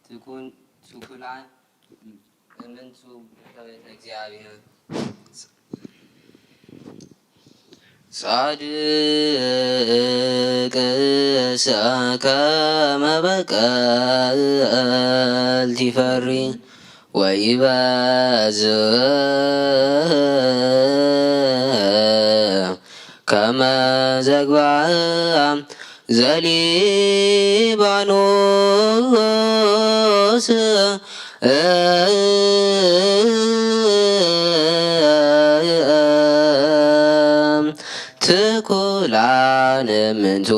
ትኩን ትኩላን እምንቱ ቤተ እግዚአብሔር። ጻድቅሰ ከመ በቀልት ይፈሪ ወይበዝሕ ከመ ዘግባ ዘሊባኖስ። ትኩላን እምንቱ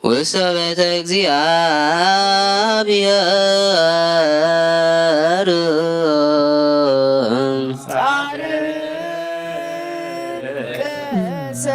ውስተ ቤተ እግዚአብሔር። ጻድቅሰ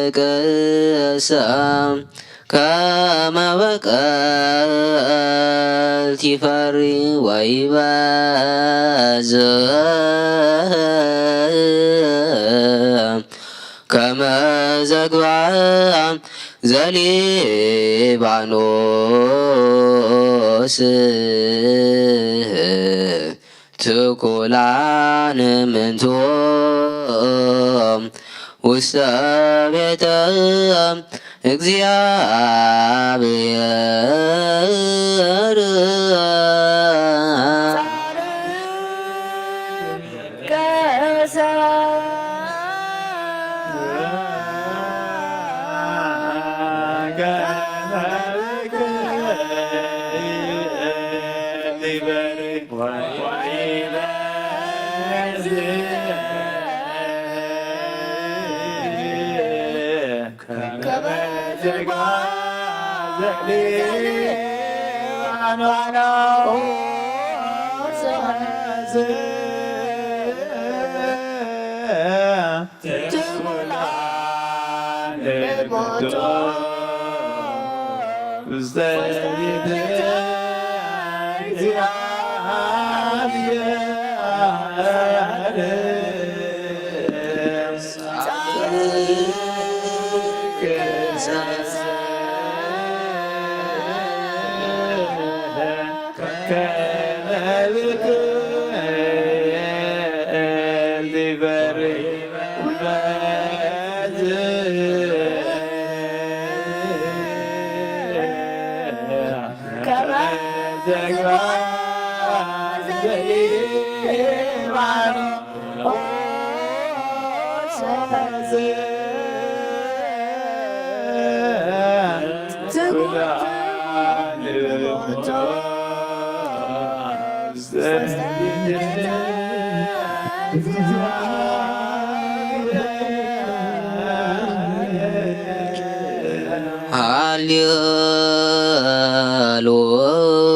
ጻድቅሰ ከመ በቀልት ይፈሪ። ወይበዝሕ ከመ ዘግባ ዘሊባኖስ ትኩላን ምንቶ ውስተ ቤተ እግዚአብሔር።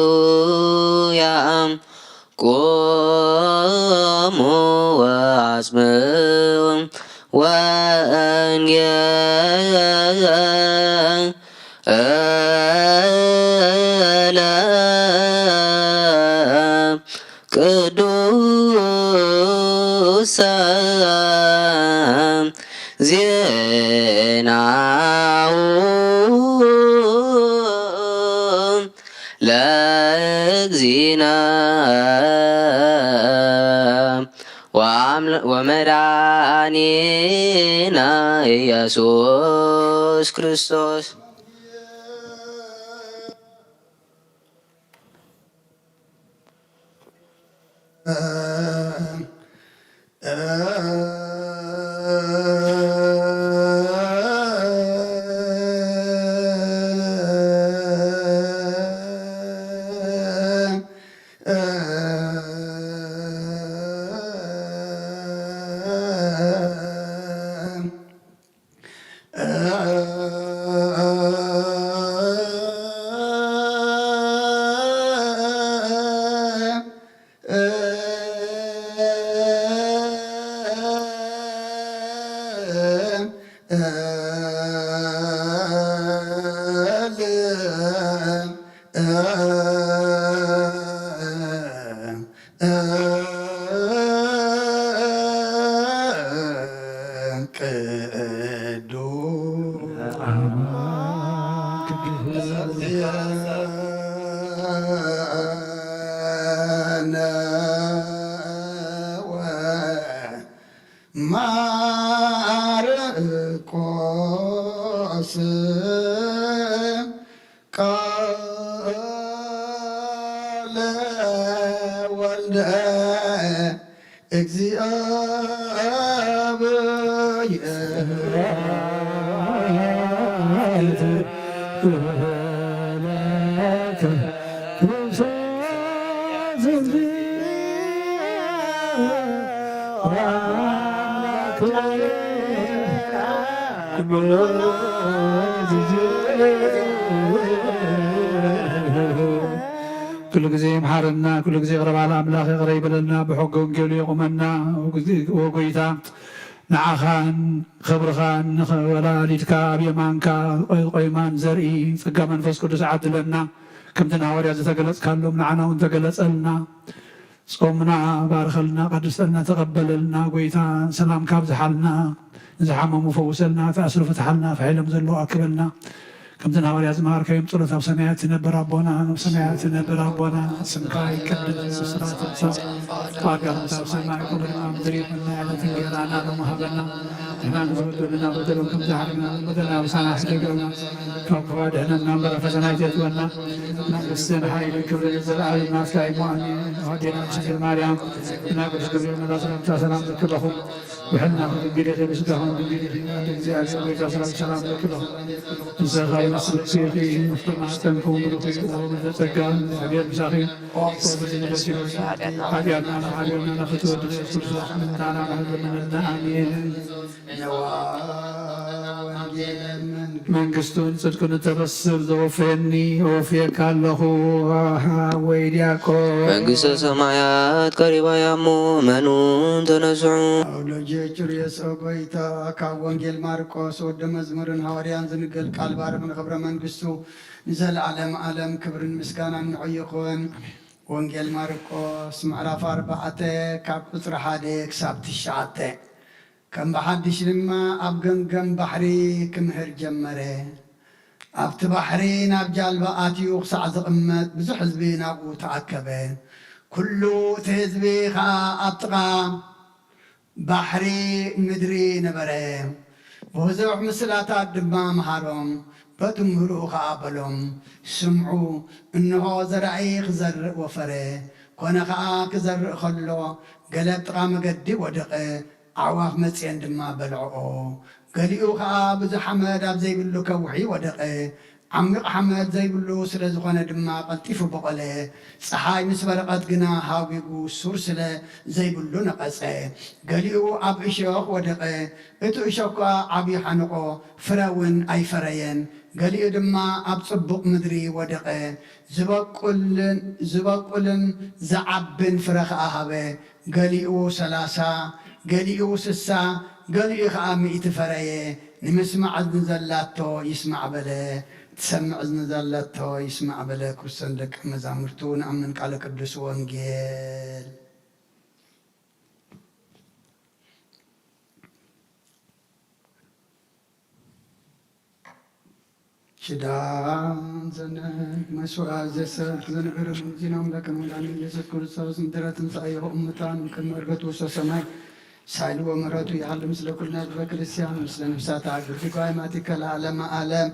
ሃሌሉያ። ቁሙ ወአጽምዑ ወንጌለ ቅዱሰ ዜናሁ ለእግዚእነ ወአምለ-፣ ወመድኃኒነ ኢየሱስ ክርስቶስ። ቃለ ወልደ እግዚአብሔር። ኩሉ ግዜ ይምሓረና፣ ኩሉ ግዜ ይቕረ ባል ኣምላኽ ይቕረ ይበለልና፣ ብሕገ ወንጌሉ የቑመና። ወጎይታ ንዓኻን ክብርኻን ንወላዲትካ ኣብ የማንካ ቆይማን ዘርኢ ጸጋ መንፈስ ቅዱስ ዓድለና። ከምቲ ንሃዋርያት ዝተገለጽካሎም ንዓና እውን ተገለጸልና። ጾምና ባርኸልና፣ ቀድሰልና፣ ተቐበለልና። ጎይታ ሰላምካ ኣብዝሓልና፣ ንዝሓመሙ ፈውሰልና፣ ተኣስሩ ፍትሓልና፣ ፍሒሎም ዘለዉ ኣክበልና። ከምቲ ንሃዋርያት ዝመሃርካዮም ጸሎት ኣብ ሰማያት ትነብር ኣቦና፣ ኣብ ሰማያት ትነብር ኣቦና፣ ስምካ ይቀደስ፣ ስምካ ይትምጻእ፣ ፍቃድካ ከምቲ ኣብ ሰማይ ከምኡ ድማ ኣብ ምድሪ ይኹን። ናይ ዕለት እንጌራና ሎሚ ሃበና፣ ንሕና ንዝበደሉና በደሎም ከም ዝሓርና ንበደልና ኣበሳና ሕደገልና፣ ካብ ክፉእ ኣድሕነና እምበር ኣብ ፈተና ኣይተእትወና፣ መንግስትን ሓይልን ክብርን ንዘለኣለም ናትካ እዩ። ኣሜን። ኣዴና ቅድስት ድንግል ማርያም፣ ብናይ ቅዱስ ገብርኤል መልኣኽ ሰላምታ ሰላም ለኪ ኣለኹ። ውሕልና ድንግል ኢኺ፣ ብስጋኹም ድንግል ኢኺ፣ ኣደ እግዚኣብሔር፣ ጎይታ ሰላም ሰላም ለኪ ኣለኹ። ንስኻ ይመስለኪ ኢኺ፣ ፍሬ ማህፀንኩም ብሩክ እዩ። ኦ ምልዕተ ጸጋ፣ እግዚኣብሔር ምሳኺ፣ ኦ ብዝሒ ደስ ይበልኪ። ሓጢኣትና መሓሪና ንኽትወዲ ኢየሱስ ክርስቶስ ምንታና ንሕለመነልና። ኣሜን። ነዋ ወንጌለ መንግስት መንግስቱን ጽድቁን እተበስር ዘወፍየኒ እወፍየካ ኣለኹ። ኣሃ፣ ወይ ዲያቆን። መንግስተ ሰማያት ቀሪባ እያ እሞ፣ መኑ ተነስሑ። ኣውሎጀ ጭርየሶ ጎይታ ካብ ወንጌል ማርቆስ ወደ መዝሙርን ሃዋርያን ዝንገር ቃል ባርኽ ንኽብረ መንግስቱ ንዘለዓለም ዓለም ክብርን ምስጋናን ንዑ ይኹን። ወንጌል ማርቆስ ምዕራፍ ኣርባዕተ ካብ ቁጽሪ ሓደ ክሳብ ትሽዓተ። ከም ብሓድሽ ድማ ኣብ ገምገም ባሕሪ ክምህር ጀመረ። ኣብቲ ባሕሪ ናብ ጃልባ ኣትዩ ክሳዕ ዝቕመጥ ብዙሕ ህዝቢ ናብኡ ተኣከበ። ኩሉ እቲ ህዝቢ ኸኣ ኣብ ጥቓ ባሕሪ ምድሪ ነበረ። ብዙሕ ምስላታት ድማ መሃሮም። በትምህርኡ ኸኣ በሎም፣ ስምዑ፣ እንሆ ዘራኢ ክዘርእ ወፈረ። ኮነ ኸኣ ክዘርእ ኸሎ ገለ ኣብ ጥቓ መገዲ ወደቐ፣ ኣዕዋፍ መጺኤን ድማ በልዕኦ። ገሊኡ ኸኣ ብዙሕ ሓመድ ኣብ ዘይብሉ ከውሒ ወደቐ፣ ዓሚቕ ሓመድ ዘይብሉ ስለ ዝኾነ ድማ ቀልጢፉ በቖለ። ጸሓይ ምስ በረቐት ግና ሃዊጉ ሱር ስለ ዘይብሉ ነቐጸ። ገሊኡ ኣብ እሾኽ ወደቐ፣ እቲ እሾኽ ከኣ ዓብዩ ሓነቖ፣ ፍረ እውን ኣይፈረየን። ገሊኡ ድማ ኣብ ጽቡቕ ምድሪ ወደቐ፣ ዝበቁልን ዝበቁልን ዝዓብን ፍረ ኸኣ ሃበ። ገሊኡ ሰላሳ፣ ገሊኡ ስሳ፣ ገሊኡ ኸኣ ሚእቲ ፈረየ። ንምስማዕ እዝኒ ዘላቶ ይስማዕ በለ። ትሰምዕ እዝኒ ዘለቶ ይስማዕ በለ። ክርስቶን ደቀ መዛሙርቱ ንኣምን ቃለ ቅዱስ ወንጌል። ሽዳን ዘነግ መስዋዕት ዘሰብክ ዘንዕርም ዚናም ለከ መድኃኒነ ኢየሱስ ክርስቶስ ምድረ ትንሣኤሁ እሙታን እምቅድመ ዕርገቱ ውስተ ሰማይ ሳይል ወምሕረቱ ይሃሉ ምስለ ኩልነ ህዝበ ክርስቲያን ምስለ ነፍሳት አግር ጓይ ማቲከ ለዓለመ ዓለም።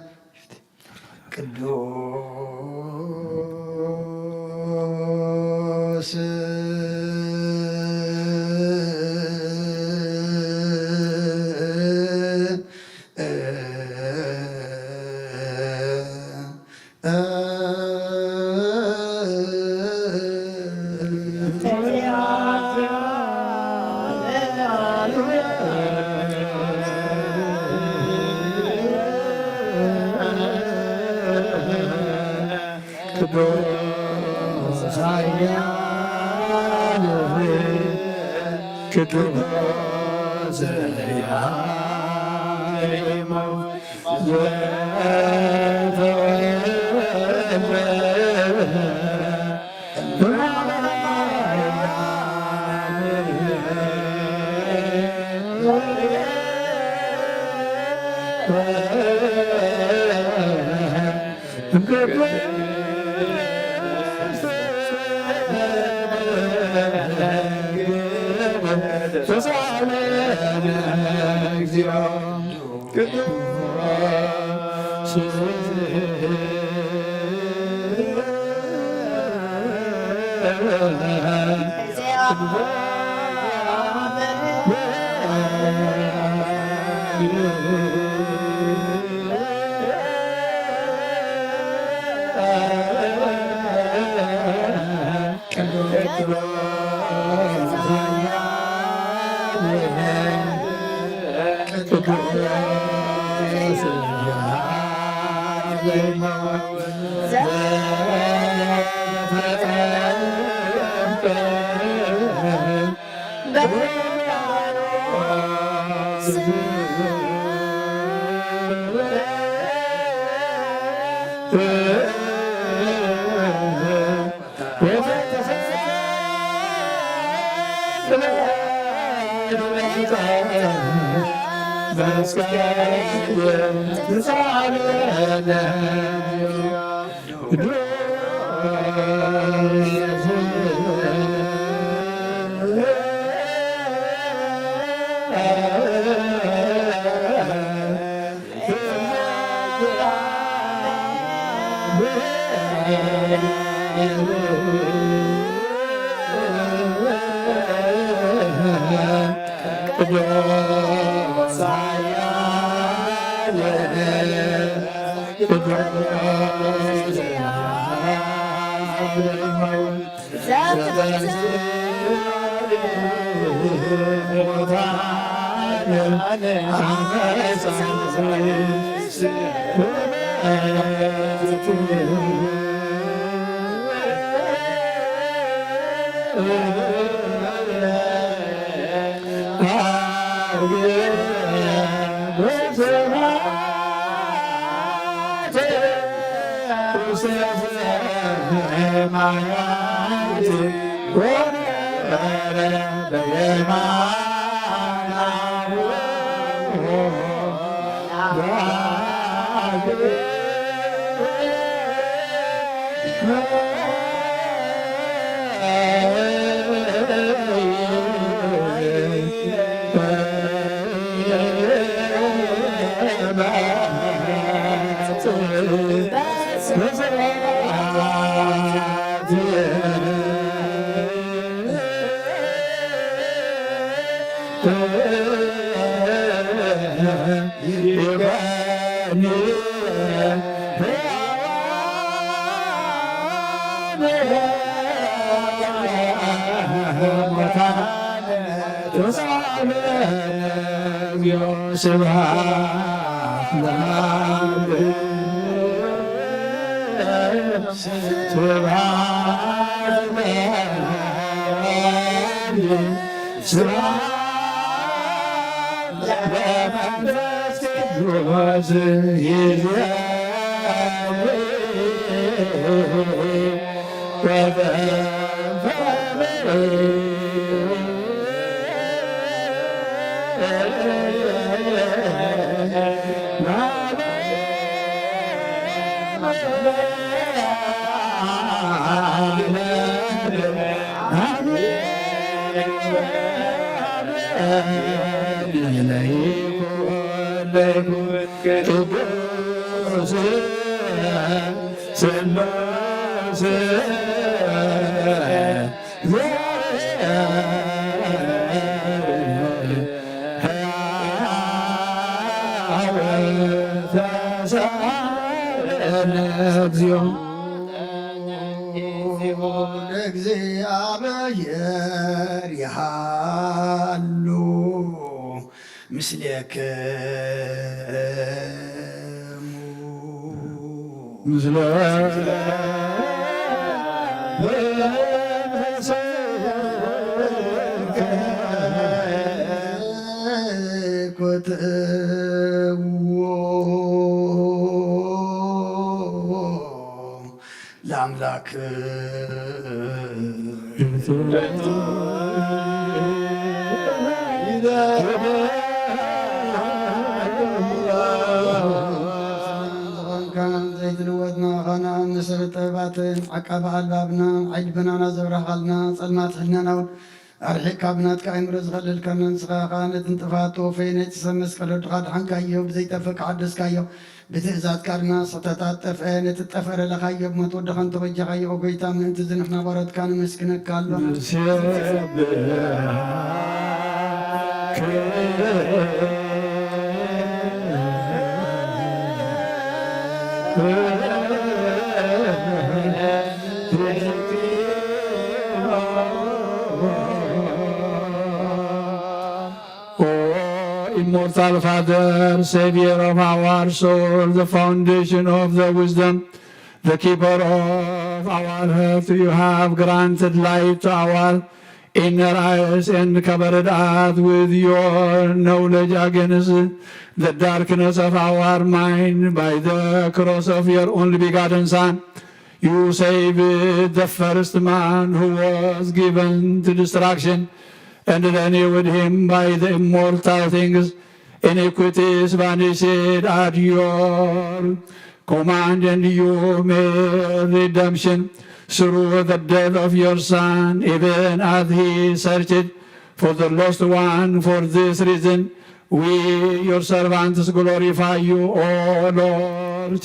ቅዱስ ቅዱስ ኃያል ቅዱስ ስብሐት ለአብ፣ ስብሐት ለወልድ፣ ስብሐት ለመንፈስ ቅዱስ። ቅዱስ ስሉስ ሕያው ተሳለነ እግዚኦ። ለእግዚአብሔር ይሃሉ ምስሌክሙ። ምስለ ለአምላክ ዘይትልወጥና ኻና ንስር ጥበባትን ዓቃቢ ኣልባብና ዓይድ ብናና ዘብራኻልና ጸልማት ሕልናና እውን ኣርሒቕካ ብናትካ ኣእምሮ ዝኸለልካና ንስኻ ኸኣ ነቲ ንጥፍኣት ተወፈየ ነቲ ሰብ መስቀል ወድኻ ድሓንካዮ ብዘይጠፍእ ክሓደስካዮ ብትእዛዝካ ድማ ስሕተታት ጠፍአ ነቲ ጠፈረ ለኻዮ ብሞት ወድኻ እንተበጃኻዮ ኦ ጎይታ ምእንቲ እዚ ንሕና ባሮትካ ነመስግነካ ኣሎ። ንሴብሐኪ O immortal Father, Savior of our soul, the foundation of the wisdom, the keeper of our heart, you have granted light to our inner eyes and covered us with your knowledge against the darkness of our mind by the cross of your only begotten Son. You saved the first man who was given to destruction and renew with him by the immortal things iniquities vanished at your command, and you made redemption through the death of your Son, even as he searched for the lost one. For this reason, we, your servants, glorify you, O Lord.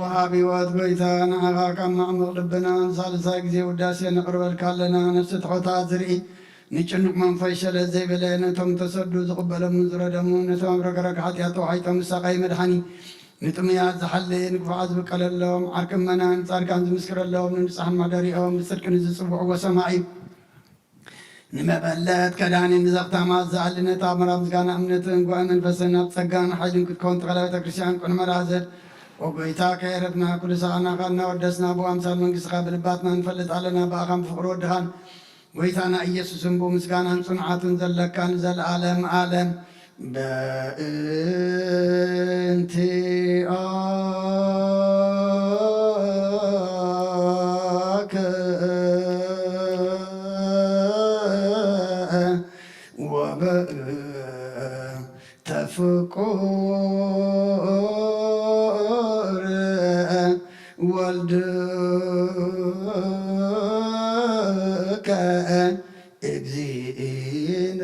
ወሃቢ ህይወት ጎይታ፣ ንዓኻ ካብ ማዕሙቕ ልብና ንሳልሳይ ግዜ ውዳሴ ነቕርበልካ ኣለና። ነፍሲ ትሑታት ዝርኢ፣ ንጭኑቕ መንፈስ ሸለል ዘይበለ፣ ነቶም ተሰዱ ዝቕበሎምን ዝረደሙ፣ ነቶም ኣብ ረግረግ ሓጢኣት ተዋሒጦም ዝሳቐዩ መድሓኒ፣ ንጥሙያት ዝሓሊ፣ ንክፉዓት ዝብቀለሎም፣ ዓርኪ እመናን ጻድቃን ዝምስክረሎም፣ ንንጹሓን ማደሪኦም፣ ብጽድቂ ንዝጽውዕዎ ሰማዒ፣ ንመበለት ከዳኒ፣ ንዘኽታማት ዝኣሊ፣ ነታ መራ ምስጋና እምነትን ጉባኤ መንፈስን ኣብ ጸጋን ሓይልን ክትከውን ተኸላ ቤተ ክርስቲያን ቅኑዕ መርሃ ዘድ። ኦ ጎይታ፣ ከየረፍና ኩሉ ሰዓና ኻልና ወደስና ብኣምሳል መንግስትኻ ብልባትና ንፈልጥ ኣለና። ብኣኻን ብፍቕሪ ወድኻን ጎይታና ኢየሱስን ብኡ ምስጋናን ጽንዓትን ዘለካ ንዘለዓለም ዓለም። በእንቲኣከ ወበእንተ ፍቁር ወልድከ እግዚእነ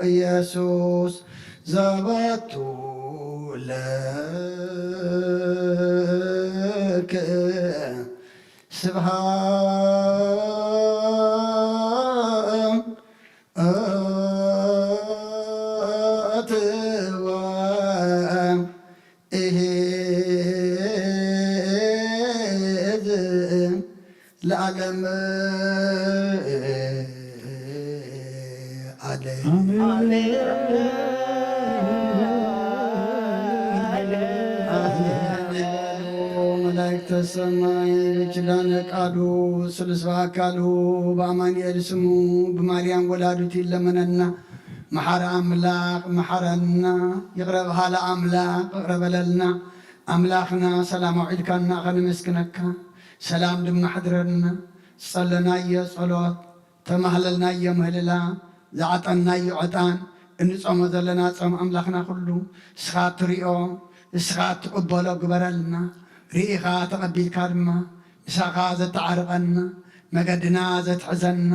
ኢየሱስ ዘበቱ ለከ ስብሐት ወእሄዝ ለዓለም ዓለም። ኣሜን። ኣሜን። መላእክተ ሰማይ ብኪዳነ ቃሉ ስሉስ በአካሉ በአማኑኤል ስሙ ብማርያም ወላዲቱ ይለመነና። መሓሪ ኣምላኽ መሓረና። ይቕረ በሃሊ ኣምላኽ ይቕረ በለልና። ኣምላኽና ሰላም ኣውዒልካና ከነመስግነካ፣ ሰላም ድማ ኣሕድረልና። ዝጸለናዮ ጸሎት፣ ተማህለልናዮ ምህልላ፣ ዝዓጠንናዮ ዕጣን፣ እንጾሞ ዘለና ጾም ኣምላኽና ኩሉ እስኻ እትሪኦ፣ እስኻ እትቕበሎ ግበረልና። ርኢኻ ተቐቢልካ ድማ ምሳኻ ዘተዓርቐና፣ መገድና ዘትሕዘና፣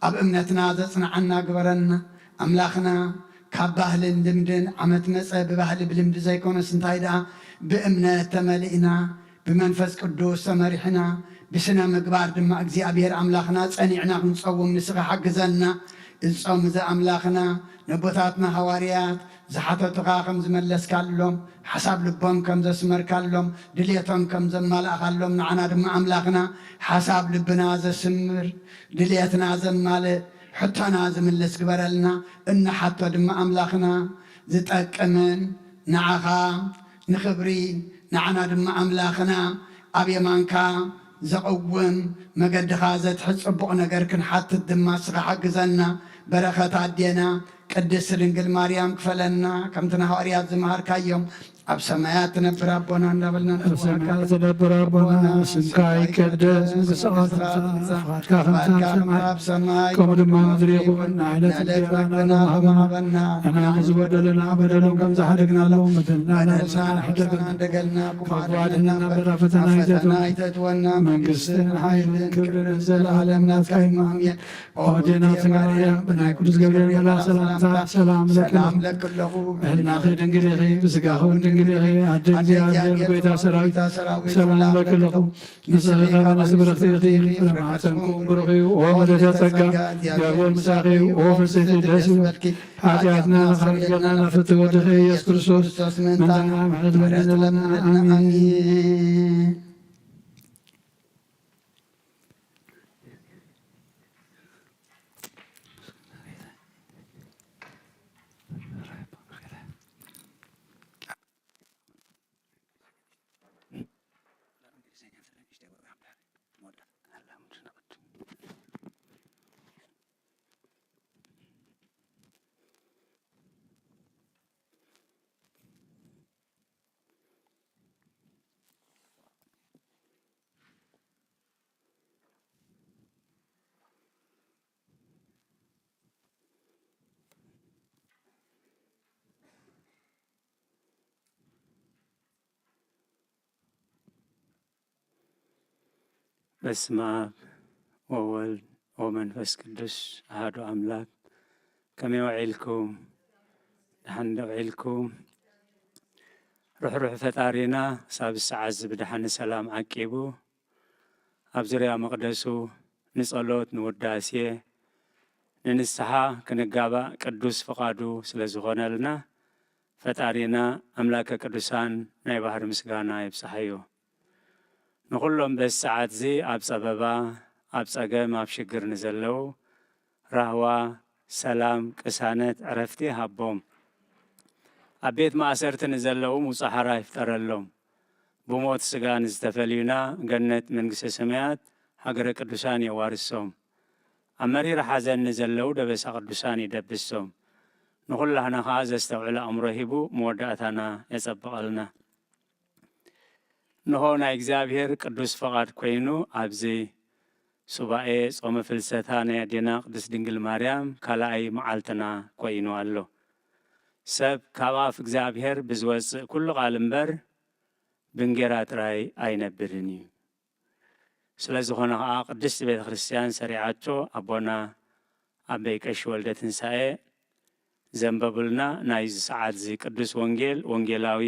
ኣብ እምነትና ዘጽንዓና ግበረና። ኣምላኽና ካብ ባህልን ልምድን ዓመት መጸ ብባህሊ ብልምዲ ዘይኮነስ እንታይ ደኣ ብእምነት ተመሊእና ብመንፈስ ቅዱስ ተመሪሕና ብስነ ምግባር ድማ እግዚኣብሔር ኣምላኽና ጸኒዕና ክንጸውም ንስኻ ሓግዘና። እዚ ጾም እዚ ኣምላኽና ነቦታትና ሃዋርያት ዝሓተቱኻ ከም ዝመለስካሎም፣ ሓሳብ ልቦም ከም ዘስመርካሎም፣ ድልየቶም ከም ዘማላእኻሎም፣ ንዓና ድማ ኣምላኽና ሓሳብ ልብና ዘስምር፣ ድልየትና ዘማልእ፣ ሕቶና ዝምልስ ግበረልና። እንሓቶ ድማ ኣምላኽና ዝጠቅምን ንዓኻ ንኽብሪ ንዓና ድማ ኣምላኽና ኣብ የማንካ ዘቕውም መገድኻ ዘትሕዝ ጽቡቕ ነገር ክንሓትት ድማ ንስኻ ሓግዘና። በረኸት ኣዴና ቅድስት ድንግል ማርያም ክፈለና፣ ከምቲ ንሃዋርያት ዝመሃርካዮም ኣብ ሰማያት ትነብር ኣቦና እንዳበልና ኣብ ንጽውዓካ። ሰማያት ትነብር ኣቦና፣ ስምካ ይቀደስ፣ መንግስትኻ ትምጻእ፣ ፍቓድካ ከምቲ ኣብ ሰማይ ከምኡ ድማ ኣብ ምድሪ ይኹን። ንዕለት እንጀራና ሎሚ ሃበና። ንሕና ንዝበደሉና በደሎም ከም ዝሓደግናሎም በደልና ንሕደገልና፣ ካብ ክፉእ ኣድሕነና እምበር ኣብ ፈተና ኣይተእትወና። መንግስትን ሓይልን ክብርን ዘለኣለም ናትካ እዩ። ኣሜን። ኦ ኣዴና ማርያም፣ ብናይ ቅዱስ ገብርኤል መልኣኽ ሰላምታ ሰላም እብለኪ ኣለኹ። ብሕልናኺ ድንግል ኢኺ፣ ብስጋኺ እውን ድንግል ኢኺ። ኣደ እግዚኣብሔር፣ ጎይታ ሰራዊት፣ ሰላም እብለኪ ኣለኹ። ንስኺ ካብ ኣንስቲ ብርኽቲ ኢኺ፣ ፍረ ማሕፀንኪ እውን ብሩኽ እዩ። ኦ ምልእተ ጸጋ፣ እግዚኣብሔር ምሳኺ እዩ። ኦ ፍስሕቲ ደስ ይበልኪ፣ ሓጢኣትና ከስተሰርየልና ፍትው ወድኺ ኢየሱስ ክርስቶስ ምእንታና ምሕረት ለምንልና። ኣሜን። በስመ አብ ወወልድ ወመንፈስ ቅዱስ አሐዱ አምላክ። ከመይ ውዒልኩም? ደሓን ዶ ውዒልኩም? ርሕሩሕ ፈጣሪና ክሳብ ሰዓት እዚ ብደሓን ሰላም ዓቂቡ ኣብ ዙርያ መቕደሱ ንጸሎት፣ ንውዳሴ፣ ንንስሓ ክንጋባእ ቅዱስ ፍቓዱ ስለ ዝኾነልና ፈጣሪና ኣምላከ ቅዱሳን ናይ ባህሪ ምስጋና ይብጽሓዮ። ንኹሎም በዚ ሰዓት እዚ ኣብ ጸበባ፣ ኣብ ጸገም፣ ኣብ ሽግር ንዘለዉ ራህዋ፣ ሰላም፣ ቅሳነት፣ ዕረፍቲ ሃቦም። ኣብ ቤት ማእሰርቲ ንዘለዉ ምውጻእ ሓራ ይፍጠረሎም። ብሞት ስጋ ንዝተፈልዩና ገነት መንግስተ ሰማያት ሃገረ ቅዱሳን የዋርሶም። ኣብ መሪር ሓዘን ንዘለዉ ደበሳ ቅዱሳን ይደብሶም። ንኹላህና ኸኣ ዘስተውዕል ኣእምሮ ሂቡ መወዳእታና የጸብቐልና። እንሆ ናይ እግዚኣብሔር ቅዱስ ፈቓድ ኮይኑ ኣብዚ ሱባኤ ጾመ ፍልሰታ ናይ ኣዴና ቅድስት ድንግል ማርያም ካልኣይ መዓልትና ኮይኑ ኣሎ። ሰብ ካብ ኣፍ እግዚኣብሔር ብዝወጽእ ኩሉ ቃል እምበር ብእንጌራ ጥራይ ኣይነብርን እዩ። ስለ ዝኾነ ኸኣ ቅድስቲ ቤተ ክርስቲያን ሰሪዓቶ ኣቦና ኣበይ ቀሺ ወልደ ትንሳኤ ዘንበቡልና ናይዚ ሰዓት እዚ ቅዱስ ወንጌል ወንጌላዊ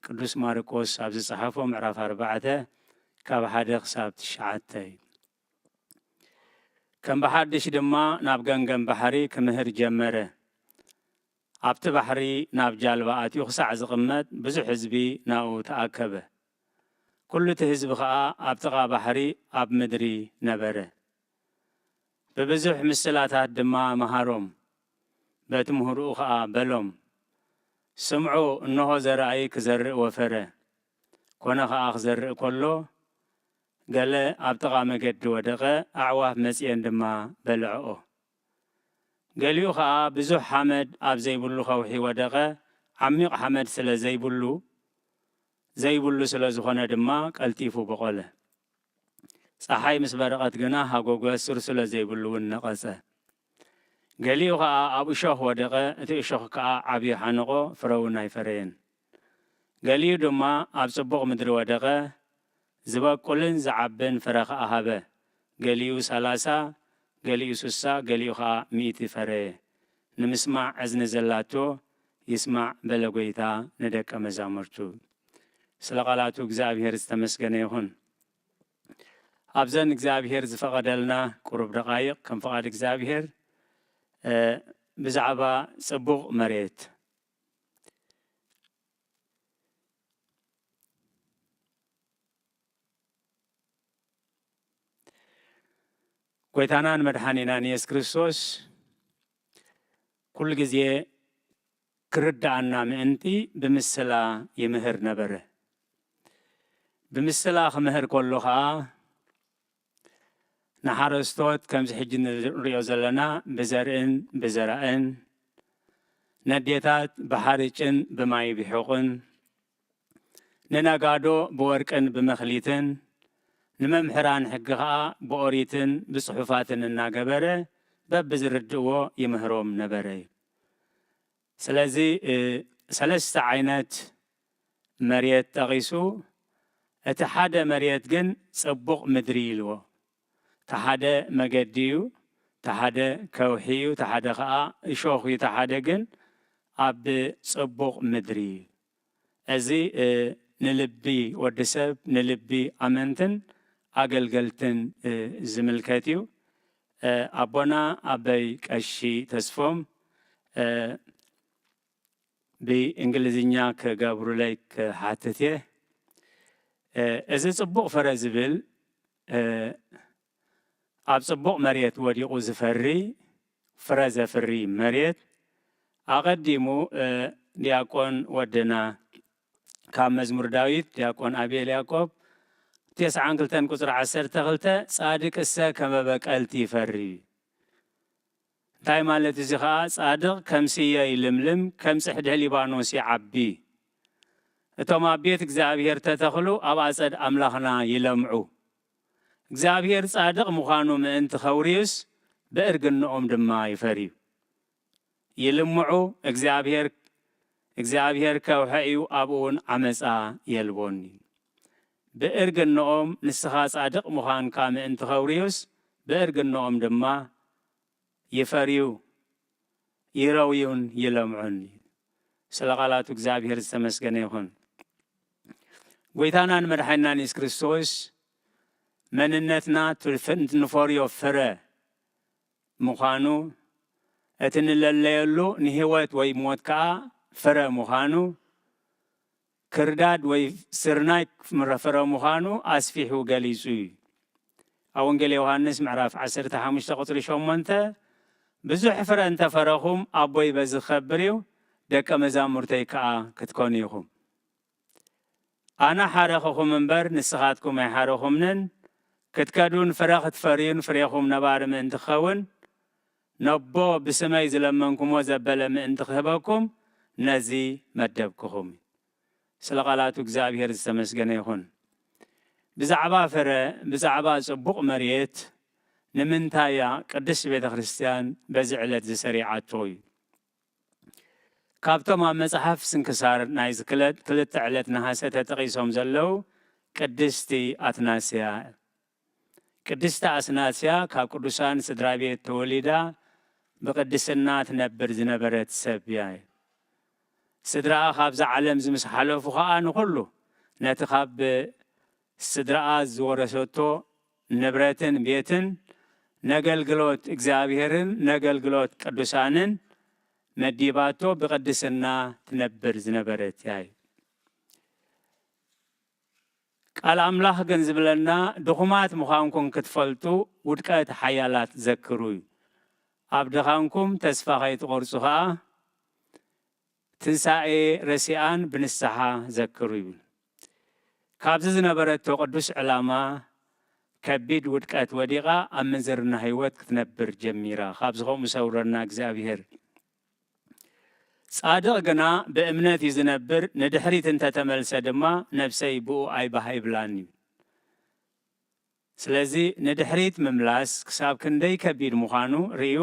ቅዱስ ማርቆስ ኣብ ዝጸሓፎ ምዕራፍ ኣርባዕተ ካብ ሓደ ክሳብ ትሽዓተ እዩ። ከም ብሓድሽ ድማ ናብ ገምገም ባሕሪ ክምህር ጀመረ። ኣብቲ ባሕሪ ናብ ጃልባ ኣትዩ ክሳዕ ዝቕመጥ ብዙሕ ህዝቢ ናብኡ ተኣከበ። ኩሉ እቲ ህዝቢ ኸኣ ኣብ ጥቓ ባሕሪ ኣብ ምድሪ ነበረ። ብብዙሕ ምስላታት ድማ መሃሮም። በቲ ምህሮኡ ኸኣ በሎም፣ ስምዑ፣ እንሆ ዘራኢ ክዘርእ ወፈረ። ኮነ ኸኣ ክዘርእ ከሎ፣ ገለ ኣብ ጥቓ መገዲ ወደቐ፣ ኣዕዋፍ መጺኤን ድማ በልዐኦ። ገሊኡ ኸኣ ብዙሕ ሓመድ ኣብ ዘይብሉ ከውሒ ወደቐ፣ ዓሚቕ ሓመድ ስለ ዘይብሉ፣ ዘይብሉ ስለ ዝኾነ ድማ ቀልጢፉ በቖለ። ጸሓይ ምስ በረቐት ግና ሃጎገ፣ ሱር ስለ ዘይብሉ እውን ነቐጸ። ገሊኡ ኸኣ ኣብ እሾኽ ወደቐ፣ እቲ እሾኽ ከኣ ዓብዩ ሓነቖ፣ ፍረ እውን ኣይፈረየን። ገሊኡ ድማ ኣብ ጽቡቕ ምድሪ ወደቐ፣ ዝበቁልን ዝዓብን ፍረ ኸኣ ሃበ። ገሊኡ ሰላሳ፣ ገሊኡ ስሳ፣ ገሊኡ ኸኣ ሚእቲ ፈረየ። ንምስማዕ እዝኒ ዘላቶ ይስማዕ በለ ጐይታ ንደቀ መዛሙርቱ። ስለ ቃላቱ እግዚኣብሔር ዝተመስገነ ይኹን። ኣብዘን እግዚኣብሔር ዝፈቐደልና ቁሩብ ደቓይቕ ከም ፍቓድ እግዚኣብሔር፣ እ፣ ብዛዕባ ጽቡቕ መሬት፣ ጐይታናን መድሓኒናን የሱስ ክርስቶስ ኩሉ ግዜ ክርድኣና ምእንቲ ብምስላ ይምህር ነበረ። ብምስላ ክምህር ከሎ ኸኣ ንሓረስቶት ከምዚ ሕጂ ንሪኦ ዘለና ብዘርእን ብዘራእን፣ ነዴታት ብሓርጭን ብማይ ቢሑቕን፣ ንነጋዶ ብወርቅን ብመኽሊትን፣ ንመምሕራን ሕጊ ኸኣ ብኦሪትን ብጽሑፋትን እናገበረ በብዝርድእዎ ይምህሮም ነበረ እዩ። ስለዚ፣ እ፣ ሰለስተ ዓይነት መሬት ጠቒሱ፣ እቲ ሓደ መሬት ግን ጽቡቕ ምድሪ ኢልዎ። እቲ ሓደ መገዲ እዩ፣ እቲ ሓደ ከውሒ እዩ፣ እቲ ሓደ ኸኣ እሾኽ እዩ፣ እቲ ሓደ ግን ኣብ ጽቡቕ ምድሪ እዩ። እዚ፣ እ፣ ንልቢ ወዲ ሰብ፣ ንልቢ ኣመንትን ኣገልገልትን፣ እ፣ ዝምልከት እዩ። እ፣ ኣቦና ኣበይ ቀሺ ተስፎም፣ እ፣ ብእንግሊዝኛ ክገብሩለይ ክሓትት እየ። እ፣ እዚ ጽቡቕ ፍረ ዝብል፣ እ፣ ኣብ ጽቡቕ መሬት ወዲቑ ዝፈሪ፣ ፍረ ዘፍሪ መሬት፣ ኣቐዲሙ፣ እ፣ ዲያቆን ወድና ካብ መዝሙር ዳዊት ዲያቆን ኣቤል ያዕቆብ ተስዓን ክልተን ቁጽሪ ዓሰርተ ክልተ፣ ጻድቅሰ ከመ በቀልቲ ይፈሪ። እንታይ ማለት እዚ ኸኣ? ጻድቕ ከም ስየ ይልምልም፣ ከም ጽሕዲ ሊባኖስ ይዓቢ። እቶም ኣብ ቤት እግዚኣብሔር ተተኽሉ ኣብ ኣጸድ ኣምላኽና ይለምዑ። እግዚኣብሔር ጻድቕ ምዃኑ ምእንቲ ኸውርዩስ ብእርግንኦም ድማ ይፈርዩ። ይልምዑ፣ እግዚኣብሔር፣ እግዚኣብሔር ከውሒ እዩ፣ ኣብኡ እውን ዓመጻ የልቦን እዩ። ብእርግንኦም ንስኻ ጻድቕ ምዃንካ ምእንቲ ከውርዩስ፣ ብእርግንኦም ድማ ይፈርዩ፣ ይረውዩን ይለምዑን። ስለ ቃላቱ እግዚኣብሔር ዝተመስገነ ይኹን። ጎይታናን መድሓኒናን የሱስ ክርስቶስ መንነትና ትልፍ-፣ ንፈርዮ ፍረ ምዃኑ፣ እቲ ንለለየሉ ንህይወት ወይ ሞት ከኣ ፍረ ምዃኑ፣ ክርዳድ ወይ ስርናይ ፍረ ምዃኑ ኣስፊሑ ገሊጹ እዩ። ኣብ ወንጌል ዮሃንስ ምዕራፍ ዓሰርተ ሓሙሽተ ቁጽሪ ሸሞንተ፣ "ብዙሕ ፍረ እንተፈረኹም ኣቦይ በዚ ክኸብር እዩ፣ ደቀ መዛሙርተይ ከኣ ክትኮኑ ኢኹም። ኣነ ሓረኹኹም እምበር ንስኻትኩም ኣይሓረኹምንን፣ ክትከዱን ፍረ ክትፈርዩን ፍሬኹም ነባሪ ምእንቲ ክኸውን፣ ነቦ ብስመይ ዝለመንኩሞ ዘበለ ምእንቲ ክህበኩም ነዚ መደብኩኹም እዩ።" ስለ ቃላቱ እግዚኣብሔር ዝተመስገነ ይኹን። ብዛዕባ ፍረ፣ ብዛዕባ ጽቡቕ መሬት ንምንታይ እያ ቅድስት ቤተ ክርስቲያን በዚ ዕለት ዝሰሪዓቶ እዩ? ካብቶም ኣብ መጽሓፍ ስንክሳር ናይዚ ክለ-፣ ክልተ ዕለት ነሃሰ ተጠቒሶም ዘለዉ ቅድስቲ ኣትናስያ። ቅድስቲ ኣትናስያ ካብ ቅዱሳን ስድራ ቤት ተወሊዳ ብቅድስና ትነብር ዝነበረት ሰብ እያ። ስድራኣ ካብዛ ዓለም እዚ ምስ ሓለፉ ኸኣ ንኹሉ ነቲ ካብ ስድራኣ ዝወረሰቶ ንብረትን ቤትን ነገልግሎት እግዚኣብሔርን ነገልግሎት ቅዱሳንን መዲባቶ ብቅድስና ትነብር ዝነበረት እያ። ቃል ኣምላኽ ግን ዝብለና፣ "ድኹማት ምዃንኩም ክትፈልጡ ውድቀት ሓያላት ዘክሩ" እዩ። "ኣብ ድኻምኩም ተስፋ ከይትቖርጹ ኸኣ ትንሳኤ ረሲኣን ብንስሓ ዘክሩ" ይብል። ካብዚ ዝነበረቶ ቅዱስ ዕላማ ከቢድ ውድቀት ወዲቓ ኣብ ምንዝርና ህይወት ክትነብር ጀሚራ። ካብዚ ከምኡ ሰውረና እግዚኣብሔር። ጻድቕ ግና ብእምነት እዩ ዝነብር፣ ንድሕሪት እንተተመልሰ ድማ ነብሰይ ብኡ ኣይባህ ኣይብላን እዩ። ስለዚ ንድሕሪት ምምላስ ክሳብ ክንደይ ከቢድ ምዃኑ ርእዩ፣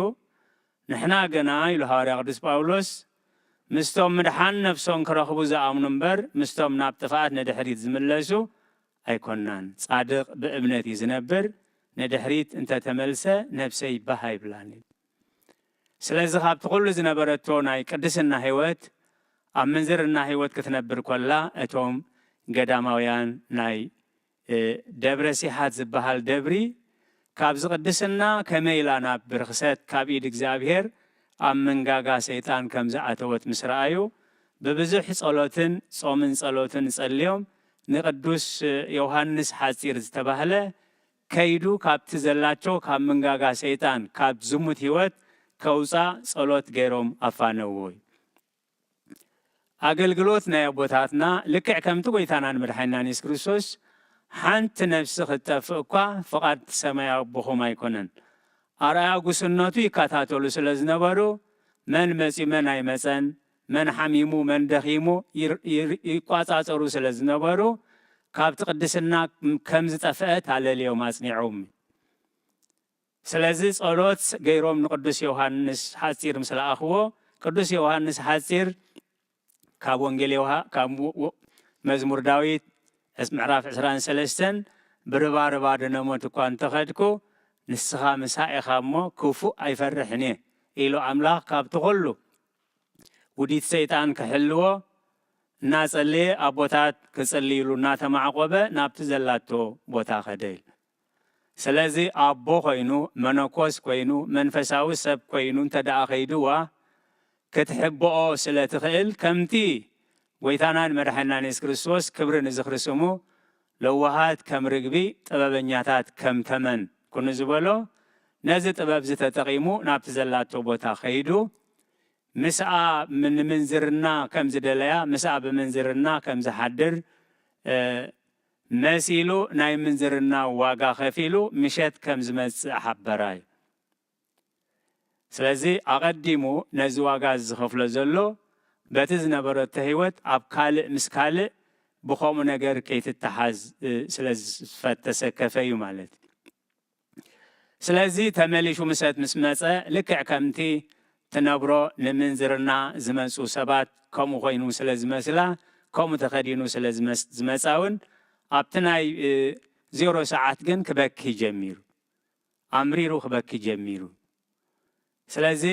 ንሕና ግና፣ ኢሉ ሃዋርያ ቅዱስ ጳውሎስ፣ ምስቶም ምድሓን ነፍሶም ክረኽቡ ዝኣምኑ እምበር፣ ምስቶም ናብ ጥፍኣት ንድሕሪት ዝምለሱ ኣይኮናን። ጻድቕ ብእምነት እዩ ዝነብር፣ ንድሕሪት እንተተመልሰ ነብሰይ ባህ ኣይብላን እዩ። ስለዚ ካብቲ ኩሉ ዝነበረቶ ናይ ቅድስና ህይወት ኣብ ምንዝርና ህይወት ክትነብር ኮላ፣ እቶም ገዳማውያን ናይ፣ እ፣ ደብረ ሲሓት ዝበሃል ደብሪ ካብዚ ቅድስና ከመይ ኢላ ናብ ርኽሰት ካብ ኢድ እግዚኣብሔር ኣብ መንጋጋ ሰይጣን ከም ዝኣተወት ምስ ረኣዩ፣ ብብዙሕ ጸሎትን ጾምን ጸሎትን ጸልዮም ንቅዱስ ዮሃንስ ሓጺር ዝተባህለ ከይዱ ካብቲ ዘላቸው ካብ መንጋጋ ሰይጣን ካብ ዝሙት ህይወት ከውጻ ጸሎት ገይሮም ኣፋነውዎ እዩ። ኣገልግሎት ናይ ኣቦታትና ልክዕ ከምቲ ጎይታናን መድሓኒናን የሱስ ክርስቶስ ሓንቲ ነፍሲ ክትጠፍእ እኳ ፍቓድ ሰማያዊ ኣቦኹም ኣይኮነን። ኣርኣያ ጉስነቱ ይከታተሉ ስለ ዝነበሩ መን መጺኡ መን ኣይመጸን፣ መን ሓሚሙ መን ደኺሙ ይር-፣ ይር-፣ ይቋጻጸሩ ስለ ዝነበሩ ካብቲ ቅድስና ከም ዝጠፍአት ኣለልዮም ኣጽኒዖም። ስለዚ ጸሎት ገይሮም ንቅዱስ ዮሃንስ ሓጺር ምስ ለኣኽዎ፣ ቅዱስ ዮሃንስ ሓጺር ካብ ወንጌል ዮሃ-፣ ካብ ው-፣ ው-፣ መዝሙር ዳዊት ዕስ-፣ ምዕራፍ ዕስራን ሰለስተን፣ "ብርባርባ ደነሞት እኳ እንተኸድኩ፣ ንስኻ ምሳይ ኢኻ እሞ፣ ክፉእ ኣይፈርሕን እየ" ኢሉ ኣምላኽ ካብቲ ኹሉ ውዲት ሰይጣን ክሕልዎ እናጸለየ፣ ኣቦታት ክጽልይሉ እናተማዕቆበ ናብቲ ዘላቶ ቦታ ከደ ኢሉ። ስለዚ ኣቦ ኮይኑ፣ መነኮስ ኮይኑ፣ መንፈሳዊ ሰብ ኮይኑ እንተ ደኣ ከይድዋ ክትሕብኦ ስለ ትኽእል፣ ከምቲ ጎይታናን መድሓኒናን የሱስ ክርስቶስ ክብሪ ንዝኽሪ ስሙ ለዋሃት ከም ርግቢ ጥበበኛታት ከም ተመን ኩኑ ዝበሎ፣ ነዚ ጥበብ እዚ ተጠቒሙ ናብቲ ዘላቶ ቦታ ከይዱ ምስኣ ምን-፣ ንምንዝርና ከም ዝደለያ፣ ምስኣ ብምንዝርና ከም ዝሓድር፣ እ፣ መሲሉ ናይ ምንዝርና ዋጋ ከፊሉ ምሸት ከም ዝመጽእ ሓበራ እዩ። ስለዚ ኣቐዲሙ ነዚ ዋጋ እዚ ዝኸፍሎ ዘሎ በቲ ዝነበረቶ ህይወት ኣብ ካልእ ምስ ካልእ ብኸምኡ ነገር ከይትተሓዝ፣ እ፣ ስለ ዝፈተሰከፈ እዩ ማለት እዩ። ስለዚ ተመሊሹ ምሸት ምስ መጸ፣ ልክዕ ከምቲ ትነብሮ ንምንዝርና ዝመጹ ሰባት ከምኡ ኮይኑ ስለ ዝመስላ፣ ከምኡ ተኸዲኑ ስለ ዝመስ-፣ ዝመጻ እውን ኣብቲ ናይ ዜሮ ሰዓት ግን ክበኪ ጀሚሩ፣ ኣምሪሩ ክበኪ ጀሚሩ። ስለዚ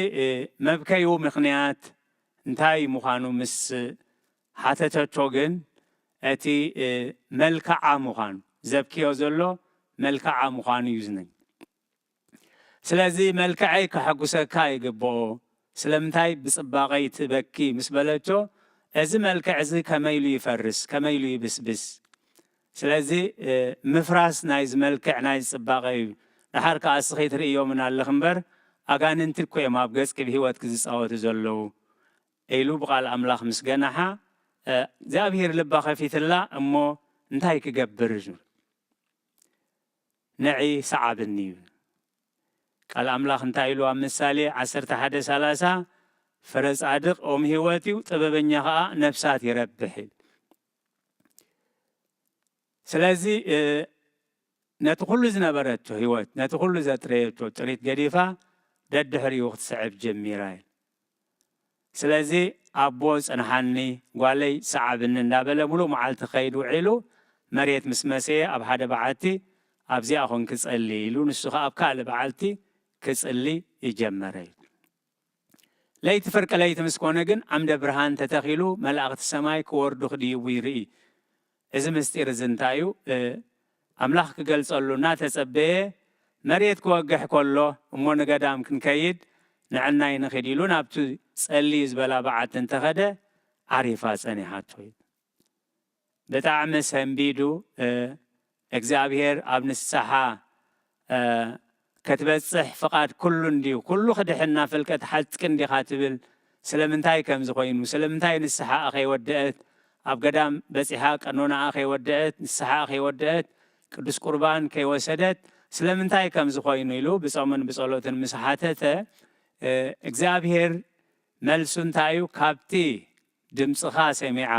መብከዩ ምኽንያት እንታይ ምዃኑ ምስ ሓተተቶ ግን እቲ መልክዓ ምዃኑ፣ ዘብክዮ ዘሎ መልክዓ ምዃኑ እዩ ዝነግር። ስለዚ መልክዐይ ከሐጉሰካ ይግብኦ፣ ስለምንታይ ብጽባቐይ ትበኪ ምስ በለቶ፣ እዚ መልክዕ እዚ ከመይ ኢሉ ይፈርስ፣ ከመይ ኢሉ ይብስብስ? ስለዚ ምፍራስ ናይዚ መልክዕ ናይዚ ጽባቐ እዩ። ደሓር ከኣ እስኺ ትርእዮምን ኣለኺ እምበር፣ ኣጋንንቲ እኮ እዮም ኣብ ገጽኪ ብህይወትኪ ዝጻወቱ ዘለዉ ኢሉ ብቓል ኣምላኽ ምስ ገናሓ፣ እግዚኣብሄር ልባ ከፊትላ እሞ እንታይ ክገብር እዩ? ንዒ ሰዓብኒ እዩ። ቃል ኣምላኽ እንታይ ኢሉ ኣብ ምሳሌ ዓሰርተ ሓደ ሰላሳ፣ ፍረ ጻድቕ ኦም ህይወት እዩ፣ ጥበበኛ ኸኣ ነፍሳት ይረብሕ እዩ። ስለዚ ነቲ ኩሉ ዝነበረቶ ህይወት፣ ነቲ ኩሉ ዘጥረየቶ ጥሪት ገዲፋ ደድሕሪኡ ክትስዕብ ጀሚራ እያ። ስለዚ ኣቦ ጽንሓኒ፣ ጓለይ ሰዓብኒ እንዳበለ ሙሉእ መዓልቲ ከይድ ውዒሉ መሬት ምስ መሰየ ኣብ ሓደ በዓቲ ኣብዚኣ ኾን ክጸሊ ኢሉ ንሱ ኸኣ ኣብ ካልእ በዓልቲ ክጽሊ ይጀመረ እዩ። ለይቲ ፍርቂ ለይቲ ምስ ኮነ ግን ዓምደ ብርሃን ተተኺሉ መላእኽቲ ሰማይ ክወርዱ ክድይቡ ይርኢ። እዚ ምስጢር እዚ እንታይ እዩ? ኣምላኽ ክገልጸሉ እናተጸበየ መሬት ክወግሕ ከሎ እሞ ንገዳም ክንከይድ ንዕናይ ንኺድ ኢሉ ናብቲ ጸልዩ ዝበላ በዓቲ እንተኸደ ዓሪፋ ጸኒሓቶ እዩ። ብጣዕሚ ሰንቢዱ እግዚኣብሔር ኣብ ንስሓ ከትበጽሕ ፍቓድ ኩሉ እንድዩ። ኩሉ ክድሕና ፍልቀት ሓጥቂ እንዲኻ ትብል ስለምንታይ ከምዚ ኮይኑ? ስለምንታይ ንስሓኣ ከይወደአት ኣብ ገዳም በጺሓ ቀኖናኣ ከይወደአት ንስሓኣ ከይወደአት ቅዱስ ቁርባን ከይወሰደት ስለምንታይ ከምዚ ኮይኑ ኢሉ ብጾምን ብጸሎትን ምስ ሓተተ እግዚኣብሔር መልሱ እንታይ እዩ? ካብቲ ድምፅኻ ሰሚዓ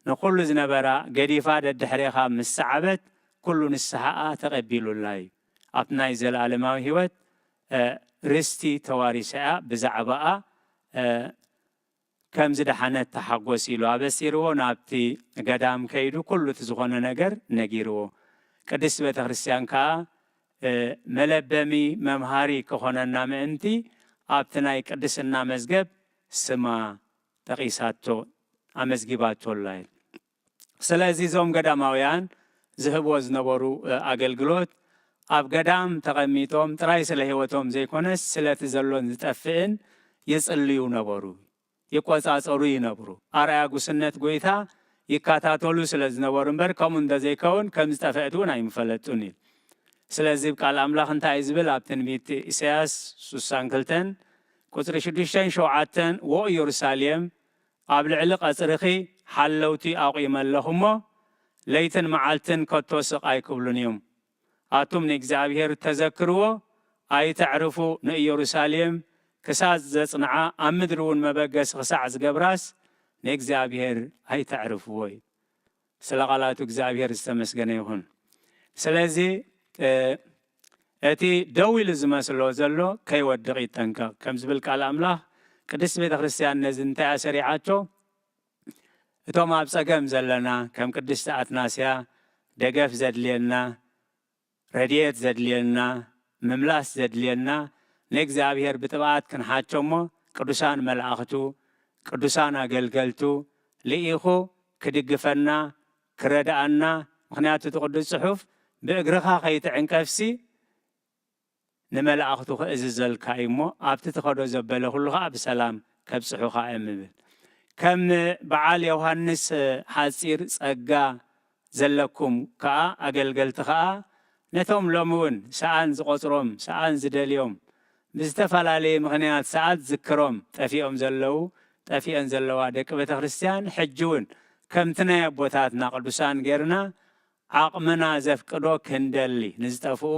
ንኹሉ ዝነበራ ገዲፋ ደድሕሬኻ ምስ ሰዓበት ኩሉ ንስሓኣ ተቐቢሉላ እዩ። ኣብቲ ናይ ዘለኣለማዊ ህይወት ርስቲ ተዋሪሳ እያ። ብዛዕባኣ ከም ዝደሓነት ተሓጎስ ኢሉ ኣበሲርዎ። ናብቲ ገዳም ከይዱ ኩሉ እቲ ዝኾነ ነገር ነጊርዎ። ቅድስቲ ቤተ ክርስቲያን ከኣ መለበሚ መምሃሪ ክኾነና ምእንቲ ኣብቲ ናይ ቅድስና መዝገብ ስማ ጠቒሳቶ ኣመዝጊባቶ ኣላ። ስለዚ እዞም ገዳማውያን ዝህብዎ ዝነበሩ ኣገልግሎት ኣብ ገዳም ተቐሚጦም ጥራይ ስለ ህይወቶም ዘይኮነስ ስለቲ ዘሎን ዝጠፍእን ይጽልዩ ነበሩ፣ ይቆጻጸሩ ይነብሩ። ኣርኣያ ጉስነት ጎይታ ይከታተሉ ስለ ዝነበሩ እምበር ከምኡ እንተዘይከውን ከም ዝጠፍአት እውን ኣይምፈለጡን እዩ። ስለዚ ቃል ኣምላኽ እንታይ እዩ ዝብል? ኣብ ትንቢት ኢሳያስ ሱሳን ክልተን ቁጽሪ ሽዱሽተን ሸውዓተን፣ ወኢየሩሳሌም ኣብ ልዕሊ ቀጽርኺ ሓለውቲ ኣቑመ ኣለኹ እሞ ለይትን መዓልትን ከቶ ስቕ ኣይክብሉን እዮም። ኣቱም ንእግዚኣብሔር ተዘክርዎ ኣይተዕርፉ፣ ንኢየሩሳሌም ክሳብ ዘጽንዓ ኣብ ምድሪ እውን መበገሲ ክሳዕ ዝገብራስ ንእግዚኣብሔር ኣይተዕርፍዎ እዩ። ስለ ቃላቱ እግዚኣብሔር ዝተመስገነ ይኹን። ስለዚ እቲ ደው ኢሉ ዝመስሎ ዘሎ ከይወድቕ ይጠንቀቕ ከም ዝብል ቃል ኣምላኽ ቅድስቲ ቤተ ክርስቲያን ነዚ እንታይ ኣሰሪዓቶ? እቶም ኣብ ጸገም ዘለና ከም ቅድስቲ ኣትናስያ ደገፍ ዘድልየና ረድኤት ዘድልየና ምምላስ ዘድልየና ንእግዚኣብሔር ብጥብኣት ክንሓቶ እሞ ቅዱሳን መላእኽቱ ቅዱሳን ኣገልገልቱ ልኢኹ ክድግፈና ክረድኣና። ምኽንያቱ እቲ ቅዱስ ጽሑፍ ብእግርኻ ከይትዕንቀፍሲ ንመላእኽቱ ክእዝዘልካ እዩ እሞ ኣብቲ ትኸዶ ዘበለ ኩሉ ኸዓ ብሰላም ከብጽሑኻ እዮም ይብል። ከም በዓል ዮሃንስ ሓጺር ጸጋ ዘለኩም ከኣ ኣገልገልቲ ከኣ ነቶም ሎሚ እውን ሰኣን ዝቖጽሮም ሰኣን ዝደልዮም ብዝተፈላለየ ምኽንያት ሰኣት ዝክሮም ጠፊኦም ዘለዉ ጠፊአን ዘለዋ ደቂ ቤተ ክርስቲያን ሕጂ እውን ከምቲ ናይ ኣቦታትና ቅዱሳን ጌርና ዓቕምና ዘፍቅዶ ክንደሊ፣ ንዝጠፍኡ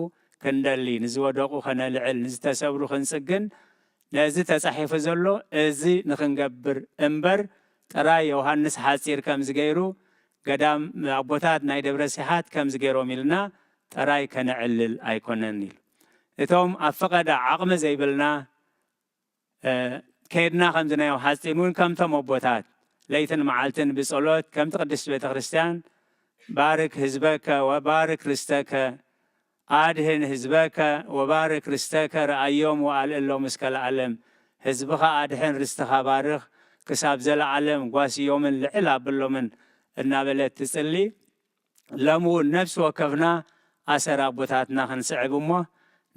ክንደሊ፣ ንዝወደቑ ከነልዕል፣ ንዝተሰብሩ ክንጽግን፣ ነዚ ተጻሒፉ ዘሎ እዚ ንኽንገብር እምበር፣ ጥራይ ዮሃንስ ሓጺር ከምዚ ገይሩ፣ ገዳም ኣቦታት ናይ ደብረ ሲሓት ከምዚ ገይሮም ኢልና ጥራይ ከነዕልል ኣይኮነን ኢሉ። እቶም ኣብ ፈቐዳ ዓቕሚ ዘይብልና፣ ከይድና ከምዚ ናይ ሓጺን እውን ከምቶም ኣቦታት ለይትን መዓልትን ብጸሎት ከምቲ ቅድስቲ ቤተ ክርስቲያን ባርክ ህዝበከ ወባርክ ርስተከ፣ ኣድህን ህዝበከ ወባርክ ርስተከ፣ ረኣዮም ወኣልዕሎም እስከ ለዓለም። ህዝብኻ ኣድሕን፣ ርስትኻ ባርኽ፣ ክሳብ ዘለዓለም ጓስዮምን ልዕል ኣብሎምን እናበለት ትጽሊ። ሎሚ እውን ነፍሲ ወከፍና ኣሰር ኣቦታትና ክንስዕብ እሞ፣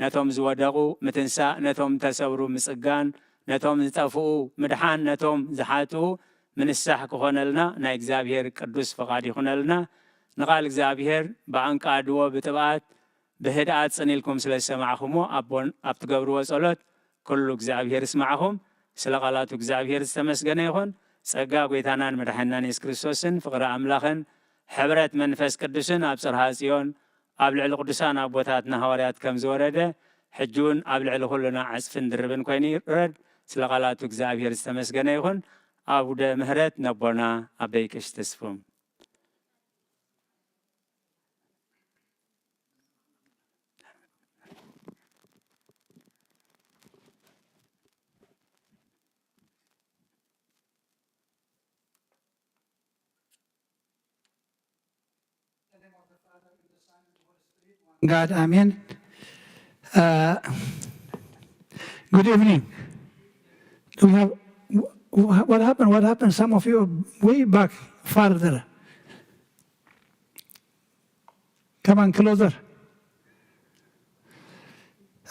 ነቶም ዝወደቑ ምትንሳእ፣ ነቶም ዝተሰብሩ ምጽጋን፣ ነቶም ዝጠፍኡ ምድሓን፣ ነቶም ዝሓጥኡ ምንሳሕ ክኾነልና ናይ እግዚኣብሔር ቅዱስ ፍቓድ ይኹነልና። ንቓል እግዚኣብሔር ብኣንቃድዎ ብጥብኣት ብህድኣት ጽን ኢልኩም ስለ ዝሰማዕኹሞ፣ ኣቦን ኣብ ትገብርዎ ጸሎት ኩሉ እግዚኣብሔር ይስማዕኹም። ስለ ቓላቱ እግዚኣብሔር ዝተመስገነ ይኹን። ጸጋ ጐይታናን መድሓኒናን የሱስ ክርስቶስን ፍቕሪ ኣምላኽን ሕብረት መንፈስ ቅዱስን ኣብ ጽርሃ ጽዮን ኣብ ልዕሊ ቅዱሳን ኣቦታትና ሃዋርያት ከም ዝወረደ፣ ሕጂ እውን ኣብ ልዕሊ ኩልና ዕጽፍን ድርብን ኮይኑ ይውረድ። ስለ ቓላቱ እግዚኣብሔር ዝተመስገነ ይኹን። ኣቡነ ምህረት ነቦና ኣበይ ቀሺ ተስፉም። God, Amen. Uh, good evening. Do we have wh- wh- what happened? What happened? Some of you are way back, farther. Come on, closer.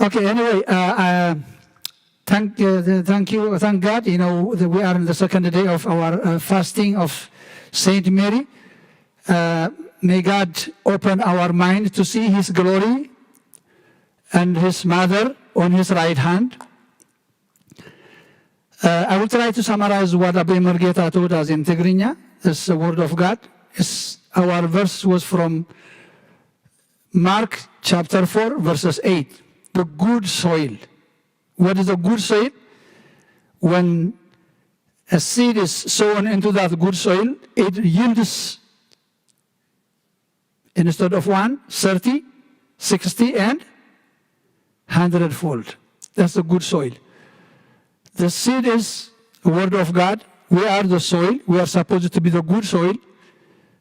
Okay, anyway, uh, uh, thank, uh, the- thank you, thank God, you know, that we are in the second day of our uh, fasting of Saint Mary. Uh, may God open our mind to see His glory and His mother on His right hand. Uh, I will try to summarize what Abe Mergeta told us in Tigrinya. It's the word of God. It's, our verse was from Mark chapter four, verses eight. The good soil. What is a good soil? When a seed is sown into that good soil, it yields instead of one, thirty, sixty, and hundred fold. That's the good soil. The seed is the word of God. We are the soil. We are supposed to be the good soil.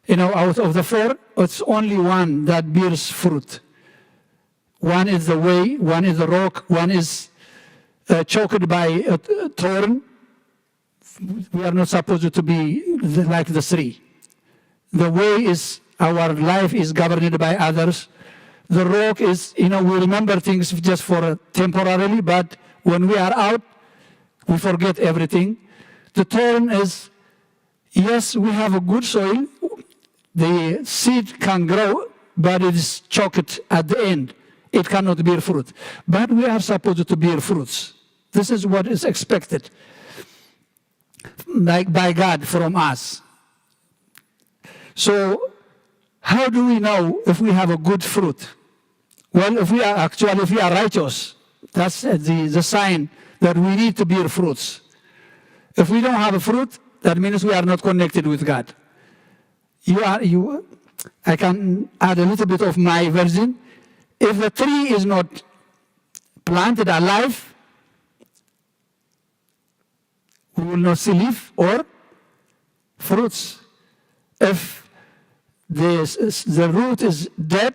You know, out of the four, it's only one that bears fruit. One is the way, one is the rock, one is uh, choked by a t- thorn. We are not supposed to be the, like the three. The way is our life is governed by others. The rock is, you know, we remember things just for uh, temporarily, but when we are out, we forget everything. The thorn is, yes, we have a good soil. The seed can grow, but it is choked at the end. It cannot bear fruit. But we are supposed to bear fruits. This is what is expected like by God from us. So, how do we know if we have a good fruit? Well, if we are actually, if we are righteous, that's uh, the, the sign that we need to bear fruits. If we don't have a fruit, that means we are not connected with God. You are, you, I can add a little bit of my version. If the tree is not planted alive, we will not see leaf or fruits. If the, the root is dead,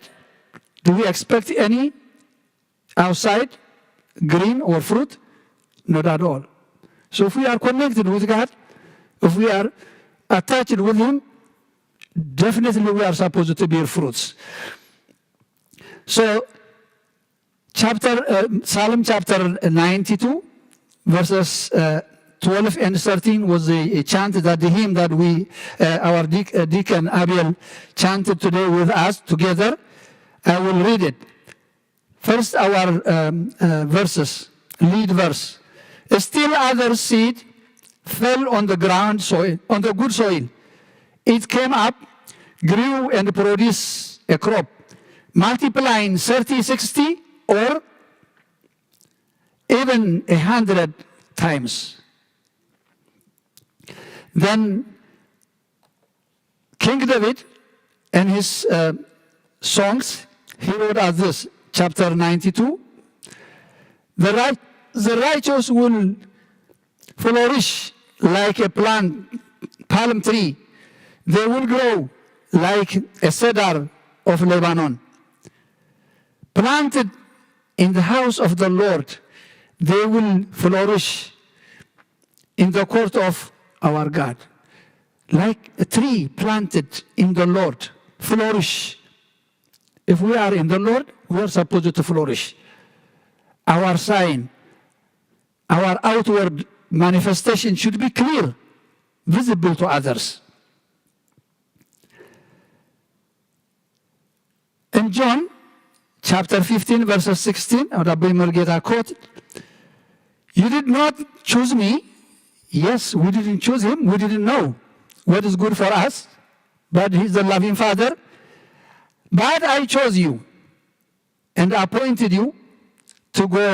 do we expect any outside green or fruit? Not at all. So if we are connected with God, if we are attached with Him, definitely we are supposed to bear fruits. So chapter, uh, Psalm chapter ninety-two, verses uh, twelve and thirteen was the chant that the hymn that we, uh, our deacon Abel chanted today with us together. I will read it. First, our um, uh, verses, lead verse. Still other seed fell on the ground soil, on the good soil. It came up, grew, and produced a crop, multiplying thirty, sixty, or even a hundred times. Then King David, in his uh, songs, he wrote as this, chapter ninety-two, the, right, the righteous will flourish like a plant, palm tree. They will grow like a cedar of Lebanon, planted in the house of the Lord, they will flourish in the court of our God. Like a tree planted in the Lord, flourish. If we are in the Lord, we are supposed to flourish. Our sign, our outward manifestation should be clear, visible to others. In John chapter fifteen, verses sixteen, ወደ አቦይ መርጌታ quote, "You did not choose me." Yes, we didn't choose him. We didn't know what is good for us. But he's a loving father. "But I chose you and appointed you to go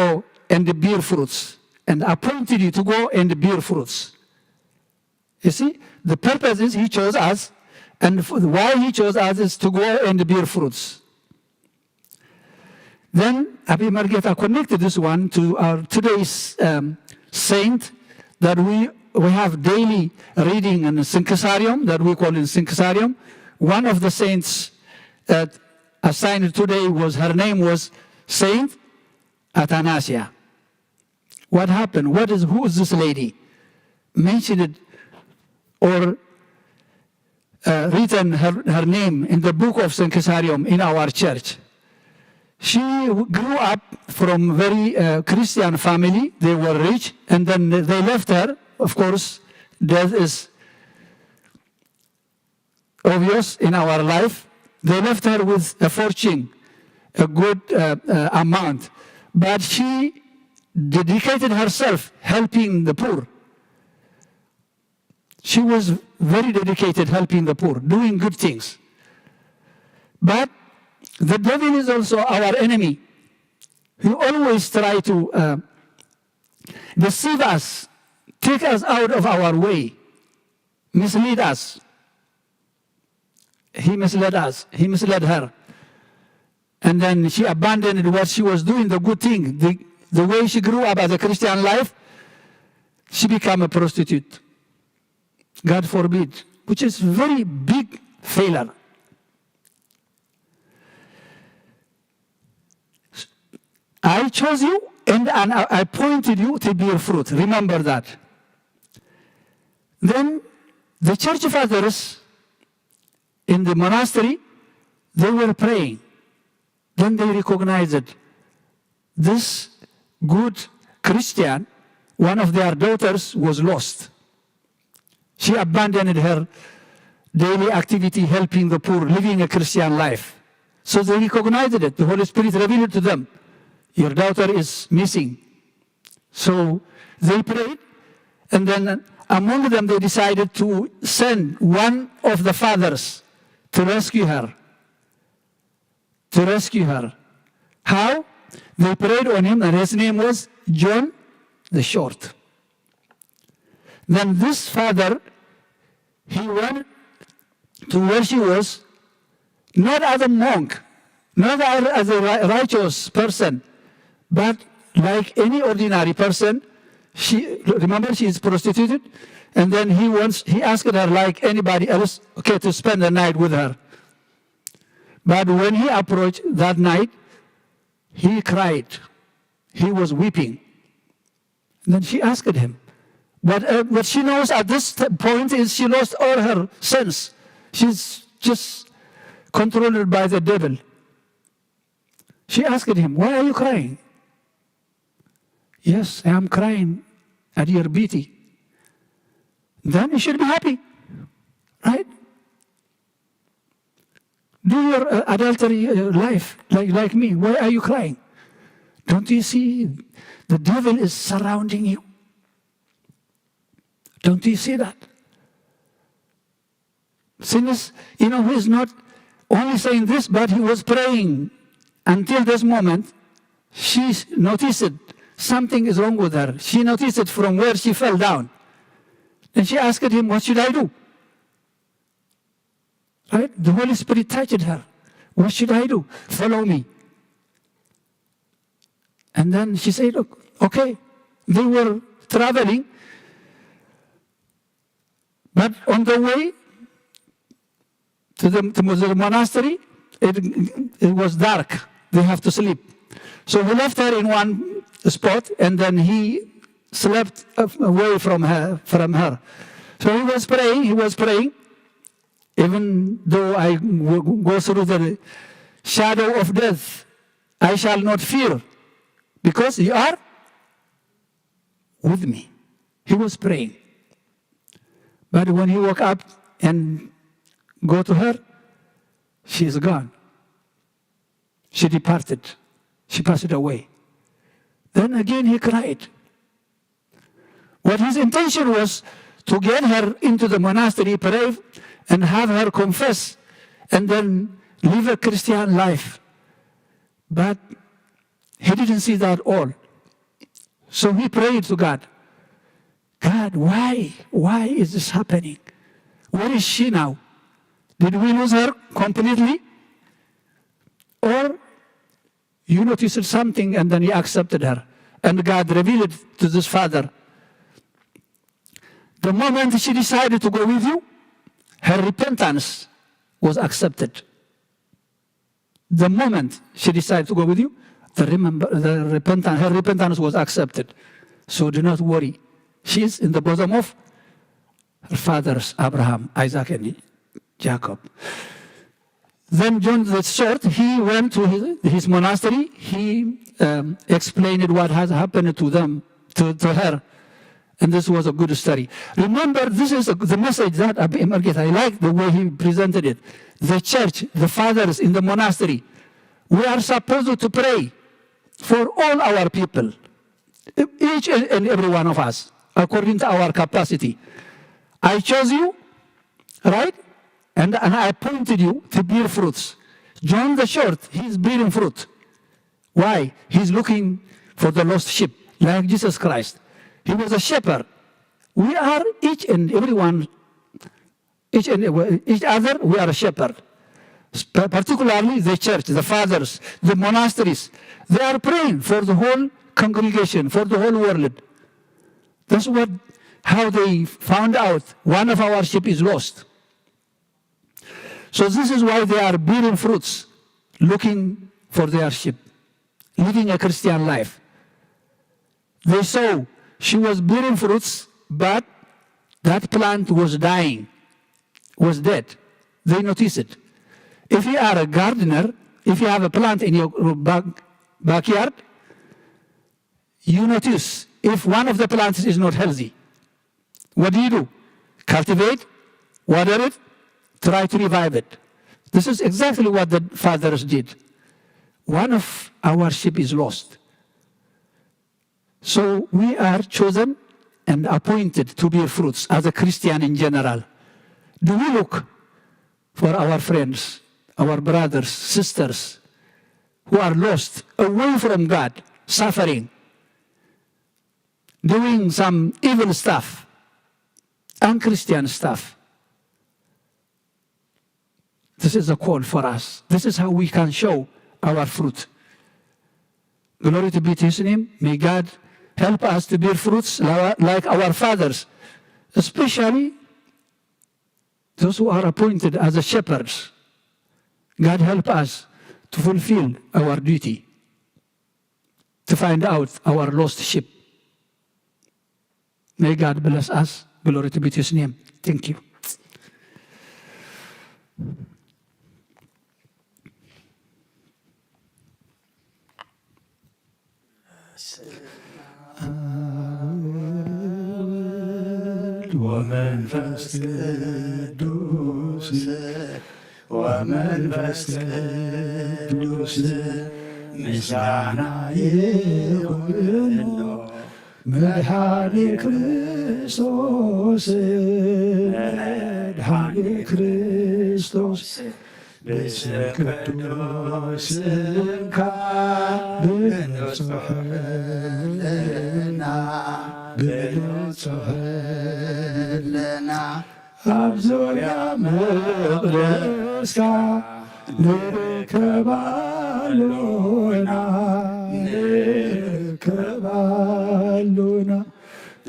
and bear fruits." And appointed you to go and bear fruits. You see, the purpose is he chose us, and f- why he chose us is to go and bear fruits. Then Abi Margeta connected this one to our today's um, saint that we, we have daily reading in Sinkasarium, that we call in Sinkasarium. One of the saints uh, assigned today was, her name was Saint Athanasia. What happened? What is, who is this lady? Mentioned or uh, written her, her name in the book of Sankasarium in our church. She w- grew up from very uh, Christian family. They were rich, and then they left her. Of course, death is obvious in our life. They left her with a fortune, a good uh, uh, amount, but she dedicated herself helping the poor. She was very dedicated helping the poor, doing good things. But the devil is also our enemy. He always try to uh, deceive us, take us out of our way, mislead us. He misled us. He misled her. And then she abandoned what she was doing, the good thing, the, the way she grew up as a Christian life. She became a prostitute. God forbid, which is very big failure. "I chose you and, and I appointed you to bear fruit." Remember that. Then the church fathers in the monastery, they were praying. Then they recognized this good Christian, one of their daughters was lost. She abandoned her daily activity, helping the poor, living a Christian life. So they recognized it. The Holy Spirit revealed it to them. "Your daughter is missing." So they prayed, and then among them they decided to send one of the fathers to rescue her. To rescue her. How? They prayed on him, and his name was John the Short. Then this father, he went to where she was, not as a monk, not as as a ri- righteous person, but like any ordinary person. She, remember, she is prostituted, and then he wants, he asked her like anybody else, okay, to spend the night with her. But when he approached that night, he cried. He was weeping. And then she asked him. But uh, what she knows at this t- point is she lost all her sense. She's just controlled by the devil. She asked him, "Why are you crying?" "Yes, I am crying at your beauty." Then you should be happy, right? Do your uh, adultery uh, life like, like me. Why are you crying? Don't you see the devil is surrounding you? Don't you see that? Since, you know, he's not only saying this, but he was praying until this moment. She s- noticed something is wrong with her. She noticed it from where she fell down. And she asked him, "What should I do?" Right? The Holy Spirit touched her. "What should I do? Follow me." And then she said, "Okay." They were traveling, but on the way, to the, to the monastery, it, it was dark. They have to sleep. So he left her in one spot and then he slept away from her, from her. So he was praying, he was praying, even though I go through the shadow of death, I shall not fear, because you are with me. He was praying. But when he woke up and go to her, she is gone. She departed. She passed away. Then again he cried. What his intention was to get her into the monastery, pray, and have her confess, and then live a Christian life. But he didn't see that all. So he prayed to God. God, why? Why is this happening? Where is she now? Did we lose her completely? Or you noticed something and then you accepted her. And God revealed it to this father. The moment she decided to go with you, her repentance was accepted. The moment she decided to go with you, the, remember, the repentance, her repentance was accepted. So do not worry. She is in the bosom of her fathers, Abraham, Isaac, and Jacob. Then John the Short, he went to his, his monastery. He um, explained what has happened to them, to, to her. And this was a good story. Remember, this is a, the message that Abi Emergeta, I like the way he presented it. The church, the fathers in the monastery, we are supposed to pray for all our people, each and every one of us, according to our capacity. I chose you, right? And, and I appointed you to bear fruits. John the Short, he is bearing fruit. Why? He's looking for the lost sheep, like Jesus Christ. He was a shepherd. We are each and every one, each and each other, we are a shepherd. Particularly the church, the fathers, the monasteries, they are praying for the whole congregation, for the whole world. That's what, how they found out one of our sheep is lost. So this is why they are bearing fruits, looking for their sheep, living a Christian life. They saw she was bearing fruits, but that plant was dying, was dead. They notice it. If you are a gardener, if you have a plant in your back, backyard, you notice if one of the plants is not healthy. What do you do? Cultivate, water it, try to revive it. This is exactly what the fathers did. One of our sheep is lost. So we are chosen and appointed to bear fruits as a Christian in general. Do we look for our friends, our brothers, sisters who are lost, away from God, suffering, doing some evil stuff, unchristian stuff? This is a call for us. This is how we can show our fruit. Glory to be to his name. May God help us to bear fruits like our fathers, especially those who are appointed as a shepherds. God help us to fulfill our duty, to find out our lost sheep. May God bless us. Glory to be to his name. Thank you. ወመንፈስ ቅዱስ ወመንፈስ ቅዱስ ምስጋና ይኹኖ መድኃኔ ክርስቶስ መድኃኔ ክርስቶስ ብስም ቅዱስ ስምካ ብንጹሕ ሕልና ብንጹሕ ሕልና ኣብ ዙርያ መቕደስካ ንርከብ ኣሎና ንርከብ ኣሎና።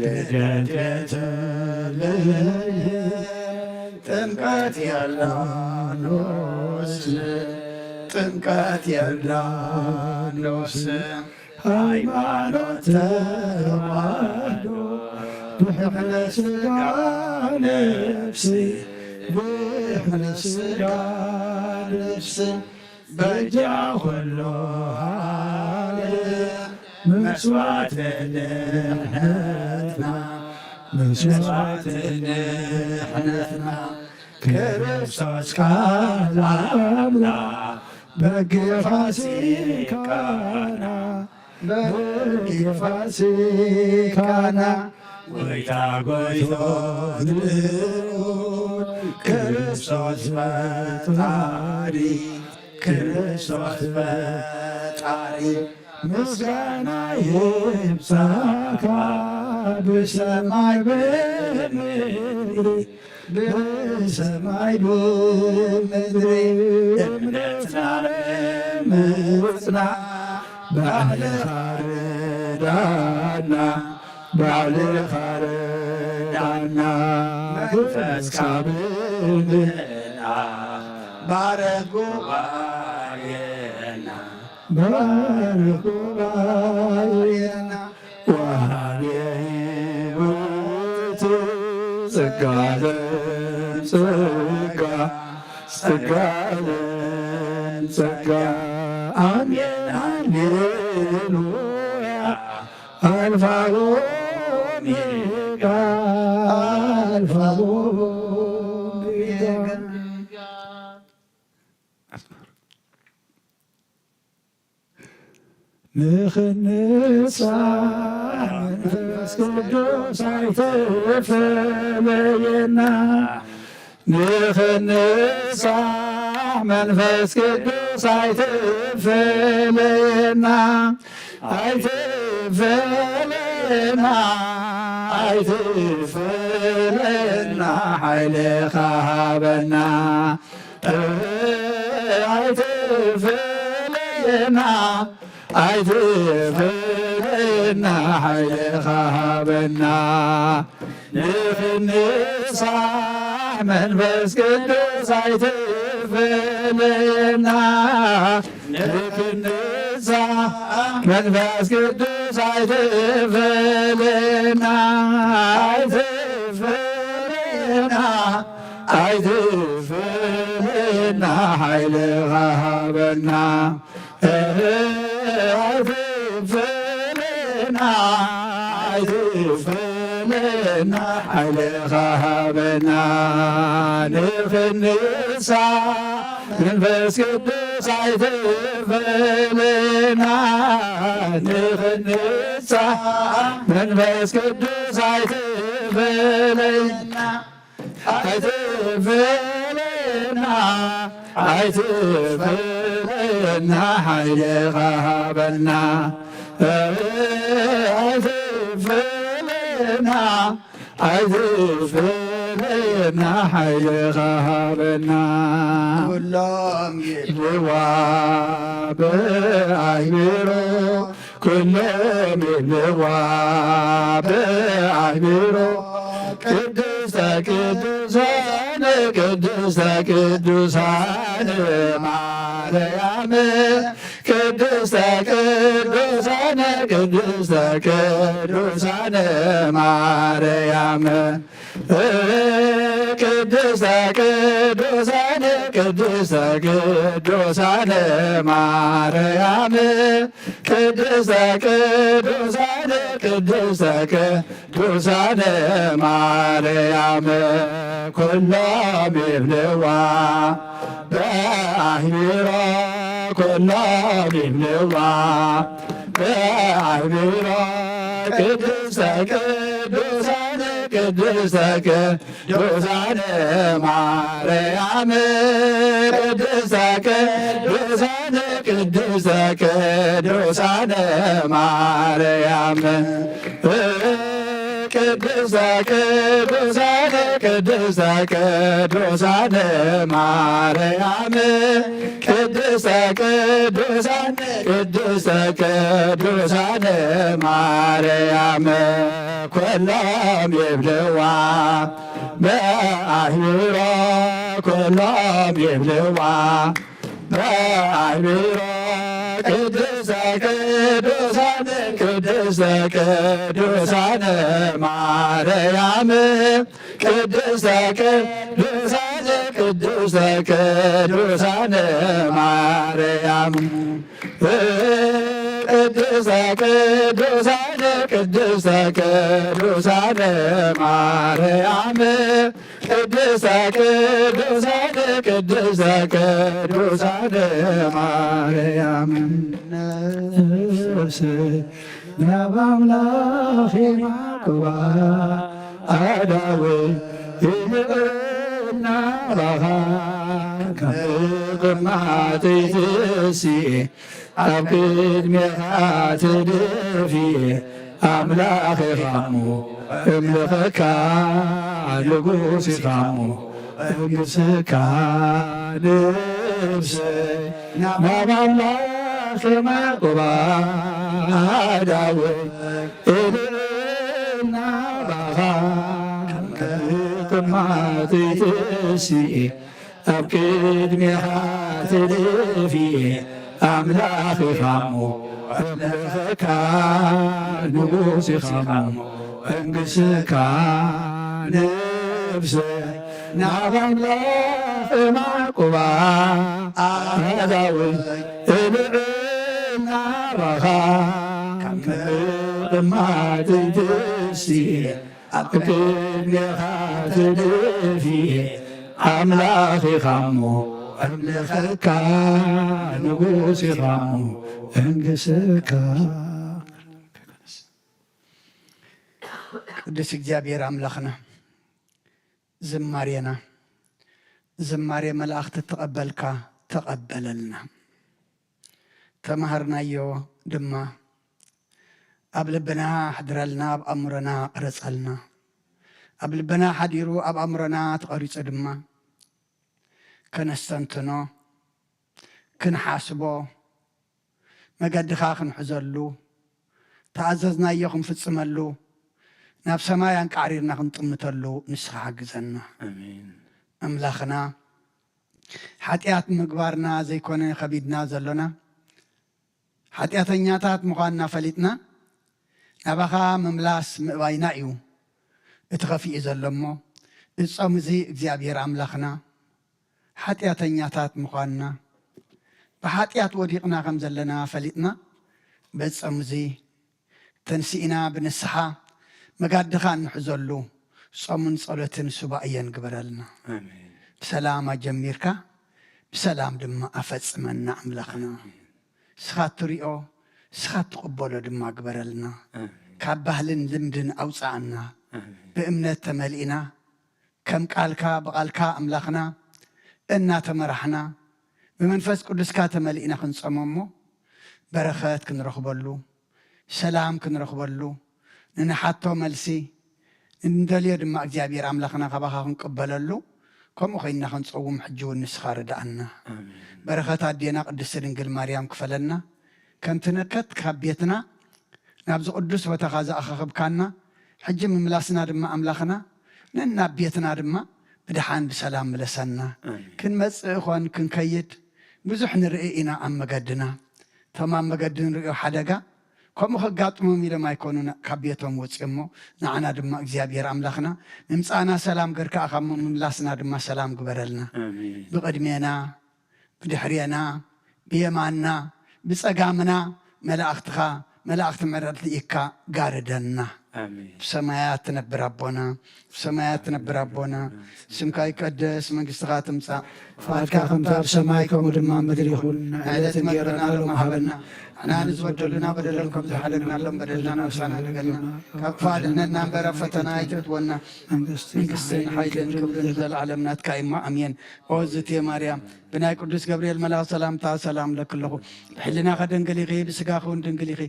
ልደት የተለየ ጥምቀት ያለው ጥምቀት ዮርዳኖስ ሃይማኖት ተዋህዶ ድሕነ ስጋ ነፍሲ ድሕነ ስጋ ነፍሲ በጃ ኩሉ ዓለም መስዋዕተ ድሕነትና መስዋዕተ ድሕነትና ክርስቶስ ቃል ኣምላኽ በጊዕ ፋሲካና በጊዕ ፋሲካና ጎይታ ጎይቶት ልዑል ክርስቶስ ፈጣሪ ክርስቶስ ፈጣሪ ምስጋና ይብዛካ ብሰማይ ብምድሪ ብሰማይ ብምድሪ እምነትና ምጽና ባዕልኻ ርዳና ባዕልኻ ርዳና መንፈስካ ብምልኣ ባረክ ጉባኤና ባረክ ጉባኤና ወሃቤ ውእቱ ጸጋ ለጸጋ ጸጋ ለጸጋ አሜን ሃሌሉያ አልፋ ኦሜጋ አልፋ ኦሜጋ ንኽንሳሕ መንፈስ ቅዱስ ኣይትፈለየና ንኽንሳሕ መንፈስ ቅዱስ ኣይትፈለየና ኣይትፈለየና ኣይትፈለየና ሓይልኻ ሃበና ኣይትፈለየና ኣይትፈለየና ሓይልኻ ሃበና ንኽንሳሕ መንፈስ ቅዱስ ኣይትፈለየና ንኽንሳሕ መንፈስ ቅዱስ ኣይትፈለየና ኣይትፈለየና ኣይትፈለየና ሓይልኻ ሃበና ኣይትፈለየና ኣይትፈለየና ሓይልኻ ሃበና ንኽንሳሕ መንፈስ ቅዱስ ኣይትፈለየና ንኽንሳሕ መንፈስ ቅዱስ ኣይትፈለየና ኣይትፈለየና ኣይትፈለየና ሓይልኻ ሃበና ኣይትፈለየና ኣይትፈለየና ሓይልኻ ሃበና ኩሎም ይብልዋ ብኣይምሮ ኩሎም ይብልዋ ብኣይምሮ ቅድስተ ቅዱሳን ቅድስተ ቅዱሳን ማርያም ቅድስተ ቅዱሳን ቅድስተ ቅዱሳን ማርያም ቅድስተ ቅዱሳን ቅድስተ ቅዱሳን ማርያም ቅድስተ ቅዱሳን ቅድስተ ቅዱሳን ማርያም ኩሎም ይብልዋ በአይምሮ ኩሎም ይብልዋ በአይምሮ ቅድስተ ቅዱሳን ቅድስተ ቅዱሳን ማርያም ቅድስተ ቅዱሳን ቅድስተ ቅዱሳን ማርያም ቅድስተ ቅዱሳን ቅድስተ ቅዱሳን ማርያም ቅድስተ ቅዱሳን ቅድስተ ቅዱሳን ማርያም ኩሎም ይብልዋ በአይምሮ ኩሎም ይብልዋ በኣይምሮ ቅድስተ ቅዱሳን ቅድስተ ቅዱሳን ማርያም ቅድስተ ቅዱሳን ቅድስተ ቅዱሳን ማርያም ቅድስተ ቅዱሳን ቅድስተ ቅዱሳን ማርያም ቅድስተ ቅዱሳን ቅድስተ ቅዱሳን ማርያም ነፍስ ናብ ኣምላኽ የማቅባ ኣዳወ ይልእና ባኻ ከም ቅማተይትሲ ኣብ ቅድሜኻ ተደፊ ኣምላኽ ኢኻሞ እምልኸካ ንጉስ ኢኻሞ እግስካ ነብሰ ናብ ኣምላኽ የማቅባ ኣዳወ እልና ባኻ ከም ቅማተይትሲ ኣብ ቅድሜኻ ተደፊ ኣምላኽ ኢኻሞ እምልኸካ ንጉስ ኢኻሞ መንግስካ ነብሰ ናብ ኣምላኽ ማቁባ ኣዳወ እልዕና ባኻ ከም ቅማተይ ትሲ ኣብ ቅድሜኻ ተደፊ ኣምላኽ ኢኻሞ ኣምልኸካ ንጉስ ኢኻሞ እንግስካ ቅዱስ እግዚኣብሔር ኣምላኽና ዝማሬና ዝማሬ መላእኽቲ ተቐበልካ ተቐበለልና ተማሃርናዮ ድማ ኣብ ልብና ኣሕድረልና ኣብ ኣእምሮና ቅረጸልና ኣብ ልብና ሓዲሩ ኣብ ኣእምሮና ተቐሪጹ ድማ ከነስተንትኖ ክንሓስቦ መገድኻ ክንሕዘሉ ተኣዘዝናዮ ክንፍጽመሉ ናብ ሰማይ ኣንቃዕሪርና ክንጥምተሉ ንስኻ ሓግዘና ኣምላኽና ሓጢኣት ምግባርና ዘይኮነ ከቢድና ዘሎና ሓጢኣተኛታት ምዃንና ፈሊጥና ናባኻ ምምላስ ምእባይና እዩ እቲ ኸፊኡ ዘሎ እሞ እጾም እዚ እግዚኣብሔር ኣምላኽና ሓጢኣተኛታት ምዃንና ብሓጢኣት ወዲቕና ከም ዘለና ፈሊጥና በጾም እዚ ተንሲእና ብንስሓ መጋድኻ እንሕዘሉ ጾምን ጸሎትን ሱባእየን ግበረልና። ብሰላም ኣጀሚርካ ብሰላም ድማ ኣፈጽመና ኣምላኽና። ስኻ ትሪኦ ስኻ ትቕበሎ ድማ ግበረልና። ካብ ባህልን ልምድን ኣውፅኣና። ብእምነት ተመሊእና ከም ቃልካ ብቓልካ ኣምላኽና እናተመራሕና ብመንፈስ ቅዱስካ ተመሊእና ክንፀሞ እሞ በረኸት ክንረኽበሉ ሰላም ክንረኽበሉ ንንሓቶ መልሲ ንንደልዮ ድማ እግዚኣብሔር ኣምላኽና ካባኻ ክንቅበለሉ ከምኡ ኮይንና ክንፀውም ሕጂ እውን ንስኻ ርድኣና። በረኸት ኣዴና ቅድስቲ ድንግል ማርያም ክፈለና። ከምቲ ነከት ካብ ቤትና ናብዚ ቅዱስ ቦታኻ ዝኣኻኽብካና ሕጂ ምምላስና ድማ ኣምላኽና ነናብ ቤትና ድማ ብድሓን ብሰላም ምለሰና። ክንመጽእ ኾን ክንከይድ ብዙሕ ንርኢ ኢና ኣብ መገድና። እቶም ኣብ መገዲ ንርእዮ ሓደጋ ከምኡ ከጋጥሞም ኢሎም ኣይኮኑን ካብ ቤቶም ወፂኦሞ ንዓና ድማ እግዚኣብሔር ኣምላኽና ምምፃእና ሰላም ገርካ ኣኻሞ ምምላስና ድማ ሰላም ግበረልና። ብቕድሜና ብድሕሬና ብየማንና ብጸጋምና መላእኽትኻ መላእኽቲ ምሕረት ልኢካ ጋርደና። ብሰማያት ትነብር ኣቦና ብሰማያት ትነብር ኣቦና ስምካ ይቀደስ መንግስትኻ ትምጻእ ፍቓድካ ከምታ ኣብ ሰማይ ከምኡ ድማ ኣብ ምድሪ ይኹን። ዕለት እንጀራና ሎም ሃበና ንሕና ንዝበደሉና በደሎም ከም ዝሓለግናሎም በደልና ነብሳና ንገልና ካብ ክፋ ድሕነና እምበር ኣብ ፈተና ኣይትእትወና መንግስትን ሓይልን ክብርን ዘለዓለም ናትካ እሞ ኣሜን። ኦ ዝቴ ማርያም ብናይ ቅዱስ ገብርኤል መልኣኽ ሰላምታ ሰላም ለክለኹ ብሕልናኸ ድንግል ኢኺ ብስጋኸ እውን ድንግል ኢኺ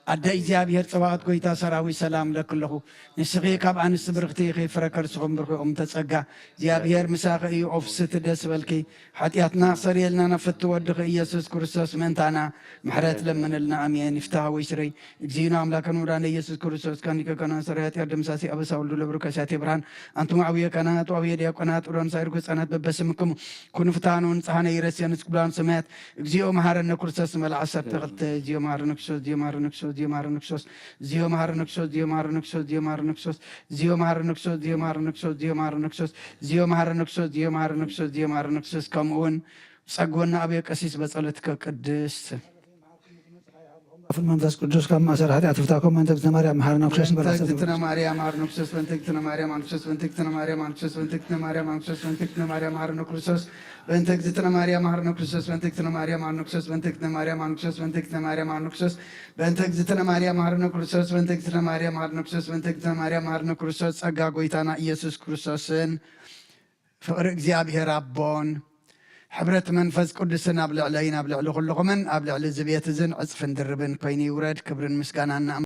ኣደ እግዚኣብሔር ጸባኦት ጎይታ ሰራዊት ሰላም ለኪ ኣለኹ። ንስኺ ካብ ኣንስቲ ብርኽቲ ኢኺ፣ ፍረ ከርስኹም ብሩኽ እዩ እምተ ጸጋ። እግዚኣብሔር ምሳኺ እዩ፣ ኦፍስቲ ደስ በልኪ። ሓጢኣትና ክሰርየልና ናብ ፍትው ወድኺ ኢየሱስ ክርስቶስ ምእንታና ምሕረት ለምንልና። ኣሜን። ይፍታህ ወይ ስረይ። እግዚእነ ኣምላከ ንውራነ ኢየሱስ ክርስቶስ ካኒከ ከና ሰራይ ኃጢአት ደምሳሴ አበሳ ወልዱ ለብሩ ከሳቴ ብርሃን። አንቱም አብየ ካህናት ወአብየ ዲያቆናት ወሮን ሳይርኩ ህፃናት በበስምክሙ ኩኑ ፍትሐነ ወንጽሐነ ይረስየን እስኩላን ሰማያት። እግዚኦ መሐረነ ክርስቶስ መልአ ዓሰርተ ክልተ። እግዚኦ መሐረነ ክርስቶስ፣ እግዚኦ መሐረነ ክርስቶስ፣ እግዚኦ መሐረነ ክርስቶስ፣ እግዚኦ መሐረነ ክርስቶስ፣ እግዚኦ መሐረነ ክርስቶስ፣ እግዚኦ መሐረነ ክርስቶስ፣ እግዚኦ መሐረነ ክርስቶስ፣ እግዚኦ መሐረነ ክርስቶስ፣ ከምኡ እውን ጸግወና አብየ ቀሲስ በጸሎትከ ቅድስት። ፍል መንፈስ ቅዱስ ካብ ማእሰር ኃጢአት ፍታኮም። በእንተ እግዝእትነ ማርያም መሐረነ ክርስቶስ በላ በእንተ እግዝእትነ ማርያም መሐረነ ክርስቶስ፣ በእንተ እግዝእትነ ማርያም መሐረነ ክርስቶስ፣ በእንተ እግዝእትነ ማርያም መሐረነ ክርስቶስ፣ በእንተ እግዝእትነ ማርያም መሐረነ ክርስቶስ፣ በእንተ እግዝእትነ ማርያም መሐረነ ክርስቶስ፣ በእንተ እግዝእትነ ማርያም መሐረነ ክርስቶስ፣ በእንተ እግዝእትነ ማርያም መሐረነ ክርስቶስ፣ በእንተ እግዝእትነ ማርያም መሐረነ ክርስቶስ፣ በእንተ እግዝእትነ ማርያም መሐረነ ክርስቶስ፣ በእንተ እግዝእትነ ማርያም መሐረነ ክርስቶስ፣ በእንተ እግዝእትነ ማርያም መሐረነ ክርስቶስ፣ ጸጋ ጎይታና ኢየሱስ ክርስቶስን ፍቕሪ እግዚኣብሔር ኣቦን ሕብረት መንፈስ ቅዱስን ኣብ ልዕለይን ኣብ ልዕሊ ኩልኹምን ኣብ ልዕሊ እዚ ቤት እዝን ዕጽፍን ድርብን ኮይኑ ይውረድ። ክብርን ምስጋናን